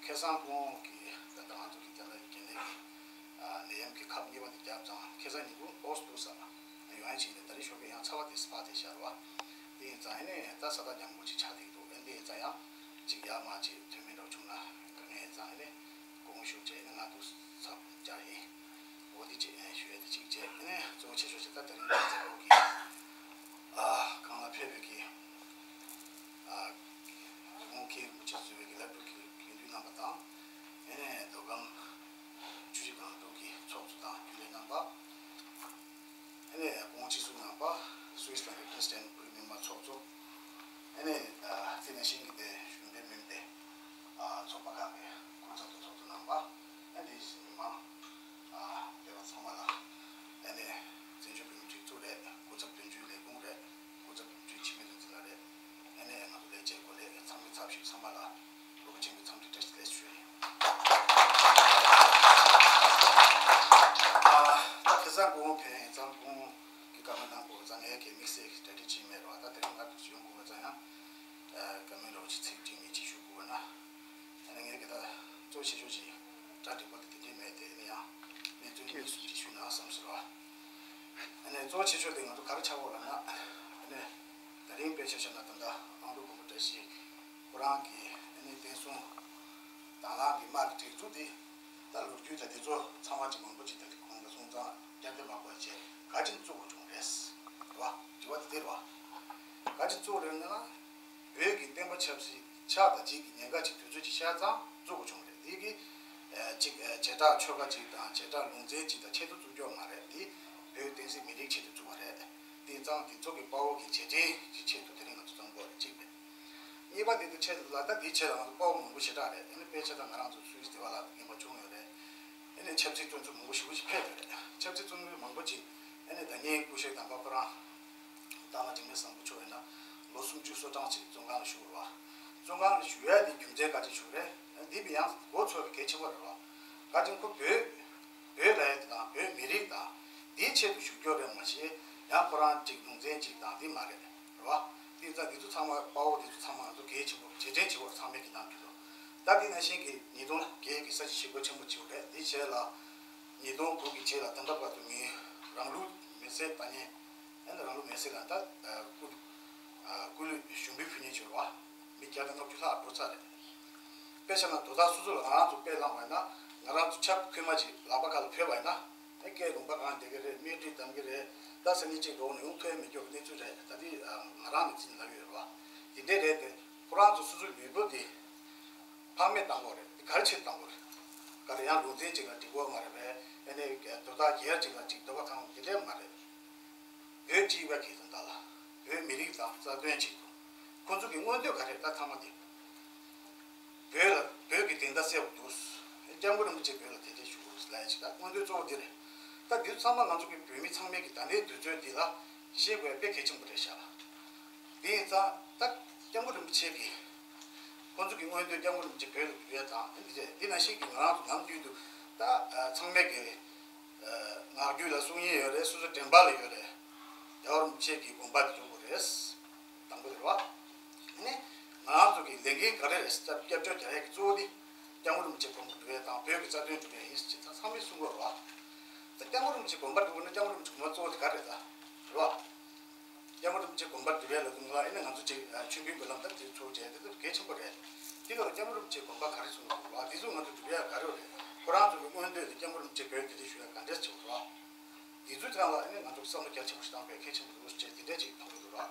ཁ་སང་སྐུ་ངོ་གིས་ད་ལྟ་ང་ཚོ་གི་རྒྱ་ནག་གི་རྒྱལ་ནད་ཀྱི་ནད་ཡམས་ཀྱི་ཁབ་གཉིས་པ་དེ་བརྒྱབ་ཙང་ཁ་སང་ཉིན་གུང་ཏོག་ཙམ་འདུག་ས་ཡོང་ཡ་བྱས་ནས། ད་རེས་ཞོགས་ཀས་ཡང་ཚ་བ་དེ་སྤར་བསྡད་ཤག་རེད་བ། དེ་ཡིན་ཙང་ཨ་ནི་ད་ས་ཐག་ཉེ་པོ་ཅིག་ཆགས་བསྡད་འདུག་ཨ་ནི་དེ་ཡིན་ཙང་ཡང་ཅིག་ཡར་མར་ཅིག་མཐུན་མིན་འདྲ་བོ་བྱུང་ན་དཀའ་ངལ་ཡིན་ཙང་། ཨ་ནི་སྐུ་ངོ་བཞུགས་བྱས་ཨ་ནི་ང་འདུག་ས་བཅར་ཡིན། འོ་དེ་ཅིག་ཞུ་ཡ་དེ་གཅིག་བྱས། ཨ་ནི་གཙོ་བོ་ཆེ་ཤོས་ཅིག་ད་དེ་རིང་ང་ཚོ་གི་ཨ་གང་ལ་ཕེབས་པའི་གི་ཨ་རི་མོ་མཁན་རིན་པོ་ཆེ་གཙོས་པའི་གི་ལ་ཕུག་གི་དགེ་འདུན་རྣམ་པ་དང་། ཨ་ནི་མདོ་ཁམས་ཆུ་བཞི་སྒང་དྲུག་གི་ཚོགས་གཙོ་དང་རྒྱུན་ལས་རྣམ་པ། ཨ་ནི་སྐུ་ངོ་སྤྱི་ཟུར་རྣམ་པ། སུད་སི་དང་གི་པི་རེ་སི་ཌེན་ཊི། བོད་མི་མང་ཚོགས་གཙོ། ཨ་ནི་ཨ་དེ་ནང་བཞིན་གྱི་དེ་གཞུང་འབྲེལ་མིན་པའི་ཨ་ཚོགས་པ་ཁག་གི་སྐུ་ཚབ་དང་ཚོགས་གཙོ་རྣམ་པ། ཨ་ནི་དེ་བཞིན་མི་མང་ཨ་ཕེབས་པ་ཚང་མ་ལ། ཨ་ནི་བཙན་བྱོལ་བོད་མིའི་སྒྲིག་འཛུགས་རེད། སྐུ་ཚབ་དོན་གཅོད་ལས་ཁུངས་རེད། སྐུ་ཚབ་དོན་གཅོད་འཆི་མེད་བདུད་འཛིན་ལགས་རེད། ཨ་ནི་ང་ཚོ་ལས་བྱེད་འགོ་ལས་ཚང་མའི་ཚབ་ཞུས་ཚང་མ་ལ་རོགས་པ་ཆེན་པོའི་འཚམས་འདྲི་བཀྲ་ཤིས་བདེ་ལེགས་ཞུ་ཡ་ཡིན། ཨ་ད་ཁ་སང་སྐུ་ངོ་ཕེབས་ཡིན་ཙང་སྐུ་ངོ་གི་བཀའ་མོལ་གནང་དགོས་ཙང་ངས་གལ་དམིགས་བསལ་གྱི་གྲ་སྒྲིག་བྱས་མེད་རོགས། ད་དེ་རིང་ང་ཡོང་དགོས་ཙང་ཡང་བཀའ་མོལ་རོགས་ཅིག་ཚིག་གཅིག་གཉིས་ཅིག་ཞུ་དགོས་ན། ཨ་ནི་ངས་གི་ད་གཙོ་ཆེ་ཤོས་ཅིག་གྲ་སྒྲིག་པ་དེ་དེ་འདྲས་མེད་དེ། ཨ་ནི་ཡང་གནས་ཚུལ་གཉིས་གསུམ་ཅིག་ཞུས་ན་བསམ་སོང་རོགས། ཨ་ནི་གཙོ་ཆེ་ཤོས་དེ་ང་ཚོ་ག་རེ་ཆགས་ཡོད་ལབ་ན། ཨ་ནི་ད་རིང་དཔེ་ཆ་བཞག་ན་ད་ལྟ་ཨ་མདོ་དགོན་པ་བཀྲ་ཤིས་ཁོ་རང་གི་ཨ་ནི་བསྟན་སྲུང་དང་བླངས་ཀྱི་དམག་གི་སྒྲིག་འཛུགས་དེ་ད་ལོ་རྒྱུས་དང་དེ་ཚོ་ཚང་མ་ཅིག་མང་པོ་ཅིག་ད་དེ་གོང་ལ་སོང་ཙང་བསྐྱར་ཟློས་མ་དགོས་བྱས་ག་ཅིག་བཙུགས་དགོས་བྱུང་རེད། རེད་བ། དྲི་བ་དེ་དེ་རེད་བ། ག་ཅིག་བཙུགས་རེད་ན། བོད་ཀྱི་བསྟན་པ་ཆབ་སྲིད་ཆགས་དང་རྗེས་ཀྱི་ཉེན་ཁ་ཅིག་དུས་ཚོད་ཅིག་ཤར་ཙང་བཙུགས་དགོས་བྱུང་རེད། དེ་གི་ཨ་ཅིག་ཨ་བྱེ་བྲག་ཆོལ་ཁ་ཅིག་དང་བྱེ་བྲག་ལུང་ཚན་ཅིག་དང་ཆེད་དུ་བཙུགས་རྒྱུ་མ་རེད། དེ་བོད་བསྟན་སྲིད་མི་རིགས་ཆེད་དུ་བཙུགས་པ་རེད། དེ་ཙང་དེ་ཚོ་གི་དཔའ་བོ་གི་རྗེས་དྲན་གྱི་ཆེད་དུ་དེ་རིང་ང་ཚོ་བཙུགས་པ་རེད། གཅིག་རེད། གཉིས་པ་དེ་དུ་ཆེད་དུ་ལ་ད་དེའི་ཆེད་ལ་ང་ཚོ་དཔའ་བོ་མང་པོ་ཞེ་དྲག་རེད། ཨ་ནི་དཔེ་ཆ་ད་ང་རང་ཚོ་སུད་སི་དེ་བ་ལ་རྔན་པ་བྱུང་ཡོད་རེད། ཨ་ནི་ཆབ་སྲིད་བཙོན་ཚུལ་མང་པོ་ཞེ་པོ་ཅིག་ཕེབས་ཡོད་རེད། ཆབ་སྲིད་བཙོན་ཚུལ་མང་པོ་ཅིག་ཨ་ནི་ཟླ་ཉིན་སྐུ་གཤེགས་དམ་པ་ཁོ་རང་། ལྷ་ཨ་འཇིགས་མེད་བཟང་པོ་མཆོག་ཡིན་ན་ལོ་སུམ་ཅུ་སོ་གྲངས་ཅིག་བཙོན་ཁང་ལ་བཞུགས་རེད་བ། བཙོན་ཁང་ལ་བཞུགས་ཡ་དེ་རྒྱུ་མཚན་ག་ཅིག་བྱུང་རེད། འདི་བི་ཡང་མགོ་ཚོས་པའི་གལ་ཆེན་པོ་རེད་བ། ག་ཅིག་ཁོ་བོད། བོད་ལ་ཡ་དེ་དང་བོད་མི་རིགས་དང་དེའི་ཆེད་དུ་བཞུགས་རྒྱུ་རེད་མ་གཞི་ཡང་ཁོ་རང་ཅིག་ལུང་ཚན་ཅིག་དང་འདི་མ་རེད། རེད་བ། དེ་ཙང་འདི་ཚོ་ཚང་མ་དཔའ་བོ་འདི་ཚོ་ཚང་མ་ང་ཚོ་གལ་ཆེན་པོ་རྗེས་དྲན་བྱེད་དགོས་ཚང་མས་གི་གནང་རྒྱུ་དང་། ད་འདི་ནང་བཞིན་གི་ཉིས་སྟོང་བརྒྱད་ཀྱི་ས་བྱི་ཞི་རྒོལ་ཆེན་པོ་བྱེད་དགོས་རེད། འདི་བྱས་ལ་ཉིས་སྟོང་དགུ་གི་རྗེས་ལ་ད་ལྟ་བར་དུ་ངས་རང་ལུགས་མེ་སྲེག་བཏང་མཁན། ཨ་ནི་རང་ལུགས་མེ་སྲེག་ལ་ད་སྐུ་སྐུ་ལུས་ཞུགས་འབུལ་ཕུལ་མཁན་བྱས་རེད་བ། མི་བརྒྱ་དང་ལྔ་བཅུ་ལྷག་འགྲོ་ཚར་རེད། དཔེ་བཞག་ན་དོ་བདག་སོ་སོ་ལ་ང་རང་ཚོ་དཔེ་བླངས་པ་ཡིན་ན། ང་རང་ཚོ་ཆབ་ཁོལ་མ་ཅིག་ལག་པ་ཁ་ལ་ཕུད་པ་ཡིན་ན། ཨེ་སྐད་རུང་པ་གང་བསྡད་ཀྱི་རེད། སྨད་དཀྲིས་བསྡམས་ཀྱི་རེད། ད་ས་ནི་གཅིག་འགྲོ་ནས་ཡོང་ཐུབ་ཡ་མེད་རྒྱུ་གི་གནས་ཚུལ་རེད། ད་འདི་ང་རང་ནས་ཅིག་ལབ་ཡོད་རེད་བ། འདི་འདྲས་རེད་དེ། ཁོ་རང་ཚོ་སོ་སོའི་ལུས་པོ་འདི་ཕངས་མེད་བཏང་དགོས་རེད། འདི་ག་རེ་ཆེད་བཏང་དགོས་རེད། ག་ལ་ཡང་ལུང་ཚན་གཅིག་ལ་འགྲིག་གི་མ་རེད་པས། ཨེ་ནས་དོ་བདག་སྒེར་གཅིག་ལ་གཅིག་འདོད་པ་ཁེངས་འདི་འདྲས་མ་རེད། བོད་སྤྱི་པའི་གི་དོན་དག་ལ། བོད་མི་རིགས་དང་རྩ་དོན་ཆེད་དུ། ཁོ་ཚོ་གི་མངོན་འདོད་ག་རེ་རེད། ད་ཐ་མ་དེ། བོད་ལ་བོད་ཀྱི་བདེན་མཐའ་གསལ་པོ་འདུག་སྐྱབས་མགོན་རིན་པོ་ཆེ་བོད་ལ་དེ་འདྲས་ཞུ་དགོས་ལབ་ཡ་ཞིག་ད་མངོན་འདོད་གཙོ་བོ་འདི་རེད། ད་འདི་ཚང་མ་ང་ཚོ་གི་བོད་མི་ཚང་མས་ཀྱི་ད་ལྟའི་དུས་ཚོད་འདི་ལ་ཤེས་དགོས་ཡ་དཔེ་གལ་ཆེན་པོ་རེད་ཤག་དེ་ཡིན་ཙང་ད་སྐྱབས་མགོན་རིན་པོ་ཆེ་གི་ཁོ་ཚོ་གི་མངོན་འདོད་སྐྱབས་མགོན་རིན་པོ་ཆེ་བོད་ལ་བསྒྱུར་ཡ་དང་འདི་རེད། འདི་ནང་བཞིན་གྱི་ང་རང་ཚོ་ནམ་རྒྱུན་དུ་ད་ཚང་མས་ཀྱི་ངག་རྒྱུན་ལ་གསུང་ཡིན་ཡོད་རེད། སོ་སོ་དྲན་པ་ལ་ཡོད་རེད། རྒྱལ་བ་རིན་པོ་ཆེ་གི་དགོངས་པ་དེ་འགྲོ་དགོས་རེད། དང་པོ་དེ་རེད་བ། ཨ་ནི་ང་རང་ཚོ་གི་ལས་འགན་ག་རེ་རེད། སྐྱབས་སྐྱབས་བཅོལ་རྒྱག་ཡས་ཀྱི་གཙོ་བོ་དེ་སྐྱབས་མགོན་རིན་པོ་ཆེ་དགོངས་པ་སྒྲུབ་ཡས་དང་བོད་ཀྱི་རྩ་དོན་སྒྲུབ་ཡས་ཡིན་ཟེར་ད་ཚང་མས་གསུང་གི་ཡོད་རེད་བ། ད་སྐྱབས་མགོན་རིན་པོ་ཆེ་དགོངས་པ་སྒྲུབ་དགོས་ན་སྐྱབས་མགོན་རིན་པོ་ཆེ་དགོངས་པ་གཙོ་བོ་དེ་ག་རེ་རེད་ད། རེད་བ། སྐྱབས་མགོན་རིན་པོ་ཆེ་དགོངས་པ་འགྲུབ་ཡ་ལ་དུང་ལ་ཨེ་ནི་ང་ཚོ་ཅིག་མཆོད་འབུལ་སྨོན་ལམ་དང་དེ་ཚོ་བྱས་དེ་ཚོ་གལ་ཆེན་པོ་རེད། དེ་ག་ལ་སྐྱབས་མགོན་རིན་པོ་ཆེ་དགོངས་པ་ག་རེ་གསུངས་འདུག་བ་དེ་ཚོ་ང་ཚོ་འགྲུབ་ཡ་ག་རེ་རེད། ཁོ་རང་ཚོ་གི་མངོན་འདོད་དེ་སྐྱབས་མགོན་རིན་པོ་ཆེ་བོད་དེ་འདྲ་ཞུ་ཡ་ག་འདྲས་བྱེད་དགོས་རེད། དེ་ཚོའི་ཐད་ལ་ཨེ་ནི་ང་ཚོ་བསམ་བློ་རྒྱ་ཆེན་པོ་ཞིག་བཏང་དགོས་གལ་ཆེན་པོ་འདུག་ཅེས་དེ་འདྲས་ཅིག་མཐོང་གི་འདུག་ར།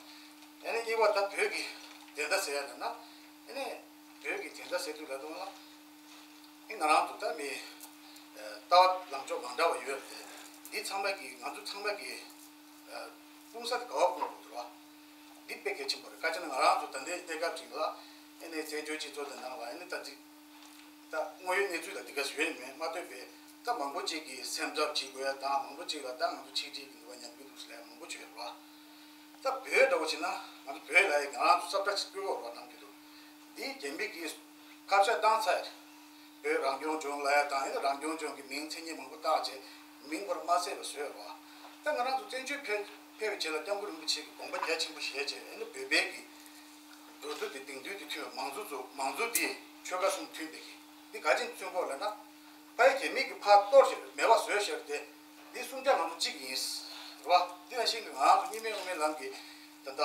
ཨེ་ནི་གཉིས་པ་ད་བོད་ཀྱི་བདེན་མཐའ་ཟེར་ཡ་ལ་ན་ཨེ་ནི་བོད་ཀྱི་བདེན་མཐའ་ཟེར་དུས་ལ་དུང་ལ་ཨེ་ང་རང་ཚོ་ད་མི་ལྟ་བ་ལངས་ཕྱོགས་མ་འདྲ་བ་ཡོད་རེད། འདི་ཚང་མ་གི་ང་ཚོ་ཚང་མ་གི་སྤུངས་ས་དེ་ག་བ་སྤུངས་དགོས་འདུག་ར། འདི་དཔེ་གལ་ཆེན་པོ་རེད། ཁ་ཅིག་ན་ང་རང་ཚོ་ད་ལྟའི་གནས་སྐབས་ཅིག་ལ་ཨེ་ནི་བཙན་བྱོལ་སྤྱི་ཚོགས་དེ་ནང་ལ་ཨེ་ནི་ད་ཅིག་ད་དངོས་ཡོད་གནས་ཚུལ་ལ་འདི་ག་ཞུ་ཡས་མེད་མ་ལྟོས་པའི་ད་མང་པོ་ཅིག་གིས་སེམས་འཚབ་བྱེད་དགོས་ཡ་དང་མང་པོ་ཅིག་ལ་ད་ང་ཚོ་ཆིག་སྒྲིལ་གྱི་ནུས་པ་ཉམས་ཀྱི་འདུག་ཟེར་ཡ་མང་པོ་བརྗོད་ཡོད་རེད་བ། ད་བོད་འདྲ་བོ་བྱས་ན་ང་ཚོ་བོད་ལ་ཡི་ང་རང་ཚོ་ས་བཀྲ་ཅིག་བསྐོས་ཡོད་རེད་བ་ནམ་རྒྱུན་དུ། འདིའི་རྒྱ་མི་གིས་ཁ་བཤད་བཏང་ཚར། བོད་རང་སྐྱོང་ལྗོངས་ལ་ཡ་དང་ཡིན་ན་རང་སྐྱོང་ལྗོངས་ཀྱི་མིང་མཚན་ཉིད་མང་པོ་བཏགས་བྱས་མིང་ཁོ་རང་མ་གསལ་བ་བཟོས་རེད་བ། ད་ང་རང་ཚོ་བཙན་བྱོལ་ཕེབས་ཕེབས་པའི་རྗེས་ལ་སྐྱབས་མགོན་རིན་པོ་ཆེ་གི་དགོངས་པ་རྒྱ་ཆེན་པོ་བཞེས་བྱས་ཨེ་ནི་བོད་པའི་གི་འགྲོ་འདུག་དེ་དེང་དུས་དེ་མཐུན་པའི་མང་གཙོ་ཚོ་མང་གཙོ་དེ་ཆོལ་ཁ་གསུམ་མཐུན་པའི་གི་འདི་ག་ཅིག་མཚོན་གོ་ལ་ན། ཕ་ཡི་རྒྱ་མི་གི་ཕར་གཏོར་བྱས་མེད་པ་བཟོས་བྱས་དེ་འདི་གསུང་རྒྱ་ང་ཚོ་གཅིག་ཡིན་རེད་བ། འདི་ནང་བཞིན་གི་ང་རང་ཚོ་གཉིས་སྨན་དབུ་མའི་ལམ་གི་ད་ལྟ་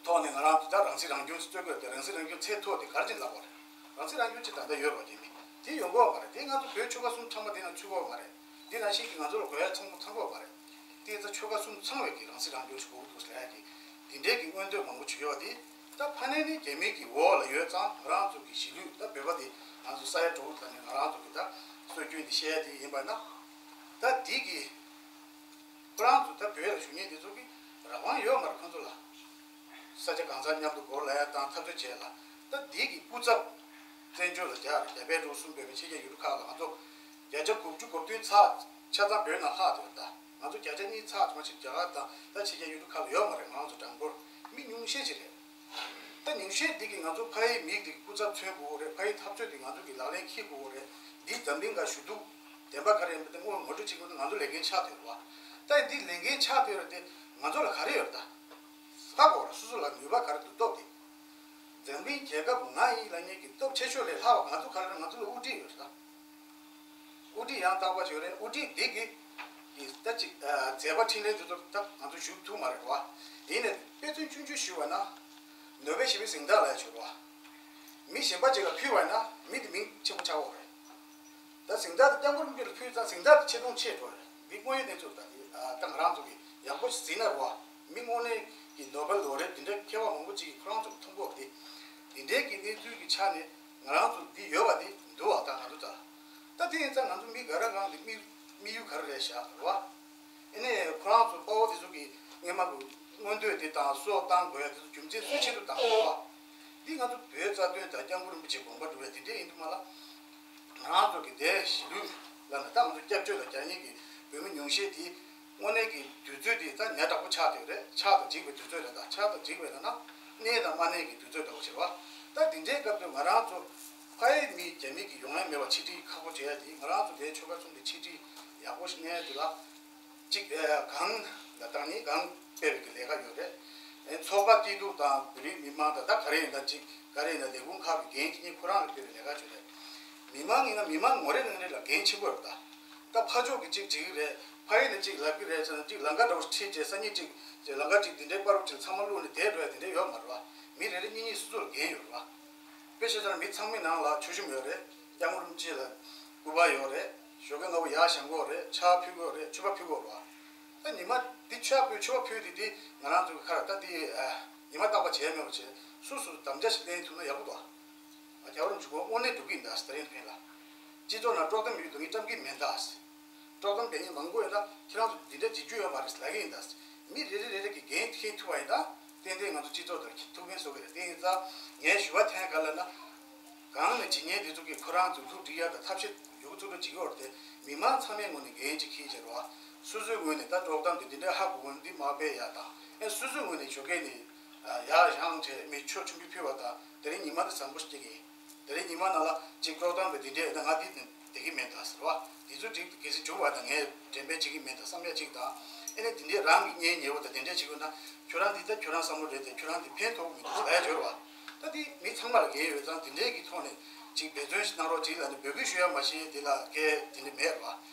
ཐོག་ནས་ང་རང་ཚོ་ད་རང་སྲིད་རང་སྐྱོང་རྩོད་དགོས་དེ་རང་སྲིད་རང་སྐྱོང་ཚད་མཐོ་དེ་ག་རེ་བྱས་ལབ་པ་རེད། རང་སྲིད་རང་སྐྱོང་ཅིག་ད་ལྟ་ཡོད་རེད་བ། རྒྱ་མི་དེ་ཡོང་གོ་བ་མ་རེད། དེ་ང་ཚོ་བོད་ཆོལ་ཁ་གསུམ་ཚང་མ་དེ་ནང་ཚུད་གོ་བ་མ་རེད། དེ་ནང་བཞིན་གྱི་ང་ཚོ་ལ་དགོས་ཡ་ཚང་མ་ཚང་དགོས་པ་རེད། དེ་ཚོ་ཆོལ་ཁ་གསུམ་ཚང་བའི་གི་རང་སྲིད་རང་སྐྱོང་ཞིག་དགོས་ཀྱི་འདུག་ཟེར་ཡ་གི་དེ་འདྲའི་གི་མངོན་འདོད་མང་པོ་བྱུང་ཡོད་པ་དེ་ད་ཕ་ནས་ནི་རྒྱ་མི་གི་འོག་ལ་ཡོད་ཙང་ང་རང་ཚོ་གི་གཞིས་ལུས་ད་བོད་པ་དེ་ང་ཚོ་ས་ཡ་དྲུག་ལ་ནི་ང་རང་ཚོ་གི་ད་སྲོལ་རྒྱུན་དེ་བཤད་ཡ་དེ་ཡིན་པ་ན་ད་དེ་གི་ཁོ་རང་ཚོ་ད་བོད་ལ་བཞུགས་མཁན་དེ་ཚོ་གི་རང་དབང་ཡོད་མ་རེད་ཁོ་ཚོ་ལ། ས་ཆ་གང་ཚང་མཉམ་དུ་སྒོར་ལ་ཡ་དང་འཐབ་རྩོད་བྱས་ལ་ད་འདི་གི་སྐུ་ཚབ་བཙན་བྱོལ་ལ་རྒྱ་རྒྱ་བལ་འབྲུག་གསུམ་བོད་པའི་ཕྱི་རྒྱལ་ཡུལ་གྲུ་ཁག་ལ་ང་ཚོ་བརྒྱ་ཆ་དགུ་བཅུ་གོ་བདུན་ཚར་ཆ་ཚང་བོད་ནང་ལྷག་དེ་རེད། ད་ང་ཚོ་བརྒྱ་ཆ་གཉིས་ཚར་ཐོན་ཕྱིར་རྒྱ་གར་དང་ད་ཕྱི་རྒྱལ་ཡུལ་གྲུ་ཁག་ལ་ཡོད་མ་རེད། ང་རང་ཚོ་གྲངས་འབོར་མི་ཉུང་ཤས་ཅིག་རེད། ད་ཉུང་ཤས་འདི་གི་ང་ཚོ་ཕ་ཡི་མི་འདི་གི་སྐུ་ཚབ་མཚོན་དགོས་རེད། ཕ་ཡི་འཐབ་རྩོད་འདི་ང་ཚོ་གི་ལག་ལེན་འཁེལ་དགོས་རེད། འདི་འཛམ་གླིང་ག་ཞུ་གཏུག་བདེན་པ་ག་རེ་ཡིན་པ་དེ་དངོས་ངོ་སྤྲོད་བྱེད་དགོས་ན་ང་ཚོ་ལས་འགན་ཆགས་བསྡད་རེད་བ། ད་འདི་ལས་འགན་ཆགས་བསྡད་རེད་དེ་ང་ཚོ་ལ་ག་རེ་ཡོད་རེད་ད། ཧ་གོ་ར་སོ་སོ་ལ་ནུས་པ་ག་རེ་འདུག་སྟོབས་དེ། འཛམ་གླིང་རྒྱལ་ཁབ་ང་ཡིན་ལབ་མཁན་གྱི་སྟོབས་ཆེ་ཤོས་ལས་ལྷག་པ་ང་ཚོ་ག་རེ་ང་ཚོ་ལ་དབུ་ཁྲིད་ཡོད་རེད་ད། དབུ་ཁྲིད་ཡང་དག་པ་ཞིག་ཡོད་རེད། དབུ་ཁྲིད་འདི་གི་གི་ད་ཅིག་མཛད་པ་འཕྲིན་ལས་འདི་ཚོ་ད་ང་ཚོ་ཞུགས་ཐུབ་མ་རེད་བ། ཡིན་ནའི་དཔེ་མཚོན་ཆུང་ཆུང་ཞུས་པ་ན་ནོ་བེལ་ཞི་བའི་གཟེངས་རྟགས་ལ་ཡ་ཞུ་བ། མི་གཞན་པ་ཅིག་ལ་ཕུལ་བ་ན་མི་དེ་མིང་ཆེན་པོ་ཆགས་འོ་རེད། ད་གཟེངས་རྟགས་དེ་སྐྱབས་མགོན་རིན་པོ་ཆེ་ལ་ཕུལ་ཙང་གཟེངས་རྟགས་དེ་ཆེ་མཐོང་ཆེ་འགྲོ་རེད། འདི་དངོས་ཡོད་གནས་ཚུལ་ད་དེ་ད་ང་རང་ཚོ་གི་ཡག་པོ་ཞིག་གཟིགས་ན་རོ། མི་དངོས་གནས་ཀྱི་ནོ་བེལ་ལོ་རེད་དེ་འདྲའི་མཁས་པ་མང་པོ་ཅིག་གིས་ཁོ་རང་ཚོ་མཐོང་གོ་དེ། དེ་འདྲའི་གི་གནས་ཚུལ་གྱི་ཆ་ནས་ང་རང་ཚོ་འདི་ཡོད་པ་དེ་འདུག་བ། ད་ང་ཚོ་ད་ད་དེ་ཡིན་ཙང་ང་ཚོ་མི་ག་ར་གང་གི་དམིགས་དམིགས་ཡུལ་ག་རེ་རེད་བཞག་རོ། ཨེ་ནས་ཁོ་རང་ཚོ་དཔའ་བོ་དེ་ཚོ་གིས་སྔོན་མ་གི་མངོན་འདོད་དེ་དང་སྲོག་བཏང་དགོས་ཡ་དེ་ཚོ་རྒྱུ་མཚན་སུའི་ཆེད་དུ་བཏང་དགོས་བ། འདི་ང་ཚོ་བོད་རྩ་དོན་དང་སྐྱབས་མགོན་རིན་པོ་ཆེའི་དགོངས་པ་སྒྲུབ་ཡ་དེ་འདྲས་ཡིན་དུས་མ་ལ། ང་རང་ཚོ་གི་དེ་གཞིས་ལུས་ལ་ན་ད་ང་ཚོ་སྐྱབས་བཅོལ་ལ་རྒྱག་མཁན་གྱི་བོད་མི་ཉུང་ཤས་དེ་དངོས་གནས་ཀྱི་དུས་ཚོད་དེ་ད་ཉག་དྲག་པོ་ཆགས་བསྡད་རེད། ཆགས་དང་འཇིག་པའི་དུས་ཚོད་རེད། ད་ཆགས་དང་འཇིག་པའི་ན་ན་གནས་དང་མ་གནས་ཀྱི་དུས་ཚོད་འདྲ་བོ་ཞིག་རེད་བ། ད་དེ་འདྲའི་སྐབས་དུ་ང་རང་ཚོ་ཕ་ཡི་མི་རྒྱ་མི་གི་ཡོང་ཡ་མེད་པ་ཕྱི་འབྲེལ་ཁག་པོ་བྱེད་ཡ་དེ་ང་རང་ཚོ་དེའི་ཆོལ་ཁ་གསུམ་དེ་ཕྱི་འབྲེལ་ཡག་པོ་ཞིག་གནས་ཡ་དེ་ལ། གཅིག་ཨེ་གང་ལ་བཏང་ནི་གང་སྤེལ་བའི་གི་ལས་ཀ་ཡོད་རེད། ཨེ་ཚོགས་པ་སྐྱིད་སྡུག་དང་བོད་རིགས་མི་མང་དང་ད་ག་རེ་ཡིན་ད་གཅིག་ག་རེ་ཡིན་ད་ལས་ཁུངས་ཁག་གི་འགན་གཅིག་ནི་ཁོ་རང་ལ་སྤེལ་བའི་ལས་ཀ་ཡོད་རེད། མི་མང་ཡིན་ན་མི་མང་ངོ་རེ་ངོ་རེ་ལ་འགན་ཆེན་པོ་ཡོད་རེད། ད་ད་ཕ་ཕྱོགས་ཀྱི་གཅིག་བྲིས་ཀྱི་རེད། ཕ་ཡུལ་ནས་གཅིག་ལབ་ཀྱི་རེད་ཟེར་ན་གཅིག་ལམ་ཁ་འདྲ་བོ་ཁྲིད་བྱས་སང་ཉིན་གཅིག་ལམ་ཁ་གཅིག་འདི་འདྲའི་པར་རུ་གཅིག་ཚང་མ་བླུགས་ནས་བསྡད་འགྲོ་ཡ་དེ་འདྲ་ཡོད་མ་རེད་བ། མི་རེ་རེ་གཉིས་གཉིས་སོ་སོར་འགན་ཡོད་རེད་བ། དཔེ་བཤད་ན་མི་ཚང་མའི་ནང་ལ་མཆོད་གཤོམ་ཡོད་རེད། སྐྱབས་མགོན་རིན་པོ་ཆེ་ལ་སྐུ་པར་ཡོད་རེད། ཞོགས་ཀས་སྔ་པོ་ཡར་བཞེངས་ཀྱི་ཡོད་རེད། ཕྱག་ཕུལ་གྱི་ཡོད་རེད། མཆོད་པ་ཕུལ་གྱི་ཡོད་རེད་བ། ད་ཉི་མ་འདི་ཕྱག་ཕུལ་མཆོད་པ་ཕུལ་དེ་དེ་ང་རང་ཚོ་གི་ཁ་ལ་ད་དེ་ཉི་མ་རྟག་པར་བྱས་མེད་པ་བྱས་སོ་སོ་དམ་བཅའ་ཞིག་ལེན་ཐུབ་ན་ཡག་པོ་འདུག་ཨ་རྒྱལ་བ་རིན་པོ་ཆེ་ཁོང་དངོས་གནས་འགྲོ་གི་ཡིན་ད་ཟེར་ད་རིང་ཕན་ལ། སྤྱི་ཚོགས་ནང་དཀྲོག་གཏམ་ཡོད་འདུག་ངས་བཀྲམ་གི་མེད་ད་ཟེར། དཀྲོག་གཏམ་དེ་ཉིད་མང་པོ་ཡོད་ན་ཁྱེད་རང་ཚོ་འདི་འདྲ་བྱེད་རྒྱུ་ཡོད་མ་རེད་ལབ་ཀྱི་ཡིན་ད། མི་རེ་རེ་རེ་རེ་གིས་འགན་འཁྱེར་ཐུབ་པ་ཡིན་ན་ཏན་ཏན་ང་ཚོ་སྤྱི་ཚོགས་དང་ཐུགས་ཕན་གསོ་གི་རེད། དེ་ཡིན་ཙང་ངས་ཞུ་བ་འཐེན་ག་ལབ་ན། གང་ནས་བྱེད་མཁན་དེ་ཚོ་གིས་ཁོ་རང་ཚོ་སློབ་ཁྲིད་ཡག་དང་ཐབས་ཤེས་ཡོད་ཚུལ་བྱེད་ཀྱི་ཡོད་རེད་དེ། མི་མང་ཚང་མའི་ངོས་ནས་འགན་ཅིག་འཁྱེར་བྱས་རོགས། སོ་སོའི་ངོས་ནས་ད་དཀྲོག་གཏམ་དེ་འདི་འདྲ་ཧ་གོ་གོ་འདི་མ་སྤེལ་ཡག་དང་ཨེ་སོ་སོའི་ངོས་ནས་ཞོགས་ཀས་ནས་ཡར་བཞེངས་བྱས་མི་མཆོད་མཆོད་འབུལ་ཕུལ་བ་དང་དེ་རིང་ཉི་མ་འདི་བཟང་པོ་ཞིག་སྐྱེལ་གི་ཡིན། དེ་རིང་ཉི་མ་ནང་ལ་གཅིག་དཀྲོག་གཏམ་དེ་འདི་འདྲས་ཡོད་ན་ང་འདི་བསྡད་ཀྱི་མེད་ད་ཟེར་བ། དེ་ཚོ་འགྲིག་གལ་སྲིད་བྱུང་བ་དང་ངས་འགྲེམས་སྤེལ་བྱེད་ཀྱི་མེད་ད་བསམ་ཡ་གཅིག་དང་། ཨེ་ནས་འདི་འདྲས་རང་གི་གཉེན་ཉེ་བོ་དང་དེ་འདྲས་བྱེད་དགོས་ན་ཁྱོད་རང་འདི་ད་ཁྱོད་རང་བསམ་བློ་རེད་དེ་ཁྱོད་རང་འདི་ཕན་ཐོགས་མི་འདུག་ལབ་ཡ་ཡོད་རེད་བ། ད་འདི་མི་ཚང་མ་ལ་འགན་ཡོད་ཙང་འདི་འདྲས་ཀྱི་ཐོག་ནས་གཅིག་འབད་བརྩོན་ཞིག་གནང་རོགས་གཅིག་ལབ་ནས་འབོད་སྐུལ་ཞུ་ཡ་མ་གཞི་འདི་ལ་སྐད་འདི་འདྲས་མེད་རེད་བ།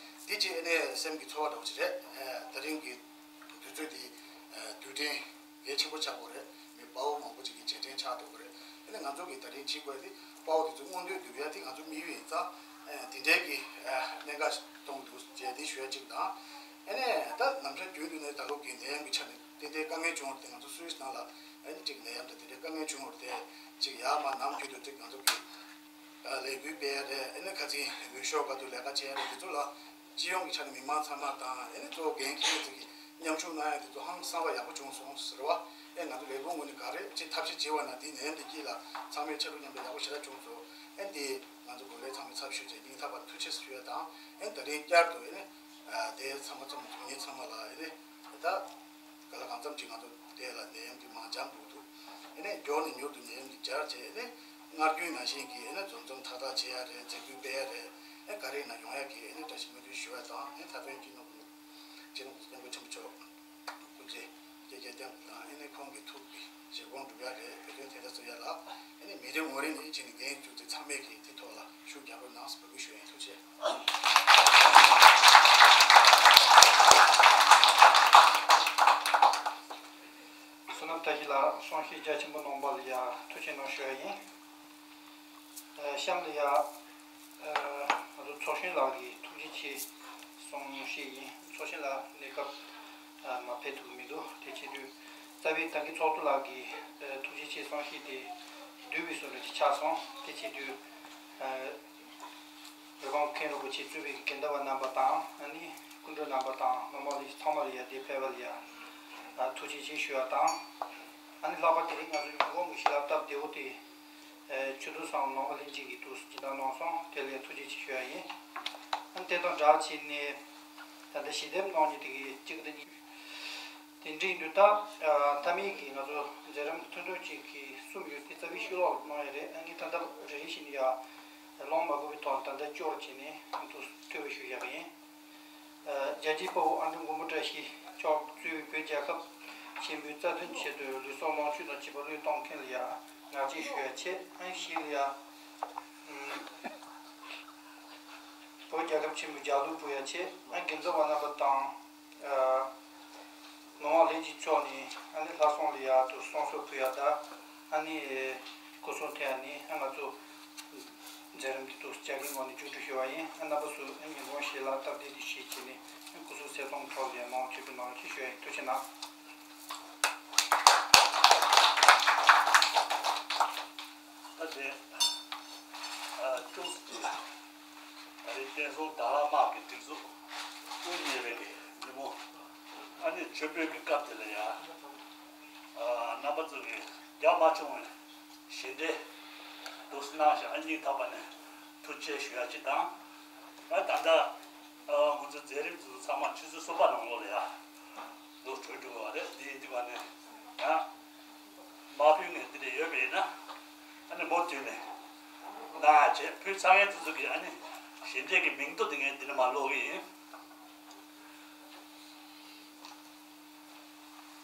འདི་གཅིག་ཨེ་ནས་སེམས་ཀྱི་ཚོར་བ་འདྲ་བོ་ཅིག་རེད། ད་རིང་གི་དུས་ཚོད་འདི། རྒྱུ་རྐྱེན་གལ་ཆེན་པོ་ཆགས་དགོས་རེད། མི་དཔའ་བོ་མང་པོ་ཅིག་གི་རྗེས་དྲན་ཆགས་ཐུབ་ཀྱི་རེད། ཨ་ནི་ང་ཚོ་གིས་ད་རིང་བྱེད་དགོས་དེ་དཔའ་བོ་དེ་ཚོ་མངོན་འདོད་སྒྲུབ་ཡ་དེ་ང་ཚོ་དམིགས་ཡུལ་ཡིན་ཙང་། ཨ་དེ་འདྲའི་གི་ཨ་གནད་འགག་མཐོང་འདུག་རྗེས་དེ་ཞུ་ཡ་གཅིག་དང་། ཨ་ནི་ད་ནམ་ཞར་རྒྱུན་དུ་ནས་ད་ལོ་གི་ནད་ཡམས་ཀྱི་ཆ་ནས་ཏན་ཏན་དཀའ་ངལ་བྱུང་བ་དེ་ང་ཚོ་སུད་སི་ནང་ལ་ཨ་ནི་གཅིག་ནད་ཡམས་དང་དེ་འདྲའི་དཀའ་ངལ་བྱུང་བ་དེ་གཅིག་ཡར་མར་ནམ་རྒྱུན་དུ་གཅིག་ང་ཚོ་གི་ལས་འགུལ་སྤེལ་ཡ་རེད། ཨ་ནི་ཁ་ཚིག་འོས་ཤོག་ག་དུས་ལས་ཀ་བྱེད་ཡ་རེད། དེ་ཚོ་ལ་སྤྱི་ཡོངས་ཀྱི་ཆ་ནས་མི་མང་ཚང་མ་དང་ཨ་ནི་གཙོ་བོ་འགན་འཁྱེར་མཁན་ཚོ་གིས་མཉམ་ཞུགས་གནང་ཡ་དེ་ཚོ་ཧང་སང་བ་ཡག་པོ་བྱུང་སོང་ཟེར་བ། ཨེ་ང་ཚོ་ལས་ཁུངས་ངོས་ནས་ག་རེ་ཅིག་ཐབས་ཤེས་བྱེད་པ་ན་དེ་ནས་འདི་དཀྱིལ་ལ་ཚང་མས་ཕྱར་གྲུ་མཉམ་དུ་ཡག་པོ་ཞེ་དྲག་བྱུང་སོང་། ཨེ་འདི་ང་ཚོ་གོ་ལའི་ཚང་མས་ཚབ་ཞུས་བྱས་སྙིང་ཐག་པ་ཐུགས་རྗེ་ཆེ་ཞུ་ཡ་དང་། ཨེ་ད་རིང་བསྐྱར་དུ་ཨེ་ནི་དེ་ཚང་མ་ཚང་མ་འཛོམས་མཁན་ཚང་མ་ལ་ཨེ་ནི་ད། ག་ལ་གང་འཚམ་ཅིག་ང་ཚོ་དེ་ལ་ནད་ཡམས་ཀྱི་མང་འཇམ་འདུག་འདུག་ཨེ་ནས་མགྱོགས་ནས་མྱུར་དུ་ནད་ཡམས་འདི་འཇར་བྱས་ཨེ་ནས་སྔར་རྒྱུན་ནང་བཞིན་གྱི་ཨེ་ནས་འཛོམས་འཛོམས་ཐག་ཐག་བྱེད་ཡ་རེད། མཛད་སྒོ་སྤེལ་ཡ་རེད། ཨེ་ག་རེ་ན་ཡོང་ཡ་གི་ཨེ་ནས་བཀྲ་ཤིས་སྨོན་འདུན་ཞུ་བ་དང་། ཨེ་མཐའ་དོན་སྤྱི་ནོར་གོང་ས་སྐྱབས་མགོན་ཆེན་པོ་མཆོག་སྐུ་ཚེ་བསྐལ་བརྒྱར་བརྟན་པ་དང་། ཨེ་ནས་ཁོང་གི་ཐུགས་ཀྱི་བཞེད་དགོངས་འགྲུབ་ཡ་རེད། བོད་དོན་དེ་ལྟར་བཟོ་ཡ་ལ་ཨེ་ནས་མི་རེ་ངོ་རེ་ནས་ཅིག་ནས་འགན་བཙུགས་ཏེ་ཚང་མས་ཀྱི་དེ་ཐོག་ལ་ཤུགས་རྒྱག་རོགས་གནང་ཟེར་འབོད་སྐུལ་ཞུ་ཡ་ཡིན། ཐུགས་རྗེ་ཆེ། བསོད་ནམས་བཀྲ་ཤིས་ལགས་གསུང་བཤད་རྒྱ་ཆེན་པོ་གནང་བ་ལ་ཡ་ཐུགས་རྗེ་གནང་ཞུ་ཡ་ཡིན། ཨ་གཤམ་ལ་ཡ་ཨ་ང་ཚོ་ཚོགས་གཞོན་ལགས་ཀྱི་ཐུགས་རྗེ་ཆེ་གསུང་བཤད་ཡིན། ཚོགས་གཞོན་ལགས་གནས་སྐབས་ཨ་མ་ཕེབས་ཐུབ་ཀྱི་མི་འདུག་དེ་བྱེད་དུས་རྩ་བའི་ད་གིན་ཚོགས་གཙོ་ལགས་ཀྱི་ཨ་ཐུགས་རྗེ་ཆེ་གསུང་བཤད་དེ་བསྡུས་པའི་བཟོ་འདྲ་ཅིག་ཆགས་སོང་། དེ་བྱེད་དུས་ཨ་འོད་དཔག་མཁན་རིན་པོ་ཆེ་གཙོས་པའི་དགེ་འདུན་པ་རྣམ་པ་དང་། ཨ་ནི་སྐུ་མགྲོན་རྣམ་པ་དང་སློབ་མ་ལ་ཚང་མ་ལ་ཡ་འདིར་ཕེབས་པ་ལ་ཡ་ཨ་ཐུགས་རྗེ་ཆེ་ཞུ་བ་དང་། ཨ་ནི་ལྷག་པར་དེ་རིང་ང་ཚོ་ཉིན་གུང་གི་ཞལ་ལག་སྟབས་བདེ་བོ་དེ་ཨ་ཆོས་དོན་སམ་ནང་པ་ལྷན་རྒྱས་ཀྱིས་འདུག་སེ་སྦྱིན་བདག་གནང་སོང་། དེ་ལ་ཡ་ཐུགས་རྗེ་ཆེ་ཞུ་བ་ཡིན། ཨ་ནི་དེ་དང་སྦྲགས་བྱས་ནས་ད་ལྟ་ཞལ་འདེབས་གནང་མཁན་དེ་གི་གཅིག་དང་གཉིས། དེ་འདྲ་ཡིན་དུས་ད་ཨ་མཐའ་མའི་གི་ང་ཚོ་མཛད་རིམ་ཐུང་ཐུང་ཅིག་གི་གསུམ་ཡོད་དེ་རྩ་བའི་ཤོ་ལོག་གནང་ཡ་རེད། ཨ་ངས་ད་ལྟ་རེ་རེ་བཞིན་ཡ་ལོང་མ་དགོས་པའི་ཐོག་ད་ལྟ་སྐྱོར་བྱས་ནས་ཨ་འདུག་སེ་ཐོས་པ་ཞུ་བཞག་གི་ཡིན། ཨ་རྒྱལ་གཅེས་དཔའ་བོ་ཨ་འབྲུག་མགོན་པོ་བཀྲ་ཤིས་མཆོག་གཙོས་བོད་རྒྱལ་ཁབ་ཆེན་པོའི་རྩ་དོན་ཆེད་དུ་ལུས་སྲོག་ལོངས་སྤྱོད་དང་བཅས་པ་བློས་གཏོང་མཁན་ལ་ཡ་ངག་བཅད་ཞུ་ཡ་བྱེད། ཨ་བཞི་ལ་ཡ་ཨམ་བོད་རྒྱལ་ཁབ་ཆེན་པོའི་རྒྱལ་གླུ་འབུལ་ཡ་བྱེད། ཨ་དགེ་འདུན་པ་རྣམ་པ་དང་ཨ་ནང་པ་ལྷན་རྒྱས་མཆོག་ནས་ཨ་ནི་ལྷ་སྲུང་ལ་ཡ་འདུག་སེ་གསུང་གསོལ་ཕུལ་ཡ་དང་། ཨ་ནི་སྐུ་གསུང་ཐུགས་ཡ་ནི་ཨ་ང་ཚོ་མཛད་རིམ་འདི་འདུག་སེ་བྱ་དགའི་ངོས་ནས་མཇུག་སྒྲིལ་ཞུ་བ་ཡིན། ཨ་རྣམ་པ་ཚོ་ཨ་ཉིན་གུང་ཞལ་ལག་སྟབས་བདེ་འདི་བཞེས་བྱས་ནས་ཨ་སྐུ་གཟུགས་གསལ་སྟོང་ཐོག་ལ་ཡ་མང་ཆེ་བའི་ནང་ཆེ་ཞུ་བ་ཡིན། ཐུགས་རྗེ་གནང་། ད་དེ་ཨ་ཅུང་ཟད་ཅིག་ད་རེས་བསྟན་སྲུང་དྭགས་ལྷ་དམག་གི་སྒྲིག་འཛུགས་དབུ་བརྙེས་པའི་ཉིན་མོ། ཨ་ནི་མཆོད་འབུལ་གྱི་སྐབས་དེ་ལ་ཡ་ཨ་རྣམ་པ་ཚོ་གིས་རྒྱ་མ་ཆུང་བའི་ཞལ་འདེབས་འདུག་སེ་གནང་ཞིང་། ཨ་སྙིང་ཐག་པ་ནས་ཐུགས་རྗེ་ཆེ་ཞུ་ཡ་གཅིག་དང་། ཨ་ད་ལྟ་ཨ་ང་ཚོའི་མཛད་རིམ་ཚོ་ཚང་མ་ཆུ་ཚོད་གསུམ་པ་ནང་ལོགས་ལ་ཡ་འདུག་གྲོལ་འགྲོ་གི་རེད། དེ་ཡིན་དུས་ང་ནི་ཡང་དམག་དཔོན་ངས་འདི་འདྲ་ཡོད་པ་ཡིན་ན། ཨ་ནི་མུ་མཐུད་ནས་གནང་ཡ་བྱས། ཕུལ་ཚར་མཁན་དེ་ཚོ་གི་ཨ་ནི་ཞལ་འདེབས་ཀྱི་མིང་ཐོ་དེ་ངས་འདི་ནས་མར་ཀློག་གི་ཡིན།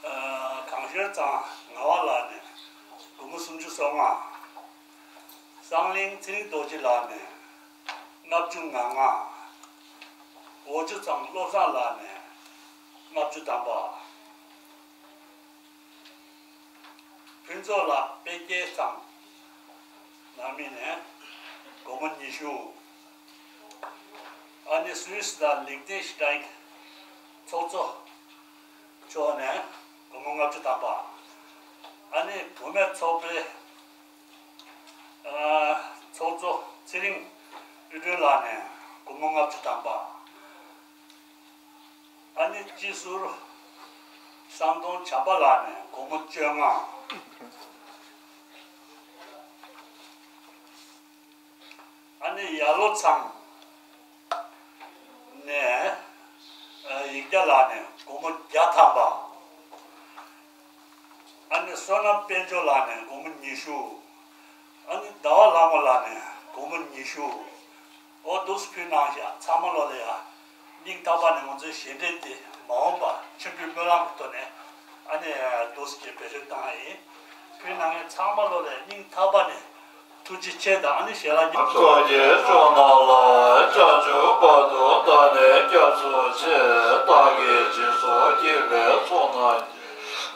ཨ་གངས་ཤར་གཙང་ངག་དབང་ལགས་ནས་སྒོར་མོ་སུམ་ཅུ་སོ་ལྔ། གསང་གླིང་ཚེ་རིང་རྡོ་རྗེ་ལགས་ནས་ལྔ་བཅུ་ང་ལྔ། འོ་ཇོ་ཚང་བློ་བཟང་ལགས་ནས་ལྔ་བཅུ་ཐམ་པ། ཕུན་ཚོགས་ལགས་དཔེ་སྐྱེལ་ཚང་ནང་མི་ནས་སྒོར་མོ་ཉི་ཤུ། ཨ་ནི་སུད་སི་དང་ལིག་ཏེན་ཤི་ཏན་ཚོགས་གཙོ་མཆོག་ནས་སྒོར་མོ་ལྔ་བཅུ་ཐམ་པ། ཨ་ནི་བུད་མེད་ཚོགས་པའི་ཨ་ཚོགས་གཙོ་ཚེ་རིང་དབུ་སྒྲོན་ལགས་ནས་སྒོར་མོ་ལྔ་བཅུ་ཐམ་པ། ཨ་ནི་སྤྱི་ཟུར་བསམ་གཏོང་བྱམས་པ་ལགས་ནས་སྒོར་མོ་བཅོ་ལྔ། ཨ་ནི་ཡར་ལོ་ཚང་ནས་ཨ་ཡིག་བརྒྱ་ལགས་ནས་སྒོར་མོ་བརྒྱ་ཐམ་པ། ཨ་ནི་བསོད་ནམས་དཔལ་འབྱོར་ལགས་ནས་སྒོར་མོ་ཉི་ཤུ། ཨ་ནི་ཟླ་བ་ལྷ་མོ་ལགས་ནས་སྒོར་མོ་ཉི་ཤུ། འོ་འདུག་སེ་ཕུལ་གནང་ཤག་ཚང་མ་ལོ་ལ་ཡ་སྙིང་ཐག་པ་ནས་ང་ཚོའི་ཞལ་འདེབས་འདི་མ་འོངས་པ་མཆོད་འབུལ་སྨོན་ལམ་གྱི་ཐོག་ནས་ཨ་ནི་འདུག་སེ་བེད་སྤྱོད་བཏང་ཡ་ཡིན། ཕུལ་གནང་མཁན་ཚང་མ་ལོ་ལ་ཡ་སྙིང་ཐག་པ་ནས་ཐུགས་རྗེ་ཆེ་དང་། ཨ་ནི་ཞལ་ལག་ཉར། ཚོགས་ཀྱི་སྐྱོང་གནང་ལ་བྱང་ཆུབ་བར་དུ་བདག་ནི་སྐྱབས་སུ་མཆི། བདག་གིས་སྦྱིན་སོགས་བགྱིས་པའི་ཚོགས་རྣམས་ཀྱིས།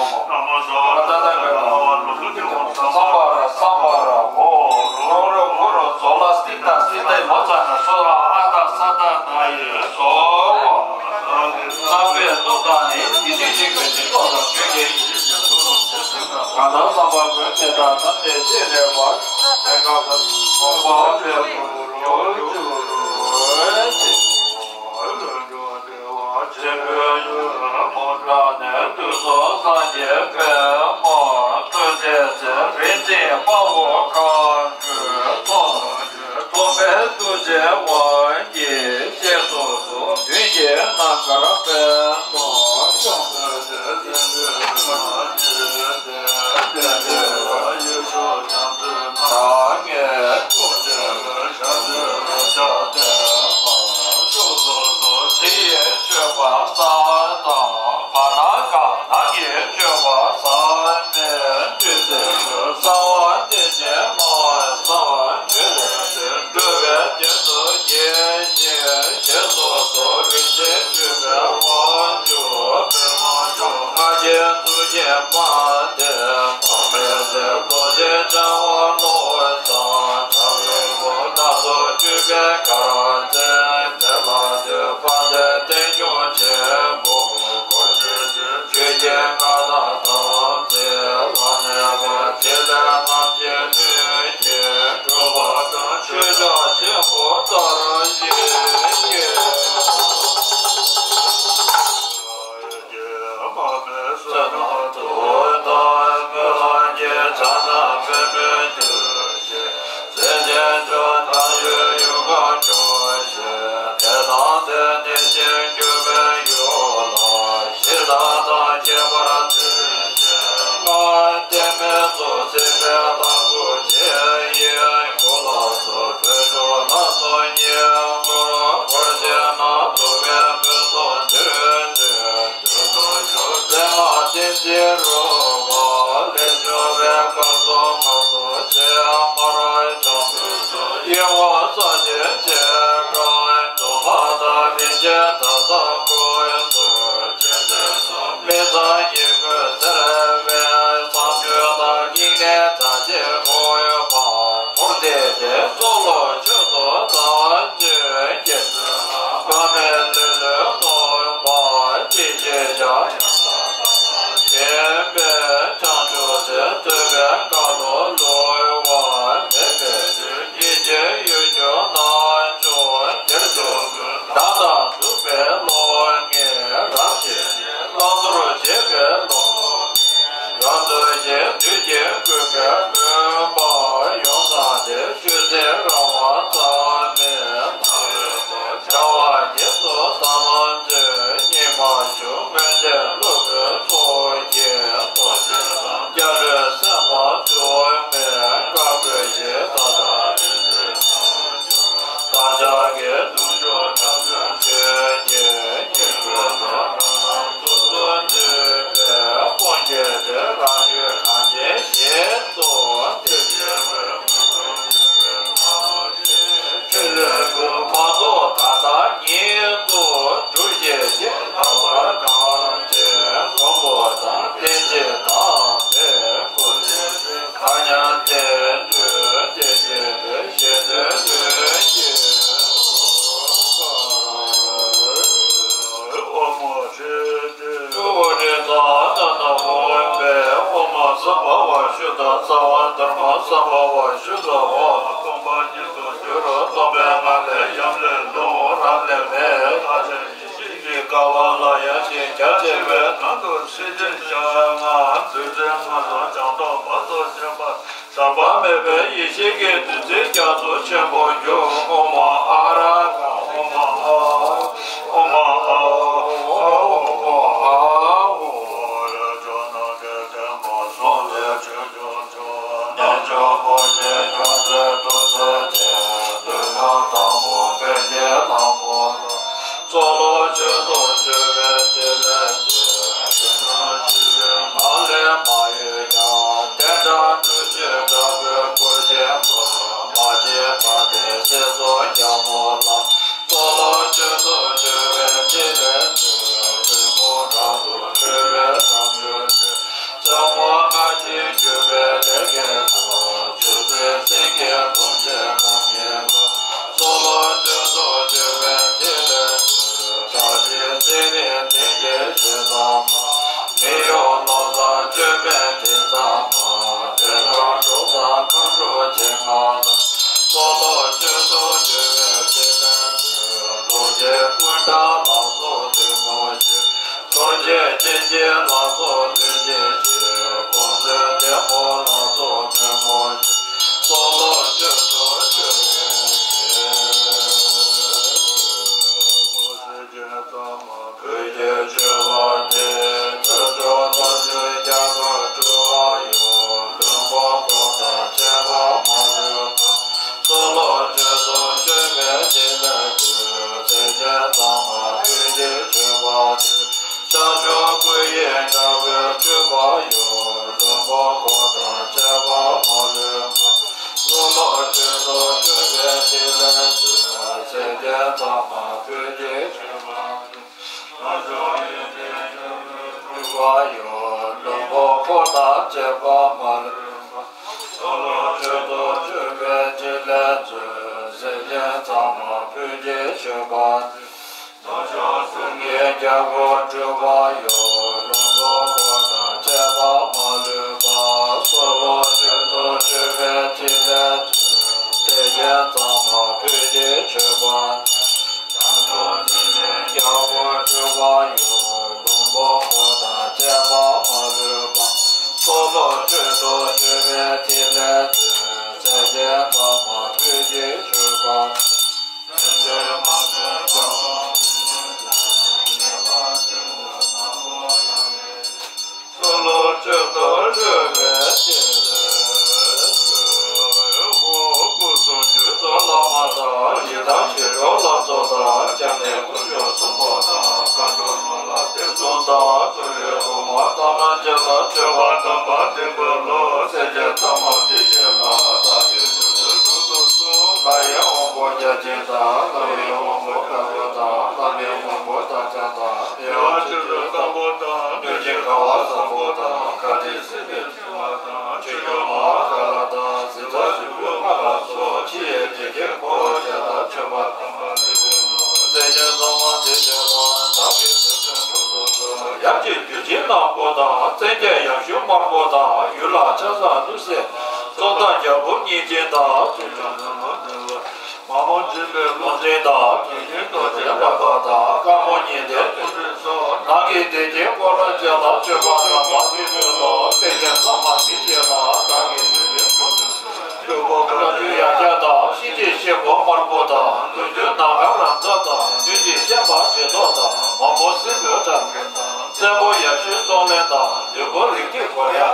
ཡོད་མོ། ད་ད་ག་ད་སམ་བྷ་ར་སམ་བྷ་ར་ཧོ། རོ་རོ་གུ་རོ་ཛོ་ལ་སི་ཏ་སི་ཏའི་མོ་ཙ་ན་སོ་ར་ཨ་ཏ་ས་ཏ་ན་ཡི་སོ། བསམ་པས་སྟོབས་དང་ནི་དེ་བཞིན་གཤེགས་པའི་སྤྱི་ཚོགས་དང་ཆོས་ཀྱི། གང་དག་བསམ་པ་ཀུན་དེ་དག་ཐམས་ཅད་ཅི་རེ་བ། དེ་སྐབས་དགོངས་པ་འཕེལ་དུ་འགྲོ་གྱུར་ཅིག། ཆེན་པོའི་ཡུལ་མོ་འདྲ་ནས་དུས་གསུམ་སངས་རྒྱས་པདྨ་ཐུགས་རྗེ་ཅན། རིན་ཆེན་དཔའ་བོ་མཁའ་འགྲོའི་ཚོགས། ཐོབ་པའི་ཐུགས་རྗེའི་དབང་གིས་གཤེགས་སུ་གསོལ། མདུན་གྱི་ནམ་མཁར་པདྨ་འབྱུང་པོའི་ཕྲིན་ལས་ཡེ་ཤེས་སྤྱོད་པ་གསལ་དང་། བར་སྣང་གང་། ནང་གི་སྤྱོད་པ་ཟག་མེད་སྤྱོད་ཟེར། གསང་བ་བདེ་ཆེན་སྨྲ་བའི་གསང་བ་བརྗོད་ལས་ཟེར། སྒྲུབ་པའི་རྒྱན་དུ་ཡེ་ཤེས་ཞེས་སོགས་སོ། རིན་ཆེན་སྤྲུལ་པའི་དབང་ཕྱུག་པདྨ་འབྱུང་། ལྔ་བརྒྱའི་གཙུག་རྒྱན་དཔལ་ལྡན་པདྨའི་ཚལ། རྡོ་རྗེ་འཆང་དབང་བློ་བཟང་། ལྷ་མོའི་བུ་སྣ་ཚོགས་སྤྲུལ་པའི་གར་མཛད། དེ་ལ་འདུད་པ་དེ་རྟེན་འབྱུང་ཆེན་པོ་འཁོར་བཅས་ཏེ། ཆོས་ཀྱི་མངའ་ཐང་དམ་ཚིག་ལ་གནས་པ། བྱེད་ལས་རྣམས་ཀྱི་མཐུན་རྐྱེན་སྒྲུབ་པ་དང་། ཆོས་ཕྱོགས་ཆེན་པོ་ལྟར་བཞེངས་ཏེ། མ་སྨད་བསོད་ནམས་དུ་བཏང་། སྨོན་ལམ་གྱི་ཕྱག་ན་པདྨོ་གྱུར་ཅིང་། མཛད་ཆེན་མཆོག་དང་ཡུལ་ཡུལ་གང་བྱུང་ཞིང་། དད་དང་ལྡན་ནི་ཞིང་གི་མོན་ཡུལ་ལ། གཞི་བདག་དང་ཁྱད་པར་ཚུལ་ཆེན་ལྔ། གཏེར་མའི་གཙོ་མཛད་པའི་ལྷ་སྐུ་རྗེ་ཡི་སྐུ་ལ་སོགས། བོད་ཕྲུག་ལྷ་ཚོགས་ཉེ་འཁོར་འཁོར་བཅས་རྣམས་ཐུབ་པའི་ཕུན་ཚོགས་འདིར་སྤྱོད། མཚན་མ་བསྟན་འཛིན་རོལ་པ་ལས་བྱུང་བའི་བཀའ་སྲུང་མ་སོགས་ཆེ་མར་བྱང་བུ་སོགས་ཡེ་ཧོ་ས་ཆེན་བཅས་ཀྱང་། གདོང་པ་དང་རིན་ཆེན་དར་ཟབ་ཀུན་སོགས་ཆེ་ཆེན་སོགས་མི་ཚང་ཉིད་ཀུན་གསེར་ ཏེ་ཁོ་ཡོད་པ་མཐོང་སྟེ། དེ་ཚོགས་ལ་མཆོད་དོ། རྩ་བ་ཅན་གྱི་བཀའ་མའི་ལེ་ལོས་ནོར་བ་ཅི་ཞིག་བཞག་ཡང་དག་པར་བྱེད་པའི་བྱང་ཆུབ་སེམས་ཐོབ་པའི་བཀའ་ལ་བསླུ་བ་མེད་པའི་ཕྱིར། སྙིང་རྗེའི་ཡུལ་གྱུར་རྣལ་འབྱོར་དེར་སྤྱོད་དགོས། བདག་དང་འདུག་པའི་བློ་ངེས་རང་བཞིན་གྱིས་བླང་དོར་བྱེད་པའི་བློ་ཡོད་དོ་ཞེས། དུས་ཀྱི་བཀོད་པའི་མུན་པ་ཡོངས་བསངས་ཏེ། ཆུ་སྲིན་ར་བ་ཚང་མའི་ནང་ལས་སུ་བྱ་བ་ཉིད་དུ་བསམ་བློ་བཏོན། སྙིགས་མ་ཞུགས་སྔོན་ཆད་སློབ་དཔོན་ཚོགས་ཀྱི་ཐུགས་རྗེ་དང་། སྐྱབས་འགྲོའི་སེམས་དཔའ་དུ་མས་བཀའ་བསྒོས་ཤིང་། ད་ལྟ་རིག་འཛིན་རྣལ་འབྱོར་བདག་ཅག་གི་གདུང་ཤུགས་འཁྲབ་སྟོན་ཆོས་ཀྱི་སྙིང་པོ་དང་། རང་རང་ཚུལ་དུ་འདུས་པའི་དཔུང་གིས་ཏེ། རང་རྒྱུད་གངས་ཅན་ཞིང་དུ་གཏེར་ཆེན་པོའི་མུན་དུ་ཡོད་པའི་ལྷ་མོ་ཆེ་ཕྲིན་ལས་ཀུན་མ་རྫོགས་ད་ལྟ་ཉིད་དུ་གྱུར་ཅིག་ཅེས་ལྷག་པར་གངས་ཅན་མགོན་པོ་དང་། བསྟན་འཛིན་དམ་པའི་སྐུ་ཚེ་མཁའ་མཉམ་བསྟན་འགྲོའི་གཏེར་ཆེན་པོའི་ཞལ་འདོན་ལུས་ཀྱི་དབུ་འཕང་། དབུ་མའི་རྩ་རྣམས་དང་འོག་མིན་པའི་དབུ་མ་སམ་བྷ་ཝ་ཤུདྡྷ། རྩ་བ་དྷརྨ་སམ་བྷ་ཝ་ཤུདྡྷ་ཧོ། སྟོང་པ་ཉིད་དུ་གྱུར། སྟོང་པའི་ངང་ལས་ཡམ་ལས་ལོང་། རང་ལས་མེད། ཐག་ཆོད་ཡེ་ཤེས་ཀྱི་ཀ་བ་ལ་ཡ་ཤེས་རྒྱ་ཆེ་བའི་ངང་དུ་སྲིད་རྩེ་ཞག་ལྔ་བདུད་རྩིའི་ངོས་སུ་སྦྱངས་རྟོགས་མ་རྫོགས་བཞིན་པ། ཟག་པ་མེད་པའི་ཡེ་ཤེས་ཀྱི་བདུད་རྩི་རྒྱ་མཚོ་ཆེན་པོར་གྱུར། ཨོཾ་ཨ་ར་ཧ་ཨོཾ་ཨ་ཨོཾ་ཨ་ཨ་ཨོ་ཨ་ཨོ་ཨ་ཨོ། ལས་མཆོག་རྣམས་ཀྱི་བསྟན་པ་སྲུང་བའི་ཆོས་སྐྱོང་མཆོག། རྣལ་འབྱོར་འཁོར་བཅས་སྐྱོང་ཚེ་ཐུགས་བརྩེ་ཆེ། མདུན་ནམ་དང་པོ་བོད་ཀྱི་ལྷ་མོ་ལ། གཙུག་ལག་མཆོད་དོ་མཆོད་པའི་ཕྲིན་ལས་མཛོད། ཕྱི་ནང་བཞི་པའི་ངང་ལས་མ་གཡོས་ཀྱང་། བདེན་དྲང་གྲུབ་ཆེན་དྲག་པོའི་སྐུར་བཞེངས་པ། མ་སྐྱེས་པ་སྟེ་སྲིད་མཚོ་རྒྱལ་མོ་ལ། གཙུག་ལག་མཆོད་དོ་མཆོད་པའི་ཕྲིན་ལས་མཛོད། ཐུན་མོང་དྲག་ཏུ་ཁྲོས་པའི་རྣམ་འགྱུར་ཆེ། ཚོགས་མང་སྔར་བཞིན་གྱུར་པའི་ལས་མཁན་ཚོགས། ཆུ་ཚོད་སེང་གེ་འབུམ་ཆེན་ཐམས་ཅད་ལ། གཙུག་ལག་མཆོད་དོ་མཆོད་པའི་ཕྲིན་ལས་མཛོད། བདག་གཞན་སེམས་ནི་དེང་འདིར་ཞེ་ཚང་མ། མི་གཡོ་ལོ་ཙཱ་ཅོད་པན་དེ་ཚང་མ། བྲན་ཁང་གྲོག་ཚང་མཁའ་འགྲོ་ཆེ་ལྔ་དང་། གཙུག་ལག་མཆོད་དོ་མཆོད་པའི་ཕྲིན་ལས་མཛོད། རྡོ་རྗེ་ཀུན་ཏ་ལ་སོགས་ཐུན་མོང་ཕྱིར། རྡོ་རྗེ་སྤྱན་ཆེན་ལ་སོགས་མཐུན་རྐྱེན་ཕྱིར། ཀོང་ཙེ་ལྡེ་མོ་ལ་སོགས་ཐུན་མོང་ཕྱིར། གཙུག་ལག་མཆོད་དོ་མཆོད་པའི་ཕྲིན་ལས་མཛོད། བོད་ཀྱི་མཆོད་པ་འདི། ཐོས་གྲོལ་རྣལ་འབྱོར་རྒྱ་མཚོར་སྤྲུལ་པ་ཡང་། ལུང་པ་འཁོར་དང་བཅས་པ་མ་ལུས་པ། གཙུག་ལག་མཆོད་དོ་མཆོད་པའི་ཕྲིན་ལས་མཛོད། སེམས་ཅན་ཚང་མ་ཕུད་ཀྱིས་མཆོད་པ་མཛོད། བྱང་ཆུབ་སྐུ་ཡི་འཇའ་གུར་སྤྲུལ་པ་ཡང་། ལུང་པ་འཁོར་དང་བཅས་པ་མ་ལུས་པ། གཙུག་ལག་མཆོད་དོ་མཆོད་པའི་ཕྲིན་ལས་མཛོད། སེམས་ཅན་ཚང་མ་ཕུད་ཀྱིས་མཆོད་པ་མཛོད། ལུང་པ་འཁོར་དང་བཅས་པ་མ་ལུས་པ། གཙུག་ལག་མཆོད་དོ་མཆོད་པའི་ཕྲིན་ལས་མཛོད། སེམས་ཅན་ཚང་མ་ཕུད་ཀྱིས་མཆོད་པ་མཛོད། ལྷོ་ཕྱོགས་གསུང་གི་རྒྱལ་པོ་སྤྲུལ་པ་ཡང་། ལུང་པ་འཁོར་དང་བཅས་པ་མ་ལུས་པ། གཙུག་ལག་མཆོད་དོ་མཆོད་པའི་ཕྲིན་ལས་མཛོད། སེམས་ཅན་ཚང་མ་ཕུད་ཀྱིས་མཆོད་པ་མཛོད། རྒྱལ་པོ་སྤྲུལ་པ་ཡང་། ལུང་པ་འཁོར་དང་བཅས་པ་མ་ལུས་པ། གཙུག་ལག་མཆོད་དོ་མཆོད་པའི་ཕྲིན་ལས་མཛོད། སེམས་ཅན་ཚང་མ་ཕུད་ཀྱིས་མཆོད་པ་མཛོད། གཙུག་ལག་མཆོད་དོ་མཆོད་པའི་ཕྲིན་ལས་མཛོད། སྐུ་གསུང་ཐུགས་སུ་བླ་མ་དང་། ཡི་དམ་ཞི་ཁྲོ་ལྷ་ཚོགས་དང་། སྐྱབས་གནས་དཀོན་མཆོག་གསུམ་པོ་དང་། མཁའ་འགྲོ་ཀླུ་ལྷ་དེ་ཚོ་དང་། གཙོ་བོའི་དབུ་མ་དང་ལམ་རྒྱ་ལ། མཆོད་པ་དམ་པ་འདི་འབུལ་ལོ། སེམས་ཅན་ཚང་མ་བདེ་ཞིང་ལ། བདག་གི་ཐུགས་རྗེས་འགྲོ་དོན་གསུམ། ལྷ་ཡི་དབང་པོ་བརྒྱ་བྱིན་དང་། ཀླུ་ཡི་དབང་པོ་དཀར་པོ་དང་། ལྷ་མིའི་དབང་པོ་དམ་ཅན་དང་། དེ་ཡང་ཆོས་སྐྱོང་དཀར་པོ་དང་། གནོད་སྦྱིན་ཁ་བ་བཟང་པོ་དང་། བཀའ་དྲིན་སྲིད་པའི་འཁྲི་བ་དང་། ཆོས་སྐྱོང་མ་ཧཱ་ཀཱ་ལ་ སེང་གེ་ཡབ་ཡུམ་དམར་པོ་དང་། ཡུལ་ལྷ་ཕྱག་བཟང་ཀླུ་སྲས། སྲོག་བདག་རྒྱལ་པོ་གཉིས་བྱིན་དང་། མ་མོ་འཇིགས་པའི་ཀླུ་བྱིན་དང་། གིང་ཆེན་རྡོ་རྗེ་འབར་བ་དང་། དཀར་མོ་ཉི་ཟླའི་སྐུ་ཕྲེང་སོགས། ནགས་ཀྱི་བདེ་ཆེན་འཁོར་ལོ་བཅས་ལ། མཆོད་པ་དམ་པ་འདི་ཕུལ་ལོ། སེམས་ཅན་ཚང་མ་འདི་སྐྱེ་ལ། བདག་གིས་བདུད་འདུལ་ཕུལ་ལོ། ལུས་པོ་དཀར་ཆུ་ཡང་རྐྱང་དང་། གཤིན་རྗེའི་གཤེད་པོ་དམར་པོ་དང་། རྡུལ་ཚོན་ནམ་མཁའ་རབ་འཛག་དང་། བདུད་ཀྱི་བཤན་པ་གྲི་ཐོགས་དང་། མ་མོ་སྲིན་པོའི་ཁྲ་བཙན་པོ་ཡབ་ཡུམ་སྲོག་ལེན་དང་། བདུད་པོ་རིགས་ཀྱི་དགོས་ཡ།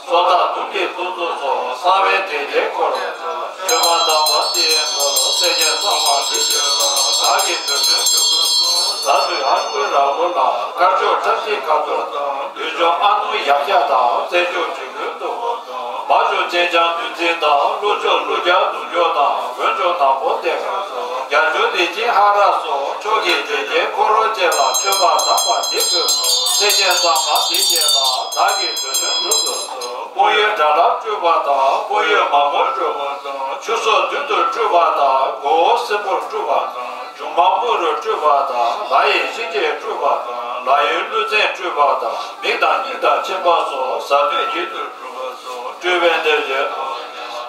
སོ་ཐར་དུག་གི་གཙུག་ཏོར་སོགས། གསང་བའི་བདེ་ཆེན་འཁོར་ལོ་བཅས། མཆོད་པ་དམ་པ་འདི་ཡིས་འགྲུབ་ལོ། སེམས་ཅན་ཚང་མ་འདི་སྐྱེ་ལ། བདག་གིས་བདུད་འདུལ་མཆོག་ཏུ་གསོལ། ཟ་འདུལ་ཨ་ཁུའི་ར་བུ་ལ། དཀར་ཕྱོགས་ཁྲག་ཁྲིག་ཁ་དོག་དང་། ལུས་ཕྱོགས་ཨ་ནུ་ཡབ་རྐྱང་དང་། རྩེ་ཕྱོགས་དྲིལ་བུའི་ཏོག་དང་། བ་ཕྱོགས་ཅིན་ཅང་བདུད་རྩི་དང་། ཀླུ་ཕྱོགས་ཀླུ་རྒྱལ་གདུང་ཕྱོགས་དང་། བོན་ཕྱོགས་ནག་པོ་གདན་ཁ་སོགས། རྒྱ་ཕྱོགས་ལི་ཅན་ཧ་ར་སོགས། ཕྱོགས་ཀྱི་བདེ་ཆེན་འཁོར་ལོ་བཅས་ལ། མཆོད་པ་དམ་པ་འདི་ཕུལ་ལོ། སེམས་ཅན་ཚང་མ་འདི་སྐྱེ་ལ། བདག་གིས་བདུད་འདུལ་མཆོག་ཏུ་གསོལ། དཔུང་ཡོན་དགྲ་ལྷ་སྤྲུལ་པ་དང་། དཔུང་ཡོན་མ་མོ་སྤྲུལ་པ་དང་། ཆུ་སྲོག་བདུད་དུ་སྤྲུལ་པ་དང་། མགོ་བོ་སྲིན་པོར་སྤྲུལ་པ་དང་། མཇུག་མ་དམུ་རུ་སྤྲུལ་པ་དང་། ལྷ་ཡི་གཤིན་རྗེ་སྤྲུལ་པ་དང་། ལྷ་ཡི་ཀླུ་བཙན་སྤྲུལ་པ་དང་། མིག་དང་སྙིང་དང་མཆིན་པ་སོགས། གཟའ་བདུད་བཞི་དུ་སྤྲུལ་པ་སོགས། སྤྲུལ་པའི་འདེབས་བྱེད་དང་།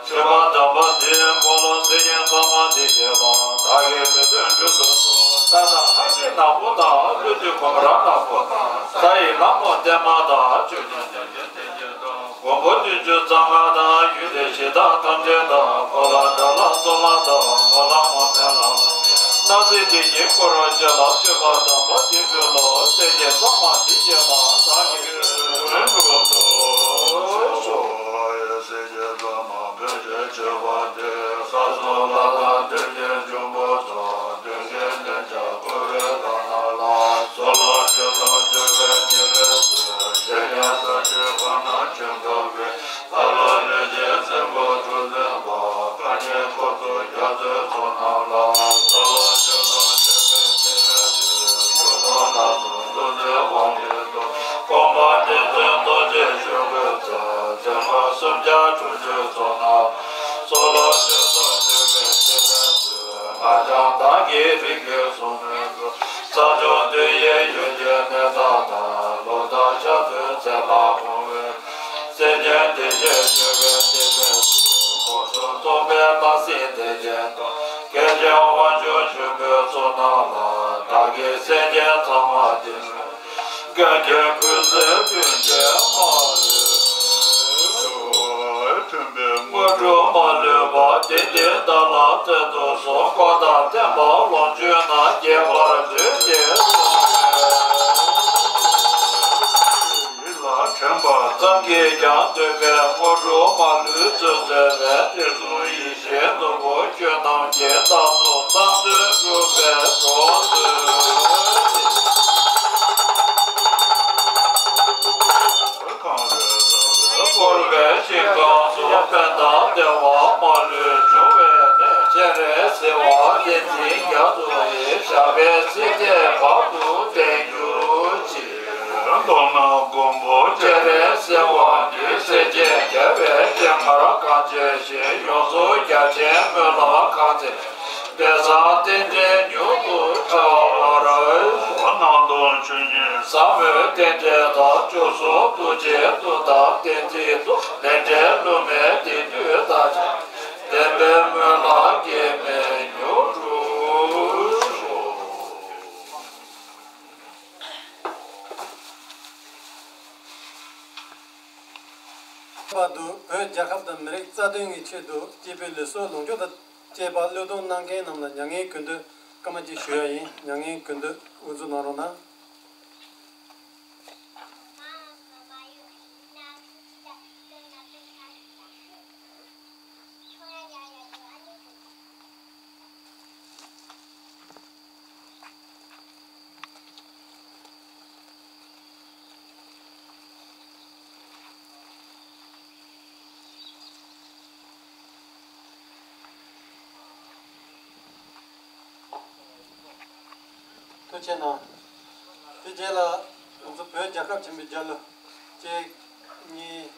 མཆོད་པ་དམ་པ་འདི་ཕུལ་ལོ། སེམས་ཅན་ཚང་མ་འདི་སྐྱེ་ལ། བདག་གིས་བདུད་འདུལ་མཆོག་ཏུ་གསོལ། ས་དང་ལྷ་གི་ནག་པོ་དང་། ཀླུ་བདུད་གོམ་ར་ནག་པོ་དང་། ས་ཡི་ལྷ་མོ་བརྟན་མ་དང་། ཆོས་ཀྱི་སེམས་ཅན་སྡེ་བརྒྱད་དང་། མགོན་པོ་བདུན་ཅུ་རྩ་ལྔ་དང་། ཡུལ་དེ་གཞི་བདག་ཐམས་ཅད་དང་། འཁོར་ལ་དགྲ་ལྷ་ཚོགས་ལྔ་དང་། ནོར་ལྷ་མོ་དཔོན་ལྷ། སྣང་སྲིད་བདེ་སྐྱིད་འཁོར་ལོ་བཅས་ལ། མཆོད་པ་དམ་པ་འདི་ཕུལ་ལོ། སེམས་ཅན་ཚང་མ་འདི་སྐྱེ་ལ། བདག་གིས་བདུད་འདུལ་མཆོག་ཏུ་གསོལ། སེམས་ཅན་ཚང་མ་ཕན་ཕྱིར་མཆོད་པ་འདི། ས་གསུམ་ལྷ་དང་མཐུན་རྐྱེན་འབྱུང་པོ་དང་། མཐུན་རྐྱེན་ལྡན་ཕྱག་བསྐོར་བའི་ལྷ་རྣམས་ལ། གསོལ་ལོ་བཅོལ་དང་མཆོད་པའི་ཕྱིར་ལས་ཚུལ། ཆེ་ཆུང་ས་ཆུ་ཁམས་དང་ཆེན་པོ་བའི། ལྷ་ཀླུ་ལས་ཀྱི་སྲིན་པོ་གྲུ་གཟིངས་དང་། ཁ་ཉེ་འཁོར་ཚོགས་རྒྱ་མཚོའི་ཚོགས་རྣམས་ལ། གསོལ་ལོ་བཅོལ་དང་མཆོད་པའི་ཕྱིར་ལས་ཚུལ། ཆུ་དང་ལྷ་གསུམ་འདུ་འཛི་དབང་གི་ཏོག་གོང་མ་འདྲེ་སྲིན་རྡོ་རྗེ་ཆོས་སྐུའི་རྩལ། མཚན་མ་སུམ་བརྒྱ་དྲུག་ཅུ་ཚོགས་རྣམས། གསོལ་ལོ་བཅོལ་དང་མཆོད་པའི་ཕྱིར་ལས་ཚུལ། སྔགས་འཆང་བདག་གི་རིགས་ཀྱི་གསུང་མོས་གསོལ། ས་སྐྱོང་འདུལ་བའི་ཡོན་ཏན་གནས་དག་དང་། ལོ་ཟླ་ཞག་ཚོད་ཚེ་ལ་དགོངས་པའི། སེམས་ཅན་བདེ་གཤེགས་སྤྱོད་པའི་སྡེ་སྣོད་དུ། དཀོན་མཆོག་སྟོན་པའི་རྟགས་ཟིན་སྡེ་བརྒྱད་དང་། རྒྱལ་ཆེན་དབང་ཕྱུག་ཆེན་པོའི་ཚོགས་རྣམས་ལ། བདག་གིས་སེམས་ཅན་ཚང་མ་བདེ་སྨོན། འགལ་རྐྱེན་ཀུན་སེལ་མཐུན་རྐྱེན་མ་ལུས་པའི། མཐུན་པའི་དངོས་གྲུབ་མ་ལུས་པ། དེང་འདིར་བདག་ལ་སྩལ་དུ་གསོལ། འཁོར་དང་བསྟན་པ་ལོངས་སྤྱོད་ན། དགྱེས་པར་མཛོད་ཅེས་གསུངས་པས། ཡིད་ལ་དྲན་པ་ཙམ་གྱིས་ཀྱང་། འདོད་པའི་དངོས་གྲུབ་མ་ལུས་སྩོལ་མཛད་པའི། དེ་གསུང་ཡིད་བཞིན་ནོར་བུ་ཁྱོད་རྣམས་ཀྱིས། བདག་སོགས་ཚངས་སུ་འགྲུབ་པའི་གྲོགས་མཛོད། བསྐོར་བའི་ཞིང་ཁམས་སུ། ཕན་དང་བདེ་བ་མ་ལུས་འབྱུང་བའི་གནས། སྤྱན་རས་གཟིགས་དབང་བསྟན་འཛིན་རྒྱ་མཚོ་ཡི། ཞབས་པད་སྲིད་མཐའི་བར་དུ་བརྟན་གྱུར་ཅིག་མདོར་ན་མགོན་པོ་སྤྱན་རས་གཟིགས་དབང་གིས། སྲས་བཅས་རྒྱལ་བའི་སྤྱན་སྔར་གང་མཇལ་ཞིང་། ཡོངས་སུ་རྒྱ་ཆེན་སྨོན་ལམ་གང་མཛད། བདེ་གསང་རྟེན་འབྲེལ་མྱུར་དུ་འཆར་བར། འོ་ནང་དུ་ཆོས་ཉིད་ཟབ་མོའི་རྟེན་འབྲེལ་དང་། བཅུ་གསུམ་ཐུགས་རྗེའི་མཐུ་དང་བདེན་ཚིག་ཏུ། ལས་འབྲས་བསླུ་མེད་བདེན་མཐུས་བདག་ཅག་བདེན་པའི་སྨོན་ལམ་གེགས་མེད་མྱུར་འགྲུབ་ཤོག་བར་དུ་བོད་རྒྱལ་ཁབ་དང་མི་རིགས་རྩ་དོན་གྱི་ཆེད་དུ་སྐྱེས་བུའི་ལུས་སྲོག་ལོངས་སྤྱོད་དང་བཅས་པ་བློས་གཏོང་གནང་མཁན་རྣམས་ལ་མྱ་ངན་གུས་འདུད་སྐར་མ་གཅིག་ཞུ་ཡ་ཡིན། མྱ་ངན་གུས་འདུད་དབུ་འཛུགས་གནང་རོགས་གནང་། ཐུགས་རྗེ་གནང་། དེ་རྗེས་ལ་ང་ཚོ་བོད་རྒྱལ་ཁབ་ཆེན་པོའི་རྒྱལ་གླུ་གཅིག་གཉིས།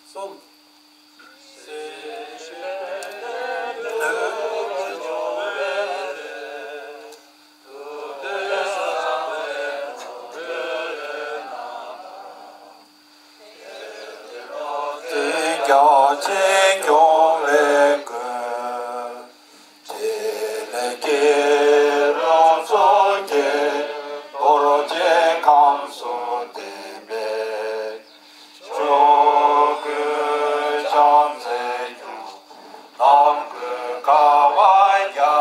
གསུམ། དཀའ་བ་བརྒྱ་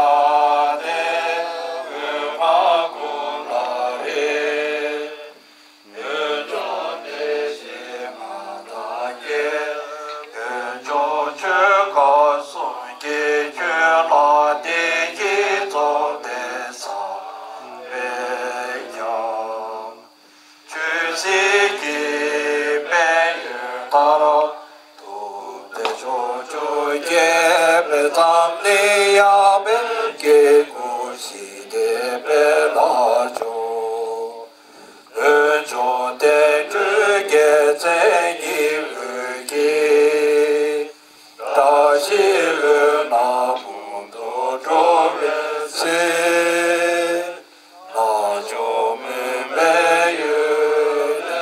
སྟེ་འོད་དཔག་ཀུན་ལ་རེག། འོད་འབྱུང་བདེ་གཤེགས་མངའ་བདག་ཀྱེ། འོད་འབྱུང་ཆོས་འཁོར་གསུམ་གྱི་ཆོས་ལ་བརྟེན་ཅིང་རྫོགས་པའི་སངས་རྒྱས་ཀྱང་། ཆོས་སྲིད་ཀྱི་དཔལ་ཡོན་མཐར་ཐུག་པའི་ཕྱོགས་བཅུར་རྒྱས་པའི་འཛམ་གླིང་ཡངས་པའི་སྐྱེ་དགུའི་ཞི་བདེའི་དཔལ་ལ་འབྱོར། འོད་འབྱུང་བསྟན་འགྲོའི་རྒྱལ་མཚན་ཉིད་འོད་ཀྱི་བཀྲ་ཤིས་འོད་སྣང་ཀུན་ཏུ་འགྲོ་བའི་ཚེ། རྣལ་འབྱོར་མུན་པའི་གཡུལ་ལས་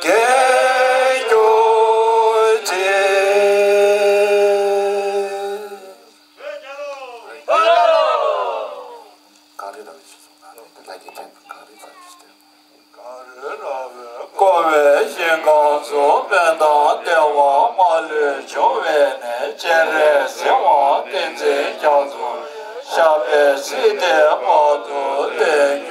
རྒྱལ་གྱུར་ཅིག། གངས་རི་ར་བས་ཆུ་སོང་ང་རེད་དེ་ལ་གི་ཐེབས་གངས་རི་ཚ་ཅིག་སྟེ། བསྐོར་བའི་ཞིང་ཁམས་གསུམ་ཕན་དང་བདེ་བ་མ་ལུས་འབྱུང་བའི་གནས། སྤྱན་རས་གཟིགས་དབང་བསྟན་འཛིན་རྒྱ་མཚོ་ཞབས་པད་སྲིད་མཐའི་བར་དུ་བརྟན།